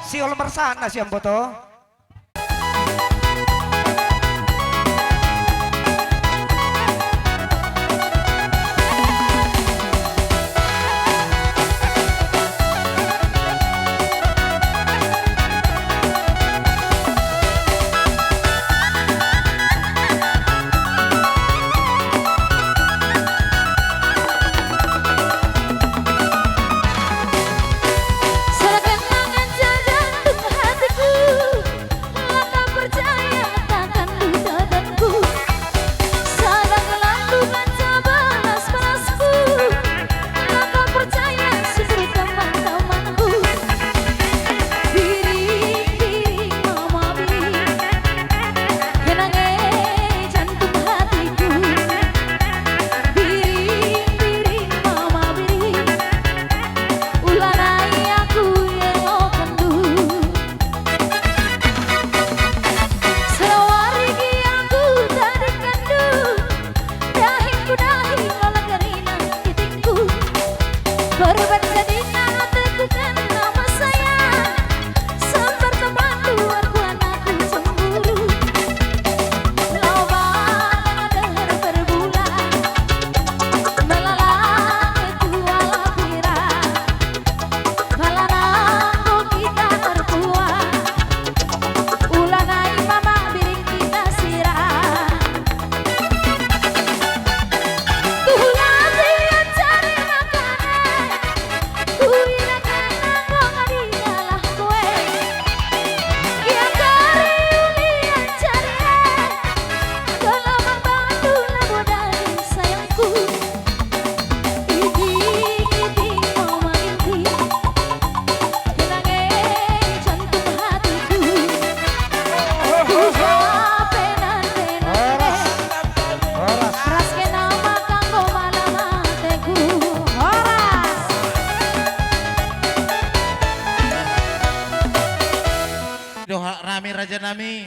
Sihol marsahat na sian boto. Dohot hami raja nami.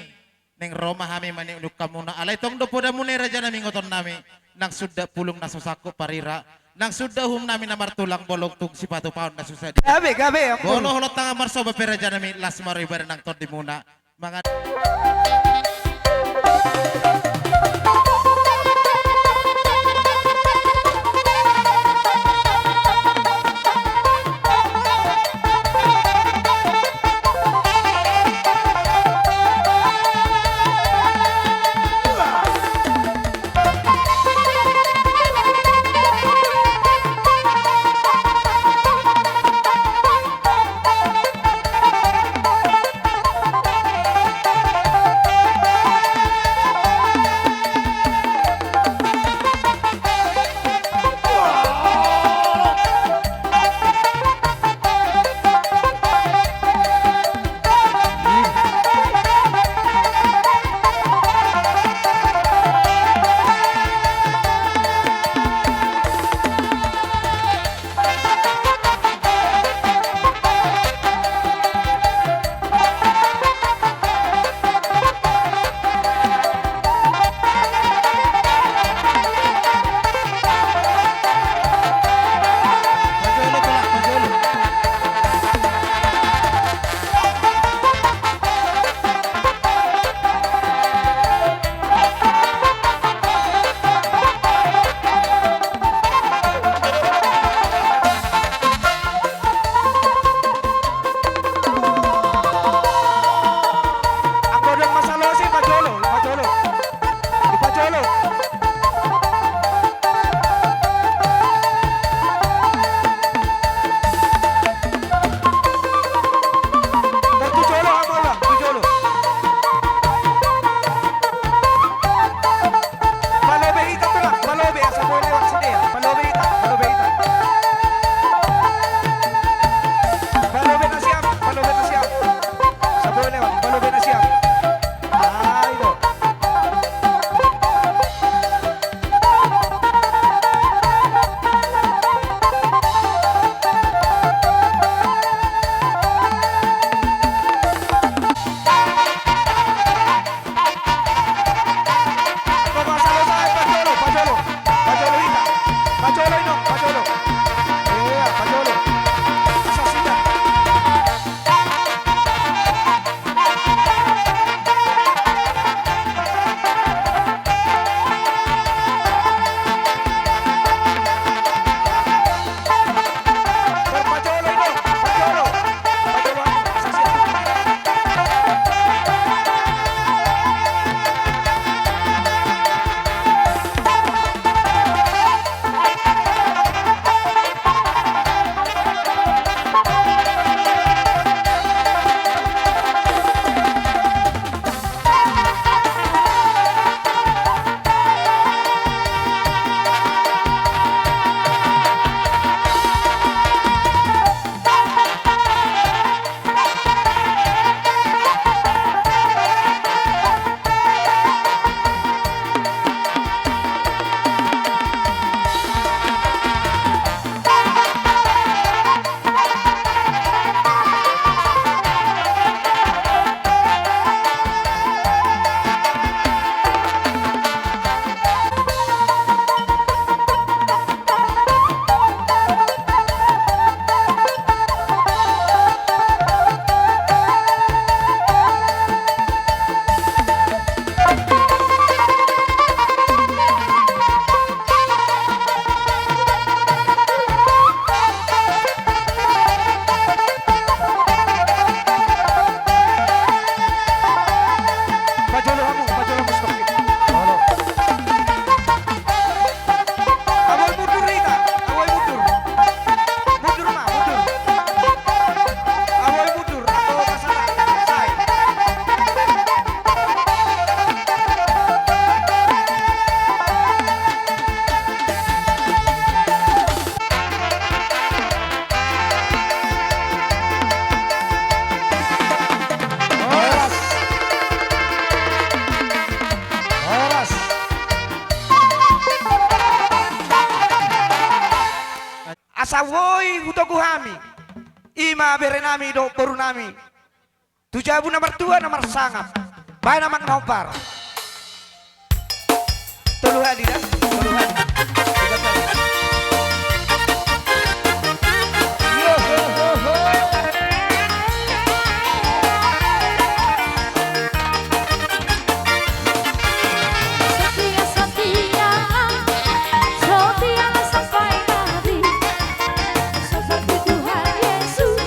Naeng ro ma hami manungkunmuna, alai tong do podamuna i raja nami, ingoton nami, nang suda pulung na so sangkup parira, nang suda uhum nami na martulang bolong tung sipatupaon na so sadia. Gabe, gabe, ampun. Molo holan tangan marsoba pe raja nami, las ma ro ibana nang tondimuna. Mangan. nami, i ma bere nami dohot boru nami. Tu jabu na martua na marsangap. Baen amang na hombar. Tolu hali da, tolu hali. Setia, setia, setia sampai mati. Seperti Tuhan Yesus,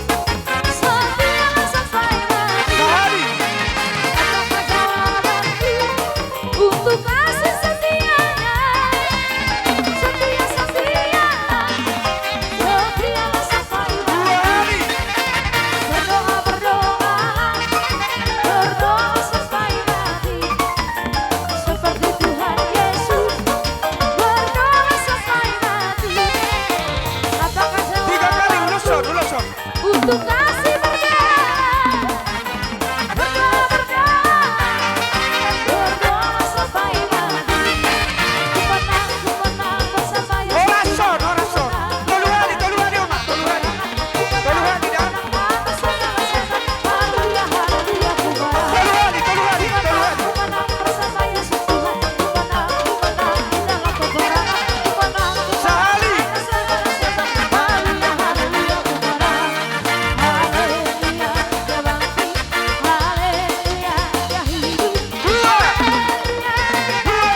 setia sampai mati. Sahali. Apakah jawabanku untuk kasih setianya? Setia, setia, setia sampai mati. Dua hali. Berdoa, berdoa, berdoa sampai mati. Seperti Tuhan Yesus, berdoa sampai mati. Apakah tiga kali, ulos on, ulos on. Untuk kasih berdoa. Berdoa, berdoa, berdoa sampai mati. Ku menang, ku menang bersama Yesus. Horas on, horas on. Tolu hali, tolu hali, Oma, tolu hali. Tolu hali da. Tolu hali, tolu hali, tolu hali. Sahali. Dua. Dua.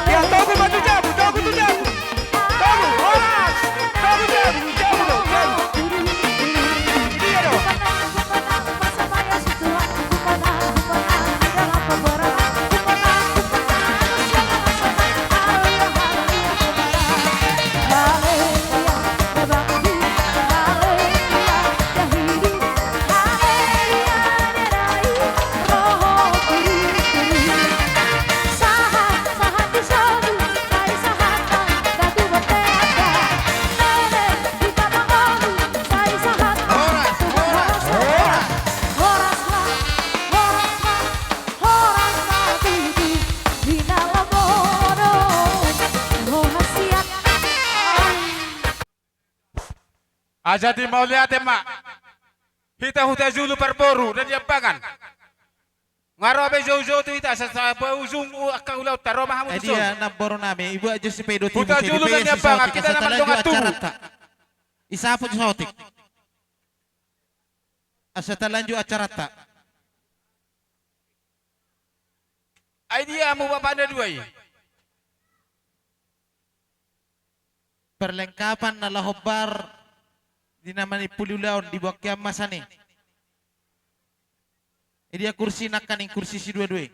Ya, togu ma tu jabu, togu tu jabu. Togu, horas. Togu jabu, jabu do, jabu. Dia do. Aja dimauliate ma. Hita huta julu parboru na di Ambangan. Nga ro be joujou tu hita, asa sahat ujung angka ulaonta, ro ma hamu tu son. Dia namboru nami, ibu aja si pedo. Huta julu na di Ambangan, hita na mardongan tubu. Isaput saotik. Asa talanjut acaranta. Ai dia hamu bapakna dua i? Perlengkapan na laho bar di na manimpuli ulaon diboan hamu ma sani. Dia kursi nangkaning kursi si dua-dua i.